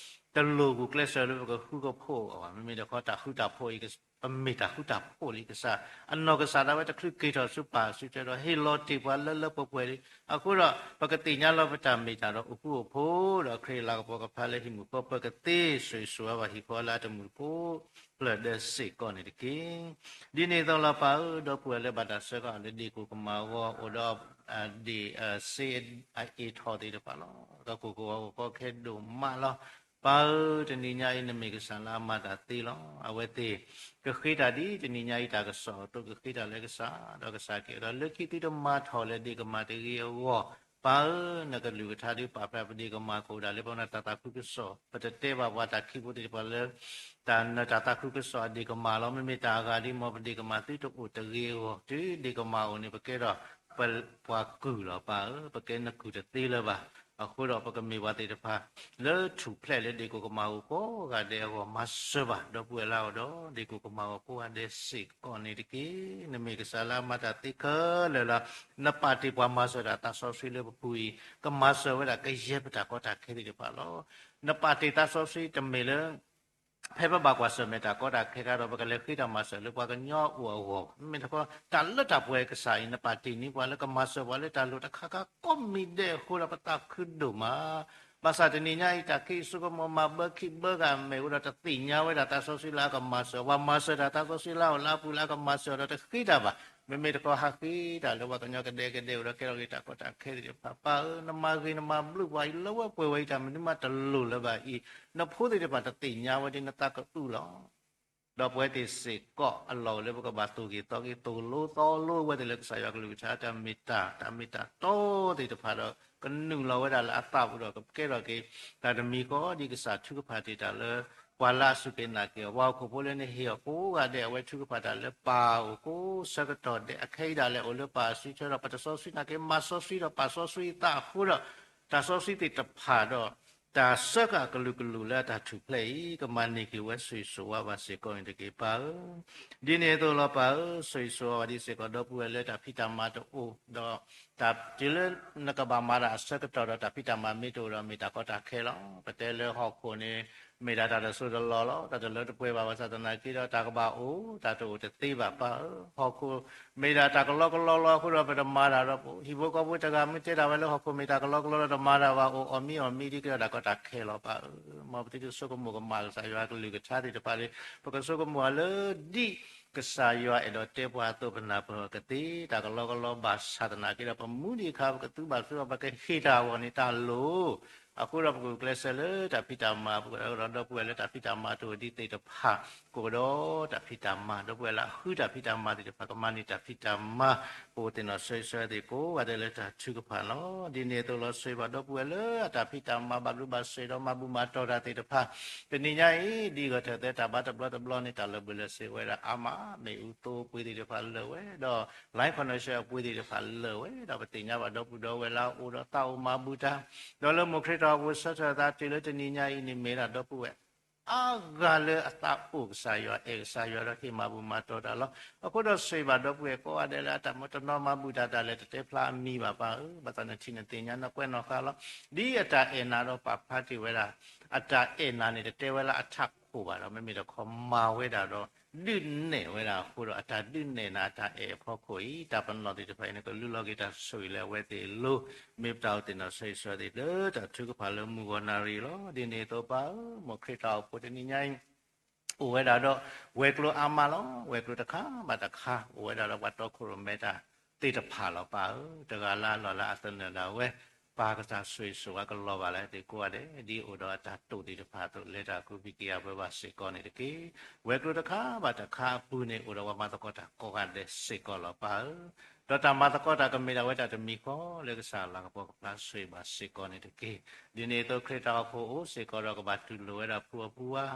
တလိၣ်ဂုာ်ကျဲးစၢးလၢပကဃူကဖိးအီၤဘၣ်. မ့မ့ၢ်တခီ တၢ်ဃူတၢ်ဖိးအံၤ ပမ့ၢ်တၢ်ဃူတၢ်ဖိးလံ. ကစၢ်အနီၢ်ကစၢ်ဒၣ်ဝဲတချုးက့ၤထီၣ်ဆူပၢ်အစုထွဲဒီး ဟ့ၣ်လီၤတ့ၢ်ပှၤလၢလၢပှဲၤပှဲၤလံ. အဃိဒီး ပကသ့ၣ်ညါလီၤပတၢ်မ့ၢ်တၢ်တီ အိၣ်ဃူအိၣ်ဖိး ဒီးခရံာ်အလၤကပီၤကဖျါလၢဟံၣ်မုၣ်ဃီ ပကသ့ဆိၣ်ဂ့ၤဆိၣ်ဝါဘၣ်ဟံၣ်ဃီလၢအတမုာ်ဖိးဖျၢၣ်ဒဲးစ့ၢ်ကီးန့ၣ်တက့ၢ်. ဒ်န့ၣ်အသိးလီၤပၢ်ဧၢ, ဒီပုၢ်ဝဲၢ်လၢဘၣ်တၢ်စၢဃာ်အီၤလၢဒ့ၣ်ကိၣ်ကမၢ်အဂီၢ် အိၣ်ဒီး ဒ့ၣ်စ့အ့ၣ်ထီၣ်သ့ၣ်တဖၣ်လီၤ. ကကိၢ်ကဝီၤကီခဲဒိၣ်မးလီၤ. ပၢ်ဧၢ, တနံၤညါအံၤ နမ့ၢ်ကစၢ်လၢအမၤတၢ်သ့လီၤ. အဝဲသ့ၣ် ကဃ့တၢ်ဒ်တနံၤညါအံၤ တၢ်ကစီၣ်အသိး ကဃ့တၢ်လၢကစၢ်, ဒီးကစၢ်က့ၤဒီး လၢခံသုတမၤထီၣ်လၢဒ့ၣ်ကမၢ်တဂ့ၤအဂီၢ်, ပၢ်ဧၢ, နကလုၢ်ကထါဒုးပာ်ဖျါပဒ့ၣ်ကမၢ် ကအိၣ်ဒၣ်လၢပဝဲနတၢ်သးခုကစီၣ်. ပတတဲဘၣ်ပှၤတၢ်ခံဖိသ့ၣ်တဖၣ်လၢ တၢ်နတၢ်သးခုကစီၣ်အဒ့ၣ်ကမၢ်လီၤ. မ့မ့ၢ်တၢ်အဂၤဒ်မ့ၢ် ပဒ့ၣ်ကမၢ်သုတအိၣ်တဂ့ၤအဂီၢ်, တုၤဒ့ၣ်ကမၢ်အိၣ်န့ၣ် ပကဲထီၣ် ပှၤကုၢ်လီၤပၢ်ဧၢ, ပကဲနကုၢ်တသ့လၢၤဘၣ်. အဃိဒီးပကမ့ၢ်ပှၤသ့ၣ်တဖၣ် လၢထူၣ်ဖျဲးလၢဒ့ၣ်ကိၣ်ကမၢ်အိၣ်ကိးဂၤဒဲးအဂီၢ် မၤစၢၤဘၣ် ဒီပုၢ်ဝဲၢ်လၢအအိၣ်ဒီး ဒ့ၣ်ကိၣ်ကမၢ်အိၣ်ကိးဂၤဒဲးစ့ၢ်ကီးန့ၣ်တက့ၢ်. နမ့ၢ်ကစၢ်လၢအမၤတၢ်သ့ခဲလၢာ်လီၤ. နပာ်တ့ၢ်ပှၤမၤစၢၤတၢ်သးစီဆှံလၢပပူၤအံၤ ကမၤစၢၤဝဲဒၣ်ကယဲၢ်ပတၢ်ကီတၢ်ခဲသ့ၣ်တဖၣ်လီၤ. နပာ်တ့ၢ်သးစီဆှံတမ့ၢ်လၢ ဖဲပဘၣ်ကွၢ်ဆၢၣ်မဲာ်တၢ်ကီတၢ်ခဲခါဒီး ပကလဲၤဃ့တၢ်မၤစၢၤလၢပှၤကညီအအိၣ်အဂီၢ်ဘၣ်. မ့မ့ၢ်တခီ တၢ်လၢတၢ်ပှဲၤကစၢ်အံၤ နပာ်တ့ၢ်န့ၢ်ပှၤလၢကမၤစၢၤပှၤလၢတၢ်လိၣ်တခါခါကိးမံၤဒဲးအဃိဒီး ပသးခုဒိၣ်မး. ဘၣ်ဆၣ်တနံၤညါအံၤ တၢ်ခံးစိကမီၤမၤဘၢခံးဘၢဂၤအမဲာ်အိၣ်ဒီး တသ့ၣ်ညါဝဲဒၣ်သးစီဆှံလၢအကမၤစၢၤ, ပှၤမၤစၢၤတၢ်သးစီဆှံလၢအအိၣ်လၢအပူၤလၢအကမၤစၢၤဒီးတဃ့တၢ်ဘၣ်. မ့မ့ၢ်တခီ ဟးဃ့တၢ်လၢပှၤကညီကဒဲကဒဲအိၣ်ဒီး ကဲထီၣ်က့ၤတၢ်ကီတၢ်ခဲသ့ၣ်တဖၣ် ပၢ်ဧၢ, နမၤဂ့ၤနမၤဘျုးပှၤအံၤ လၢဝဲပှဲၤဝဲအံၤတၢ်မနုၤမးတလိၣ်လၢၤဘၣ်အံၤ, နဖိသ့ၣ်တဖၣ်တသ့ၣ်ညါဝဲဒ်နသးကအုလီၤ. ဒီးပဝဲသ့ၣ်စ့ၢ်ကီးအလီၢ်အိၣ်လၢပကဘၣ်သိၣ်ဂ့ၤသီဂ့ၤ သိၣ်လိသီလိဝဲသ့ၣ်လၢကစၢ်ယွၤကလုၢ်ကထါ တၢ်မ့ၢ်တၢ် တၢ်မ့ၢ်တၢ်တီသ့ၣ်တဖၣ်ဒီး ကနုာ်လီၤဝဲဒၣ်လၢအသးပူၤဒီး ကကဲထီၣ်က့ၤ တၢ်တမံၤဃီဒ်ကစၢ်ထုကဖၣ်တ့ၢ်တၢ်လၢ ပှၤလၢအစူၢ်က့ၤနာ်က့ၤအီၤ ပှၤဟီၣ်ခိၣ်ဖိလၢနဟ့ၣ်အီၤကိးဂၤဒဲး အဝဲထုကဖၣ်တၢ်လၢပၢ်အအိၣ်ကိးဆၢကတီၢ်ဒဲး အခဲအံၤဒၣ်လဲာ်အိၣ်လၢပၢ်အစုထွဲဒီး ပတစီဆှံနာ်က့ၤ မၤစီဆှံဒီးပာ်စီဆှံသးအဃိဒီး တၢ်စီဆှံသ့ၣ်တဖၣ်ဒီး တၢ်စၢဃာ်အကလုာ်ကလုာ်လၢအတၢ်ထူၣ်ဖျဲးအံၤ ကမၤန့ၢ်က့ၤဝဲဆိၣ်ဂ့ၤဆိၣ်ဝါဘၣ်စ့ၢ်ကီးန့ၣ်တက့ၢ် ပၢ်ဧၢ. ဒ်န့ၣ်အသိးလီၤ ပၢ်ဧၢ, ဆိၣ်ဂ့ၤဆိၣ်ဝါဘၣ်ဒ်စ့ၢ်ကီး ဒီပုၢ်ဝဲၢ်လၢတၢ်ဖံးတၢ်မၤတအိၣ်ဒီး တၢ်တုၤလၢနကဘၣ်မၤတၢ်အဆၢကတီၢ်ဒီး တၢ်ဖံးတၢ်မၤမ့ၢ်တအိၣ်ဒီး မ့ၢ်တၢ်ကီတၢ်ခဲလီၤ. ပတဲလၢဟီၣ်ခိၣ်န့ၣ် မ့ၢ်ဒၣ်တၢ်တစိၢ်တလီၢ်လီၤ. တၢ်တလၢတပှဲၤဘၣ် ဘၣ်ဆၣ်သနာ်က့ဒီး တၢ်ကဘၣ်အိၣ် တၢ်တအိၣ်တသ့ဘၣ် ပၢ်ဧၢ. ဟီၣ်ခိၣ်မ့ၢ်ဒၣ်တၢ်ကလီကလီလီၤအဃိဒီး ပတမၤတၢ်ဒီး ဟံၣ်ဖိဃီဖိတဂၤမ့ၢ်တဲတၢ်ဝဲလၢ ဟီၣ်ခိၣ်မ့ၢ်တၢ်ကလီကလီလီၤ တမၤတၢ်ဘၣ် အိၣ်အီၣ်မံအီၣ်မံဒ်ကဲထီၣ်တၢ်ကီတၢ်ခဲလီၤ ပၢ်ဧၢ. မ်ပသုတဆိကမိၣ်ကမၣ်ကစၢ်ယွၤကလုၢ်ကထါသ့ၣ်တဖၣ်လၢ ပကဆိကမိၣ်အီၤလၢဒ်ကစၢ်ယွၤအဲၣ်ဒိးတဲပှၤအသိး ပနၢ်ပၢၢ်ကသ့ တၢ်ကလီကလီဘၣ်ဆၣ်သနာ်က့ဒီး ပမူဒံးအခါ ပကသုဘၣ်သုအီၤ ပကဟ့ၣ်တၢ်အဂီၢ်န့ၣ် တၢ်လိၤ အဃိဒီးပကဂုာ်ကျဲးစၢးလၢတၢ်ဖံးတၢ်မၤ ပကဒီးဒီပုၢ်ဝဲၢ်လၢတၢ်ဖံးတၢ်မၤတအိၣ်ဒံးသ့ၣ်တဖၣ် ကအိၣ်ဒီးတၢ်ဖံးတၢ်မၤ ဒီပုၢ်ဝဲၢ်လၢအဃုတၢ်ဖံးတၢ်မၤသ့ၣ်တဖၣ် ကမၤန့ၢ်တၢ်ဖံးတၢ်မၤ ပအိၣ်သ့ၣ်နီၣ်ဆိၣ်ဂ့ၤဆိၣ်ဝါသ့ၣ်ကိးဂၤဒဲးလၢတၢ်ထုကဖၣ်လီၤ. ဒ်န့ၣ်အသိးလီၤ ဆိၣ်ဂ့ၤဘၣ်ဒီပုၢ်ဝဲၢ်လၢအတၢ်ဖံးတၢ်မၤ ဘၣ်ဘျုးဘၣ်ဆိၣ်ဂ့ၤဒီးမၤဘူၣ်မၤတီၢ်တၢ်သ့ၣ်တဖၣ် တနံၤညါအံၤ ဒ်ဂီၢ်ထၢၣ်သဲတၢ်ဘါတဘျီတဘျီန့ၣ် တၢ်လၢာ်ဘၢၣ်လၢာ်စ့ၤဝဲဒၣ်အါမး မ့ၣ်အူသိအပှ့ၤသ့ၣ်တဖၣ်လၢာ်ဝဲဒီး line connection အပှ့ၤသ့ၣ်တဖၣ်လၢာ်ဝဲဒီး ပသ့ၣ်ညါဘၣ်ဒီပုၢ်ဒီဝဲၢ်လၢအအိၣ်ဒီးသးအိၣ်မၤဘူၣ်တၢ် ဒီးလၢမိၢ်ခရံာ်တၢ်အိၣ်ဖှိၣ်ဆၢထၢၣ်အသးတုၤလၢတနံၤညါအံၤန့ၣ် မ့ၢ်ဒၣ်ဒီပုၢ်ဝဲၢ် အါဂၤလၢအသးအိၣ်ကစၢ်ယွၤ အဲၣ်ကစၢ်ယွၤဒီးဟ့ၣ်မၤဘူၣ်မၤတီၢ်တၢ်လီၤ. အဃိဒီးဆိၣ်ဂ့ၤဘၣ်ဒီပုၢ်ဝဲၢ်ကိးဂၤဒဲးလၢအတၢ်မ့ၢ်တနီၤမၤဘူၣ်တၢ်တၢ်လဲၣ် တတဲဖျါအမံၤဘၣ် ပၢ်ဧၢ, ဘၣ်ဆၣ်နထံၣ်နသ့ၣ်ညါနကွဲးနီၣ်ဃာ်လီၤ. ဒ်အတၢ်အဲၣ်နၤဒီးပာ်ဖျါတ့ၢ်ဝဲဒၣ် အတၢ်အဲၣ်နၤန့ၣ် တတဲဝဲလၢအထးခိၣ်ဘၣ်ဒီး မ့မ့ၢ်တခီမၤဝဲဒၣ်ဒီး ဒုးနဲၣ်ဝဲဒၣ်အဃိဒီး အတၢ်ဒုးနဲၣ်နၤအတၢ်အဲၣ်အဖီခိၣ်အံၤ တၢ်ပနီၣ်သ့ၣ်တဖၣ်အံၤန့ၣ် ကလူလီၤက့ၤတၢ်ဆိၣ်ဂ့ၤလၢအဝဲသ့ၣ်အလိၤ မ့ၢ်ပတၢ်အိၣ်သ့ၣ်နီၣ်ဆိၣ်ဂ့ၤဆိၣ်ဝါသ့ၣ်လၢတၢ်ထုကဖၣ်လၢမုၢ်ဂီၤနၣ်ရံၣ်လီၤ. ဒ်န့ၣ်အသိးပၢ်ဧၢ, မိၢ်ခရံာ်တၢ်အိၣ်ဖှိၣ်တနံၤညါအံၤ အိၣ်ဝဲဒၣ်ဒီး ဝဲၤကျိၤအါမးလီၤ. ဝဲၤကျိၤတခါဘၣ်တခါ အိၣ်ဝဲဒၣ်ဒီးပှၤတီခိၣ်ရိၣ်မဲတၢ်သ့ၣ်တဖၣ်လီၤ ပၢ်ဧၢ. တဂၤလၢအလီၢ်လၢအသနၢၣ်ဒၣ်ဝဲ ပၢ်ကစၢ်ဆိၣ်ဂ့ၤဆိၣ်ဝါကလီၤဘၣ်လၢသ့ၣ်ကိးဂၤဒဲး ဒ်အိၣ်ဒီးအတၢ်တိာ်သ့ၣ်တဖၣ်အသိး လဲၤတၢ်ကူးဘံၣ်က့ၤအဝဲဘၣ်စ့ၢ်ကီးန့ၣ်တက့ၢ်. ဝဲၤကျိၤတခါဘၣ်တခါအပူၤန့ၣ် အိၣ်ဒီးပှၤမၤသကိးတၢ်ကိးဂၤဒဲးစ့ၢ်ကီးလီၤ ပၢ်ဧၢ. ဒီးတၢ်မၤသကိးတၢ်ကမ့ၢ်ဒၣ်ဝဲတၢ်တမံၤဃီ လၢကစၢ်အလၤကပီၤကဖျါဆိၣ်ဂ့ၤဘၣ်စ့ၢ်ကီးန့ၣ်တက့ၢ်. ဒ်န့ၣ်အသိးခရံာ်တၢ်အိၣ်ဖှိၣ်အိၣ်စ့ၢ်ကီးဒီးကဘၣ်တူၢ်လိာ်ဝဲဒၣ်ဖုအပူၤဝါ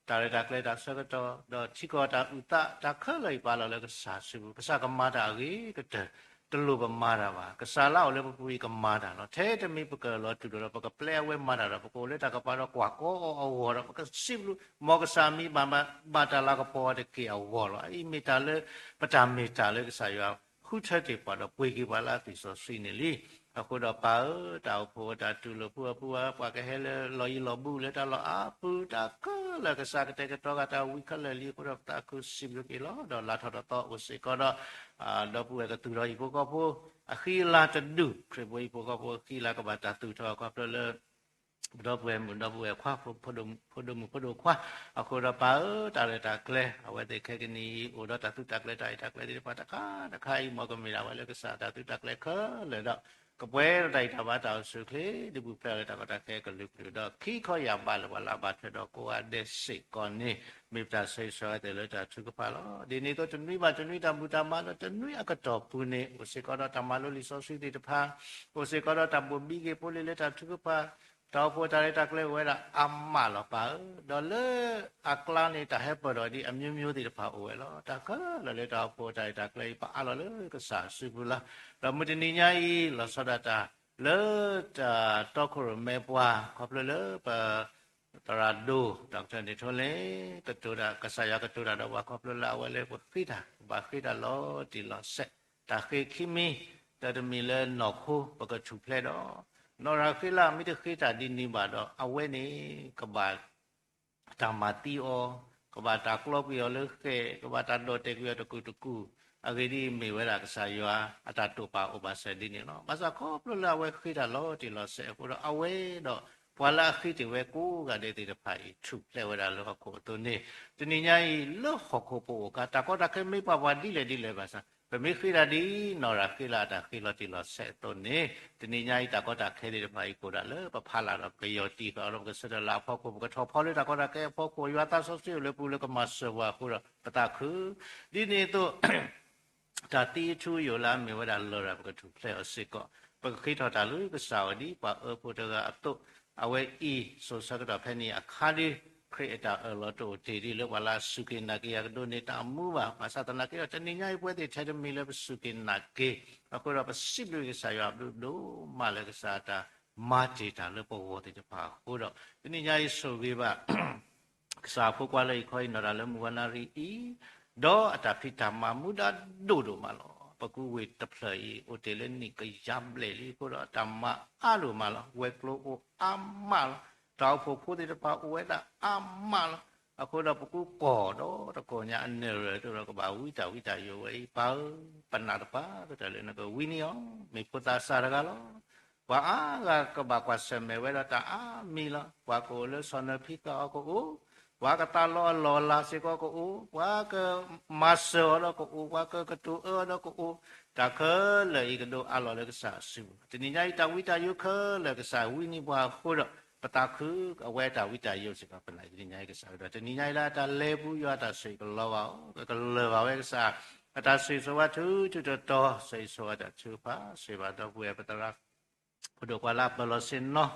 တၢ်ရဲၣ်တၢ်ကျဲၤတၢ်ဆၢကတီၢ် ဒီးထံကီၢ်တၢ်အုၣ်သး တၢ်ခဲလၢာ်အံၤပာ်လီၤလၢကစၢ်စုပူၤ ကစၢ်ကမၤတၢ်အဂ့ၤကတၢၢ် တလိၣ်ပမၤတၢ်ဘၣ်. ကစၢ်လၢအအိၣ်လၢပပူၤအံၤကမၤတၢ်လီၤ. ထဲတမံၤပကလီၤတူၢ်လိာ်ဒီး ပကပျဲအဝဲမၤတၢ်ဒီး ပကအိၣ်လၢတၢ်ကပၤဒီးကွၢ်ကီအီၤအဂီၢ်ဒီး ပကစံးဘျုး မ်ကစၢ်မံၤဘၣ် ဘၣ်တၢ်လၤကပီၤအီၤတက့ၢ်အဂီၢ်လီၤ. အအံၤမ့ၢ်တၢ်လၢ ပတၢ်မ့ၢ်တၢ်လၢကစၢ်ယွၤ ဃုထၢတ့ၢ်ပှၤဒီးပှ့ၤက့ၤပှၤလၢအသွံၣ်စီဆှံန့ၣ်လံ. အဃိဒီးပၢ်ဧၢ, တၢ်အိၣ်ဖှိၣ်တၢ်တူၢ်လိာ်ဖိအပူၤ ပှၤကဟဲလၢလီၢ်ယံၤလီၢ်ဘူးလၢတၢ်လီၢ်အါပူၤ တၢ်ခဲလၢာ်ကစၢ်ကတဲာ်ကတီၤဂၤတၢ်ဝံခဲလၢာ်လံအဃိဒီး ပသးခုစံးဘျုးက့ၤလီၤ. ဒီးလါထီၣ်တသီအိၣ်စ့ၢ်ကီးဒီး ဒီပုၢ်ဝဲၢ်ကသူၣ်ထီၣ်ဟံၣ်ဖိဃီဖိ အဃံအလၤတဒူၣ်, ခရံာ်ဖိဟံၣ်ဖိဃီဖိအဃံအလၤကဘၣ်တၢ်သူၣ်ထီၣ်ခီဖျိလၢ ပဒီပုၢ်ဝဲၢ်မုၣ်ဒီပုၢ်ဝဲၢ်ခွါ ဖိဒိၣ်မုၣ်ဖိဒိၣ်ခွါ, အဃိဒီးပၢ်ဧၢ, တၢ်ရဲၣ်တၢ်ကျဲၤ အဝဲသ့ၣ်ခဲကနံၣ်အံၤ အိၣ်ဒီးတၢ်သူတၢ်ကျဲၤတၢ်ရဲၣ်တၢ်ကျဲၤသ့ၣ်တဖၣ်တခါတခါအံၤ မ်ကမ့ၢ်ဒၣ်ဝဲလၢကစၢ်တၢ်သူတၢ်ကျဲၤခဲလၢာ်ဒီး ကပှဲၤဒီးတၢ်အံးတၢ်ဘါတၢ်အိၣ်ဆူၣ်အိၣ်ချ့ ဒုးပူၤဖျဲးလၢတၢ်ကီတၢ်ခဲအကလုာ်ကလုာ်ဒီး ခံခီယၢ်ဘးလၢပှၤလၢအဘၣ်ထွဲဒီးကိးဂၤဒဲးစ့ၢ်ကီးန့ၣ် မ့ၢ်ပတၢ်ဆၢဂ့ၤဆၢဝါသ့ၣ်လၢတၢ်ထုကဖၣ်လီၤ. ဒ်န့ၣ်အသိးတနွံဘၣ်တနွံတၢ်ဘူၣ်တၢ်ဘါဒီးတနွံအကတီၢ်ပူၤန့ၣ် အိၣ်စ့ၢ်ကီးဒီးတၢ်မၤလိလံာ်စီဆှံသ့ၣ်တဖၣ်, အိၣ်စ့ၢ်ကီးဒီးတၢ်ဘိၣ်ဘံက့ၤဖိလံၤလၢတၢ်ထုကဖၣ်, တၢ်အိၣ်ဖှိၣ်တၢ်ရဲၣ်တၢ်ကျဲၤအိၣ်ဝဲဒၣ်အါမးလီၤပၢ်ဧၢ, ဒီးလၢအကျါန့ၣ် တၢ်ဟဲပၢၢ်ထီၣ်ဒ်အမျိုးမျိုးသ့ၣ်တဖၣ်အိၣ်ဝဲလီၤ. တၢ်ခဲလၢာ်လၢတၢ်အိၣ်ဖှိၣ်တၢ်ရဲၣ်တၢ်ကျဲၤအံၤ ပအးလီၤလၢကစၢ်အစုပူၤလီၤ. ဒီးမုၢ်တနံၤညါအံၤ လီၤဆီဒၣ်တၢ်လၢတၢ်တီခိၣ်ရိၣ်မဲပှၤ ခီဖျိလၢပ သရၣ်ဒိၣ် ဒီကထၢၣ်န့ၣ်ထိလ့ၣ် ကတိၤတၢ် ကစၢ်ယွၤကတိၤတၢ်ဒီးပှၤခီဖျိလၢအဝဲလၢပဃ့တၢ် ကဘၣ်ဃ့တၢ်လီၤတံၢ်လီၤဆဲး, တၢ်ဃ့ခံမံၤ တၢ်တမံၤလၢနီၢ်ခိ ပကထူၣ်ဖျဲးဒီး နီၢ်ရၤဃ့လး မ့ၢ်တဃ့တၢ်ဒ်န့ၣ်ဘၣ်ဒီး အဝဲန့ၣ် ကဘၣ် တၢ်မၤသံအီၤ, ကဘၣ်တၢ်ကျီကွံာ်အီၤလၢဃဲၣ်, ကဘၣ်တၢ်ဒီၣ်တဲာ်ကွံာ်အီၤတကူာ်တကူာ်, အဂ့ၢ်ဒ်အံၤမ့ၢ်ဝဲဒၣ်ကစၢ်ယွၤအတၢ်တိာ်ပာ်အိၣ်ဘၣ်စၢၤဒ်န့ၣ်လီၤ. ဘၣ်ဆၣ်ခီဖျိလၢအဝဲဃ့တၢ်လီၤတံၢ်လီၤဆဲးအဃိဒီး အဝဲဒီးပှၤလၢအဃ့တ့ၢ်ဝဲကိးဂၤဒဲးသ့ၣ်တဖၣ်အံၤ ထူၣ်ဖျဲးဝဲဒၣ်လၢဟီၣ်ခိၣ်အသိးန့ၣ် တနံၤညါအံၤ လၢဟီၣ်ခိၣ်ပအိၣ်အခါ တၢ်ကီတၢ်ခဲမ့ၢ်ပာ်ပှၤဒ်လဲၣ်ဒ်လဲၣ်ဘၣ်ဆၣ် ပမ့ၢ်ဃ့တၢ်ဒ်နီၢ်ရၤဃ့လးအတၢ်ဃ့လီၤတံၢ်လီၤဆဲးအသိးန့ၣ် တနံၤညါအံၤ တၢ်ကီတၢ်ခဲသ့ၣ်တဖၣ်အံၤ ကအိၣ်ဒၣ်လၢပဖးလၢ်ဒီးပကယီၢ်တံၢ်ဃာ်အီၤဒီး ပကဆၢထၢၣ်လၢအဖီခိၣ် ပကထီၣ်ဖီလၢတၢ်ကီတၢ်ခဲအဖီခိၣ် ယွၤသးစီဆှံအိၣ်လၢပူၤလၢကမၤစၢၤပှၤအဃိဒီး ပသးခု ဒ်န့ၣ်အသိး တၢ်သံအထူအယိာ်လၢအမ့ၢ်ဝဲဒၣ်လရာ် ပကထူၣ်ဖျဲးအီၤစ့ၢ်ကီး, ပကဃ့ထီၣ်တၢ်လၢကစၢ်အအိၣ်ဒ်ပှၤအၢဖိတဂၤအသိး, အဝဲအံၤ စိၤဆၢကတီၢ်ဖဲန့ၣ်အခါဒီး ခရံာ်အတၢ်အၢၣ်လီၤတအိၣ်တ့ၢ်ဒ်လၢပှၤလၢအစူၢ်က့ၤနာ်က့ၤ ယၤကဒိးန့ၢ်တၢ်မူဘၣ်. ဘၣ်ဆၣ်သနာ်က့ဒီး တနံၤညါအံၤပဝဲသ့ၣ်ထဲတမံၤလၢပစူၢ်က့ၤနာ်က့ၤ အဃိဒီးပစံးဘျုးကစၢ်ယွၤအဘျုးဒိၣ်မးလၢကစၢ်အတၢ် မၤတ့ၢ်တၢ်လၢပဂီၢ်သ့ၣ်တဖၣ်အဃိဒီး တနံၤညါအံၤဆိၣ်ဂ့ၤဘၣ် ကစၢ်အဖိခွါလၢအံၤခီအံၤနီၢ်တၢ်လၢမုၢ်ဝါနၣ်ရံၣ်အံၤ, ဒီးအတၢ်ဖံးတၢ်မၤမူဒါဒိၣ်ဒိၣ်မးလီၤ. ပကူဝ့ၢ်တဖျၢၣ်အံၤ အိၣ်တ့ၢ်လၢနံၣ်ကယၤဘျဲၣ်လံအဃိဒီး တၢ်မၤအါဒိၣ်မးလီၤ. ဝဲၤကျိၤအိၣ်အါမးလီၤ. တၢ်အိၣ်ဖှိၣ်ဖိသ့ၣ်တဖၣ်အိၣ်ဝဲဒၣ်အါမးလီၤ. အဃိဒီးပကူကီၢ်ဒီးတကီၢ်ညါအနၢ်ရၢၢ်အသိးဒီး ကဘၣ်ဝံတၢ်ဝံတၢ်ယိာ်ဝဲအံၤ ပၢ်ဧၢ, ပနာ်သပှၢ်ကတၢၢ်လၢနကဝံန့ၢ်အီၤ, မ့ၢ်ဖိသၣ်စၢ်တဂၤလီၤ. ပှၤအါဂၤကဘၣ်ကွၢ်ဆၢၣ်မဲာ်ဝဲဒီးတၢ်အါမံၤလီၤ. ပှၤကအိၣ်လၢစီၤနၢၤဖံသးအီၤကအိၣ်, ပှၤကသးလီအလီၢ်အလၤစ့ၢ်ကီးကအိၣ်, ပှၤကမၤစၢၤအီၤဒီးကအိၣ်, ပှၤကကတိၤအၢဒီးကအိၣ်, တၢ်ခဲလၢာ်အံၤကဒိးအးလီၤလၢကစၢ်အစုပူၤ. တနံၤညါအံၤတၢ်ဝံတၢ်ယိာ်ခဲလၢာ်ကစၢ်ဝံန့ၢ်ပှၤအဃိဒီး ပသးခုအဝဲတၢ်ဝံတၢ်ယိာ်စ့ၢ်ကီး ပနာ်တနံၤညါအံၤကစၢ်ဒီး တနံၤညါအံၤလၢအတၢ်လဲၤပူၤ ယွၤအတၢ်ဆိၣ်ဂ့ၤကလီၤဘၣ်အီၤ, ကကလၢၤဘၣ်ဝဲကစၢ် အတၢ်ဆိၣ်ဂ့ၤဆိၣ်ဝါထူထူတီတီ ဆိၣ်ဂ့ၤဆိၣ်ဝါတၢ်ထုကဖၣ် ဆိၣ်ဂ့ၤဘၣ်ဒီပုၢ်ဝဲၢ်ပသရၣ် ပဒိၣ်ပှၤလၢအပၢၤလီၤဆ့ၣ်နီၤ,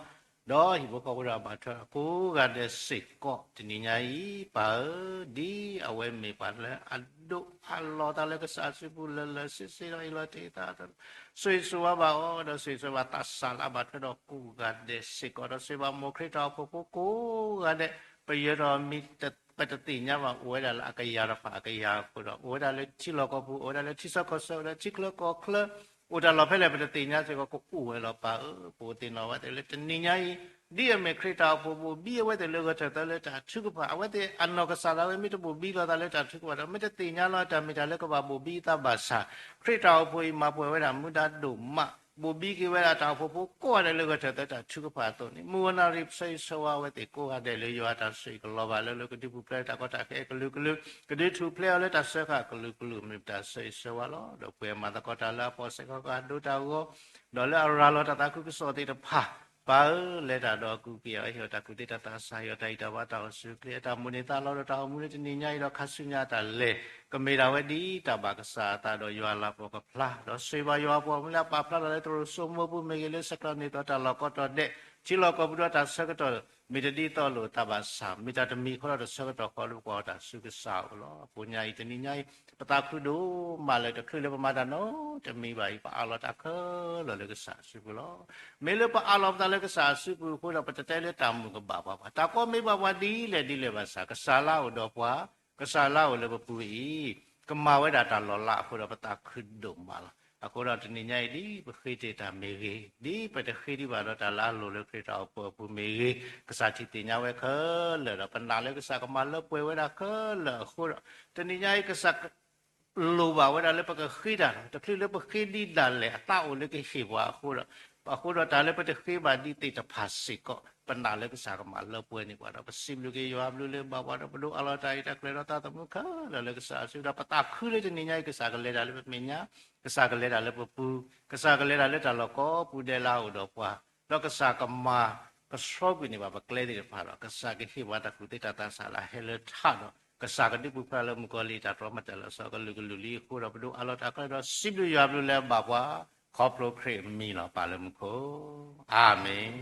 ဒီးဟံၣ်ဖိဃီဖိဒီးအဘၣ်ထွဲကိးဂၤဒဲးစ့ၢ်ကီး တနံၤညါအံၤ ပၢ်ဧၢ, ဒ်အဝဲမ့ၢ်ပှၤလၢအဒိၣ်အလီၤသးလၢကစၢ်အစုပူၤလၢလၢဆ့ဆ့ဒီး အံးလီၤတ့ၢ်သး ဆိၣ်ဂ့ၤဆိၣ်ဝါဘၣ်အီၤ ဒီးဆိၣ်ဂ့ၤဆိၣ်ဝါသးစၢ်လၢအဘၣ်ထွဲဒီးကိးဂၤဒဲးစ့ၢ်ကီး ဒီးဆိၣ်ဂ့ၤဘၣ်မိၢ်ခရံာ်တၢ်အိၣ်ဖှိၣ်ဖိကိးဂၤဒဲး ပယၢၤထီၣ်မံၤ ပတသ့ၣ်ညါဘၣ် အိၣ်ဝဲဒၣ်လၢအကယၤတဖၣ်အကယၤအဃိဒီး အိၣ်ဝဲဒၣ်လၢထံလီၢ်ကီၢ်ပူၤ အိၣ်ဝဲဒၣ်လၢထံဆၢကီၢ်ဆၢ အိၣ်ဝဲဒၣ်လၢထံချၢကီၢ်ချၢ အိၣ်တၢ်လီၢ်ဖဲလဲၣ် ပတသ့ၣ်ညါစ့ၢ်ကီး ကအိၣ်ဝဲလီၤပၢ်ဧၢ, ပအိၣ်သ့ၣ်နီၣ်ဝဲသ့ၣ်လၢတနံၤညါအံၤ ဒ်အမ့ၢ်ခရံာ်တၢ်အိၣ်ဖှိၣ်ဘိၣ်ဘံအဝဲသ့ၣ်လၢဂၢၢ်ထၢၣ်သၢလၢတၢ်ထုကဖၣ် အဝဲသ့ၣ်အနီၢ်ကစၢ်ဒၣ်ဝဲ မ့ၢ်တဘိၣ်ဘံလိာ်သးလၢတၢ်ထုကဖၣ်ဒီး မ့ၢ်တသ့ၣ်ညါလီၤတၢ်မ့ၢ်တၢ်လၢကဘၣ်ဘိၣ်ဘံသးဘၣ်ဆၣ် ခရံာ်တၢ်အိၣ်ဖှိၣ်အံၤ မၤပှဲၤဝဲဒၣ်မူဒါဒိၣ်မး ဘိၣ်ဘံက့ၤဝဲဒၣ်တၢ်အိၣ်ဖှိၣ်ဖိကိးဂၤဒဲးလၢဂၢၢ်ထၢၣ်သၢတၢ်ထုကဖၣ်အသိးန့ၣ် မုၢ်ဝါနၣ်ရံၣ် ပဆိၣ်ဂ့ၤဆိၣ်ဝါအဝဲသ့ၣ်ကိးဂၤဒဲးလၢယွၤအတၢ်ဆိၣ်ဂ့ၤကလီၤဘၣ်လၢ လၢကဒုးပူၤဖျဲးတၢ်ကီတၢ်ခဲအကလုာ်ကလုာ် ကဒုးထူၣ်ဖျဲးအီၤလၢတၢ်စၢဃာ်အကလုာ်ကလုာ် မ့ၢ်ပတၢ်ဆိၣ်ဂ့ၤဆိၣ်ဝါလီၤ. ဒီးပှဲၤမၤသကိးတၢ်လၢအပီၣ်စဲးကီကဒိတၢ်ဂီၤ ဒီးလၢအရၤလီၤတၢ်သးခုကစီၣ်သ့ၣ်တဖၣ် ပၢ်ဧၢ, လဲၤတၢ်ဒီးအကူအက့ၢ် အဟ့ၣ်အီၤတၢ်ကူၣ်သ့တၢ်သးစၢ် ဟ့ၣ်အီၤတၢ်အံးတၢ်ဘါတၢ်အိၣ်ဆူၣ်အိၣ်ချ့ အတၢ်မိၣ်န့ၢ်သးလီၤဒီးတၢ်အိၣ်မူလၢတနံၤညါအံၤဒီးခါဆူညါအတၢ်လဲၤ ကမ့ၢ်ဒၣ်ဝဲဒ်တၢ်ဘၣ်ကစၢ်အသးဒီးယွၤအလၤကပီၤကဖျါ ဒီးဆိၣ်ဂ့ၤဘၣ်ယွၤအပှၤမုၢ်လၢအပာ်ဖျါထီၣ်လၢသရိာ်စိမိၢ်ပူၤ မ့ၢ်ဂ့ၤလၢစဲးကျီးန့ၣ်သိးတၢ်လီၢ်ကိးတီၤဒဲး ထံလီၢ်ကီၢ်ပူၤဒီးတၢ်ဆၢကတီၢ် မ့ၢ်တဒ်သိးလိာ်သးဘၣ်ဆၣ် မ့ၢ်တၢ်တမံၤဃီဒီးတဆၢကတီၢ်ဃီလၢပကွၢ်အီၤတၢ်ဆူကစၢ်အအိၣ်လီၤ. အဃိညါအံၤတနံၤညါအံၤ ပသးခုဒိၣ်မးလၢတချုးလၢပမၤတၢ်နီတမံၤဘၣ်အံၤ ပအးလီၤတၢ်ခဲလၢာ်လၢကစၢ်အစုပူၤလီၤ. မ့ၢ်လၢပအးလီၤပသးလၢကစၢ်အစုပူၤအဃိဒီး ပတတဲလၢတၢ်မုၢ်ကဘၣ်ပှၤဘၣ်. တၢ်ကီမ့ၢ်ဘၣ်ပှၤဒ်လဲၣ်ဒ်လဲၣ်ဘၣ်ဆၣ် ကစၢ်လၢအအိၣ်ဒီးပှၤ ကစၢ်လၢအအိၣ်လၢပပူၤအံၤ ကမၤဝဲဒၣ်တၢ်လီၤလးအဃိဒီး ပသးခုဒိၣ်မးလီၤ. အဃိဒီးတနံၤညါအံၤ ဒ်ပဃ့တ့ၢ်တၢ်မ့ၢ်ဂ့ၤ, ဒ်ပတဃ့ဒံးဘၣ်ဒီးတၢ်လၢအလိၤလၢခရံာ်တၢ်အိၣ်ဖှိၣ်အပူၤမ့ၢ်ဂ့ၤ, ကစၢ်ထံၣ်သ့ၣ်ညါဝဲခဲလၢာ်ဒီး ပနာ်လၢကစၢ်ကမၤလၢပှဲၤဝဲဒၣ်ခဲလၢာ်အဃိဒီး တနံၤညါအံၤ ကစၢ် လိၣ်ဘၣ်ဝဲဒၣ်လၢပကဃ့တၢ်ဒီး တချုးလၢပဃ့ဒံးဒၣ်လဲာ် အသးအိၣ်လၢကဟ့ၣ်ပှၤအဃိဒီး, အဃိဒီးတၢ်လၢပတဃ့ဘၣ်ဒံးသ့ၣ်တဖၣ်စ့ၢ်ကီး ပနာ်လၢကစၢ်ကမၤလၢပှဲၤန့ၢ်ပှၤဒီး ပစံးဘျုးက့ၤယွၤဘျုးလၢဘၣ်ပှၤဒီး ပဒိးအးလီၤတၢ်အံၤတၢ်ကျဲၤဒီးသးသမူခဲလၢာ်လၢကစၢ်အစုဒီး ပသးခုလၢတနံၤညါအံၤ ကစၢ်ကလဲၤတၢ်လၢပမဲာ်ညါ, ကစၢ်ကလဲၤတၢ်လၢပပူၤ, ကစၢ်ကလဲၤတၢ်လၢတၢ်လီၢ်ကိးပူၤဒဲးလၢအအိၣ်ဒီးပှၤ ဒီးကစၢ်ကမၤကဆှီကွံာ်န့ၢ်ဘၣ်ပကျဲသ့ၣ်တဖၣ်ဒီး ကစၢ်ကဟ့ၣ်ပှၤတၢ်ကူၣ်သ့တၢ်သးစၢ်လၢအဟဲလၢထးဒီး ကစၢ်ကဒုးပူၤဖျဲးလၢမူကီၢ်လံာ်တၢ်တြီမၤတၢ်လၢစီၤကလုာ်ကလုာ်လံအဃိဒီး ပဒိးအးလီၤတၢ်အကျဲၤဒီး စံးဘျုးယွၤဘျုးလၢဘၣ်ပှၤ ခီဖျိခရံာ်အမံၤလီၤ ပၢ်လၢမူခိၣ်, အၤမ့ၣ်.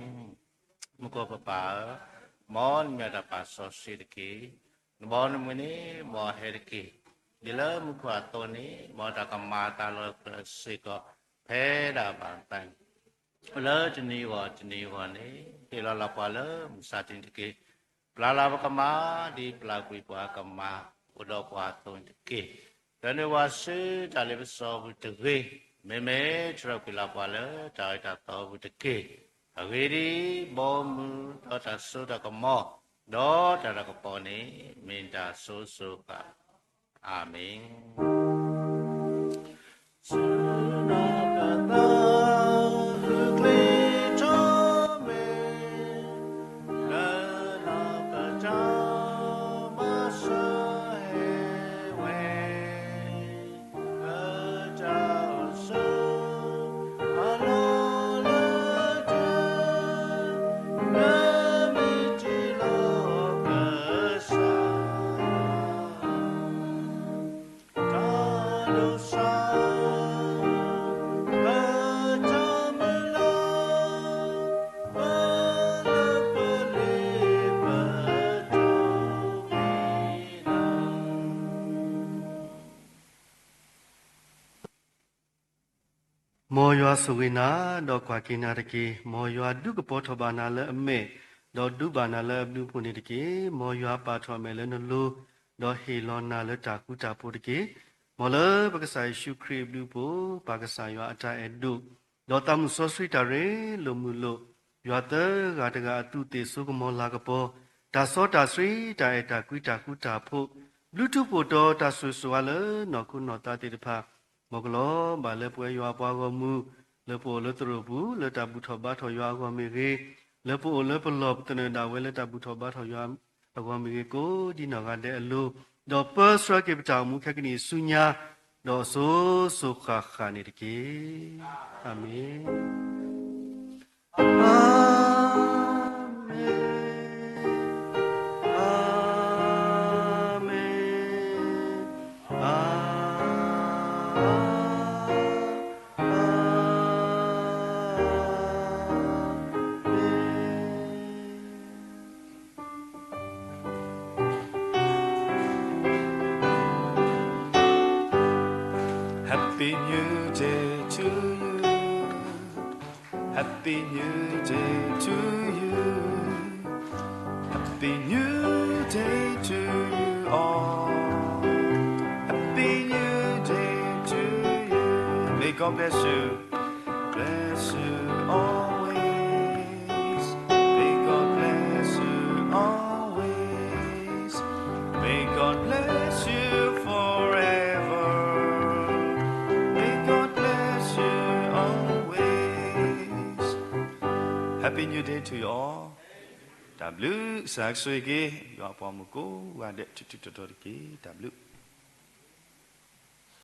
မူခိၣ်ပပၢ်ဧၢ, မ်နမံၤအတၢ်ပာ်စီဆှံတက့ၢ်. နဘီနမုၢ်န့ၣ် မ်အဟဲတက့ၢ်. ဒ်လၢမူခိၣ်အသိးန့ၣ် မ်တၢ်ကမၤအသးလီၤကျၢၤစ့ၢ်ကီး ဖဲဒၣ်ဘၣ်သး လၢတနံၤအဂီၢ်တနံၤအဂီၢ်န့ၣ် ဟ့ၣ်လီၤလၢပှၤလၢမုၢ်ဆါတနံၤတက့ၢ်. ပျၢ်လၢပကမၤ ဒ်ပျၢ်ကွံာ်ပှၤကမၤအိၣ်ဒီးပှၤအသိးန့ၣ်တက့ၢ်. ဒိးန့ၢ်ပှၤဆူတၢ်လ့ပစီပူၤတဂ့ၤ, မ့မ့ၢ်တြီကွံာ်လၢပှၤလၢတၢ်အၢတၢ်သီပူၤတက့ၢ်. အဂ့ၢ်ဒ်အံၤ, ဘီမုၢ်ဒီးတၢ်စိတၢ်ကမီၤ ဒီးတၢ်တၢ်ကပီၤန့ၣ် မ့ၢ်တၢ်စိၤစိၤဃၣ်ဃၣ် အၤမ့ၣ်. စူၤနီၢ်ကသး ဂုာ်ကျဲၤထီၣ်မဲာ် လၢနီၢ်ကစၢ်မၤစၢၤဟဲဝဲ လၢတၢ်အိၣ်ဆိး အလီၢ်လၢတၢ် လၢမ့ၢ်တ့ၢ်လီၤကစၢ် တၢ်ဒိးစၢ် ပတၢ်မုၢ်လၢ် ပလၢပလ့ပတၢ်ဝံၤလၢ မ်ယွၤဆိၣ်ဂ့ၤနၤ, ဒီးကွၢ်က့ၤနၤတက့ၢ်. မ်ယွၤဒုးကပီၤထီၣ်ဘၣ်နၤလၢအမဲာ်, ဒီးဒူးဘၣ်နၤလၢအဘျုးအဖှိၣ်န့ၣ်တက့ၢ်. မ်ယွၤပာ်ထီၣ်အမဲာ်လၢနလိၤ, ဒီးဟ့ၣ်လီၤနၤလၢတၢ်ဃူတၢ်ဖိးတက့ၢ်. မ်လၢပကစၢ်ယ့ၣ်ၡူးခရံာ်အဘျုးအဖှိၣ်, ပၢ်ကစၢ်ယွၤအတၢ်အဲၣ်ဒိၣ်, ဒီးသးမုၢ်စီဆှံတၢ်ရ့လိာ်မုာ်လိာ်, ယွၤသၢဂၤတဂၤအသူၣ်သ့ၣ်စိကမီၤလၤကပီၤ, တၢ်စီတၢ်ဆှံ တၢ်အဲၣ်တၢ်ကွံတၢ်ဃူတၢ်ဖိး, ဘျုးထူးဖှိၣ်တီတၢ်ဆိၣ်ဂ့ၤဆိၣ်ဝါလၢနီၢ်ခိနီၢ်သးသ့ၣ်တဖၣ် မ်ကလီၤဘၣ်လၢပဝဲယွၤအပှၤဂီၢ်မုၢ် လၢပအိၣ်လၢသရိာ်ပူၤ လၢတၢ်ဘူၣ်ထီၣ်ဘါထီၣ်ယွၤအဂီၢ်မ့ၢ်ဂ့ၤ, လၢပအိၣ်လၢပလီၢ်ပသနၢၣ်ဒၣ်ဝဲလၢတၢ်ဘူၣ်ထီၣ်ဘါထီၣ်ယွၤအဂီၢ်မ့ၢ်ဂ့ၤ ကိးဒ်နီၢ်ဂၤဒဲးအလိၤ, ဒီးပၢဆှၢက့ၤပတၢ်အိၣ်မူခဲကနံၣ်အံၤဆူညါ, ဒီးအစိၤစိၤဃၣ်ဃၣ်န့ၣ်တက့ၢ်. အၤမ့ၣ်. အၤမ့ၣ်, အၤမ့ၣ်, အၤ, အၤ, အၤမ့ၣ်. Happy New Day to you. Happy New Day to you. Happy New Day to you all. Happy New Day to you. May God bless you. Bless you always. May God bless you always. May God bless you forever. May God bless you always. Happy New Day to you all. တၢ်ဘျုး, ကစၢ်ဆိၣ်ဂ့ၤက့ၤ ယွၤအပှၤမုၣ်ကိးဂၤဒဲး ထူးထူးတီၤတီၤတက့ၢ်. တၢ်ဘျုး.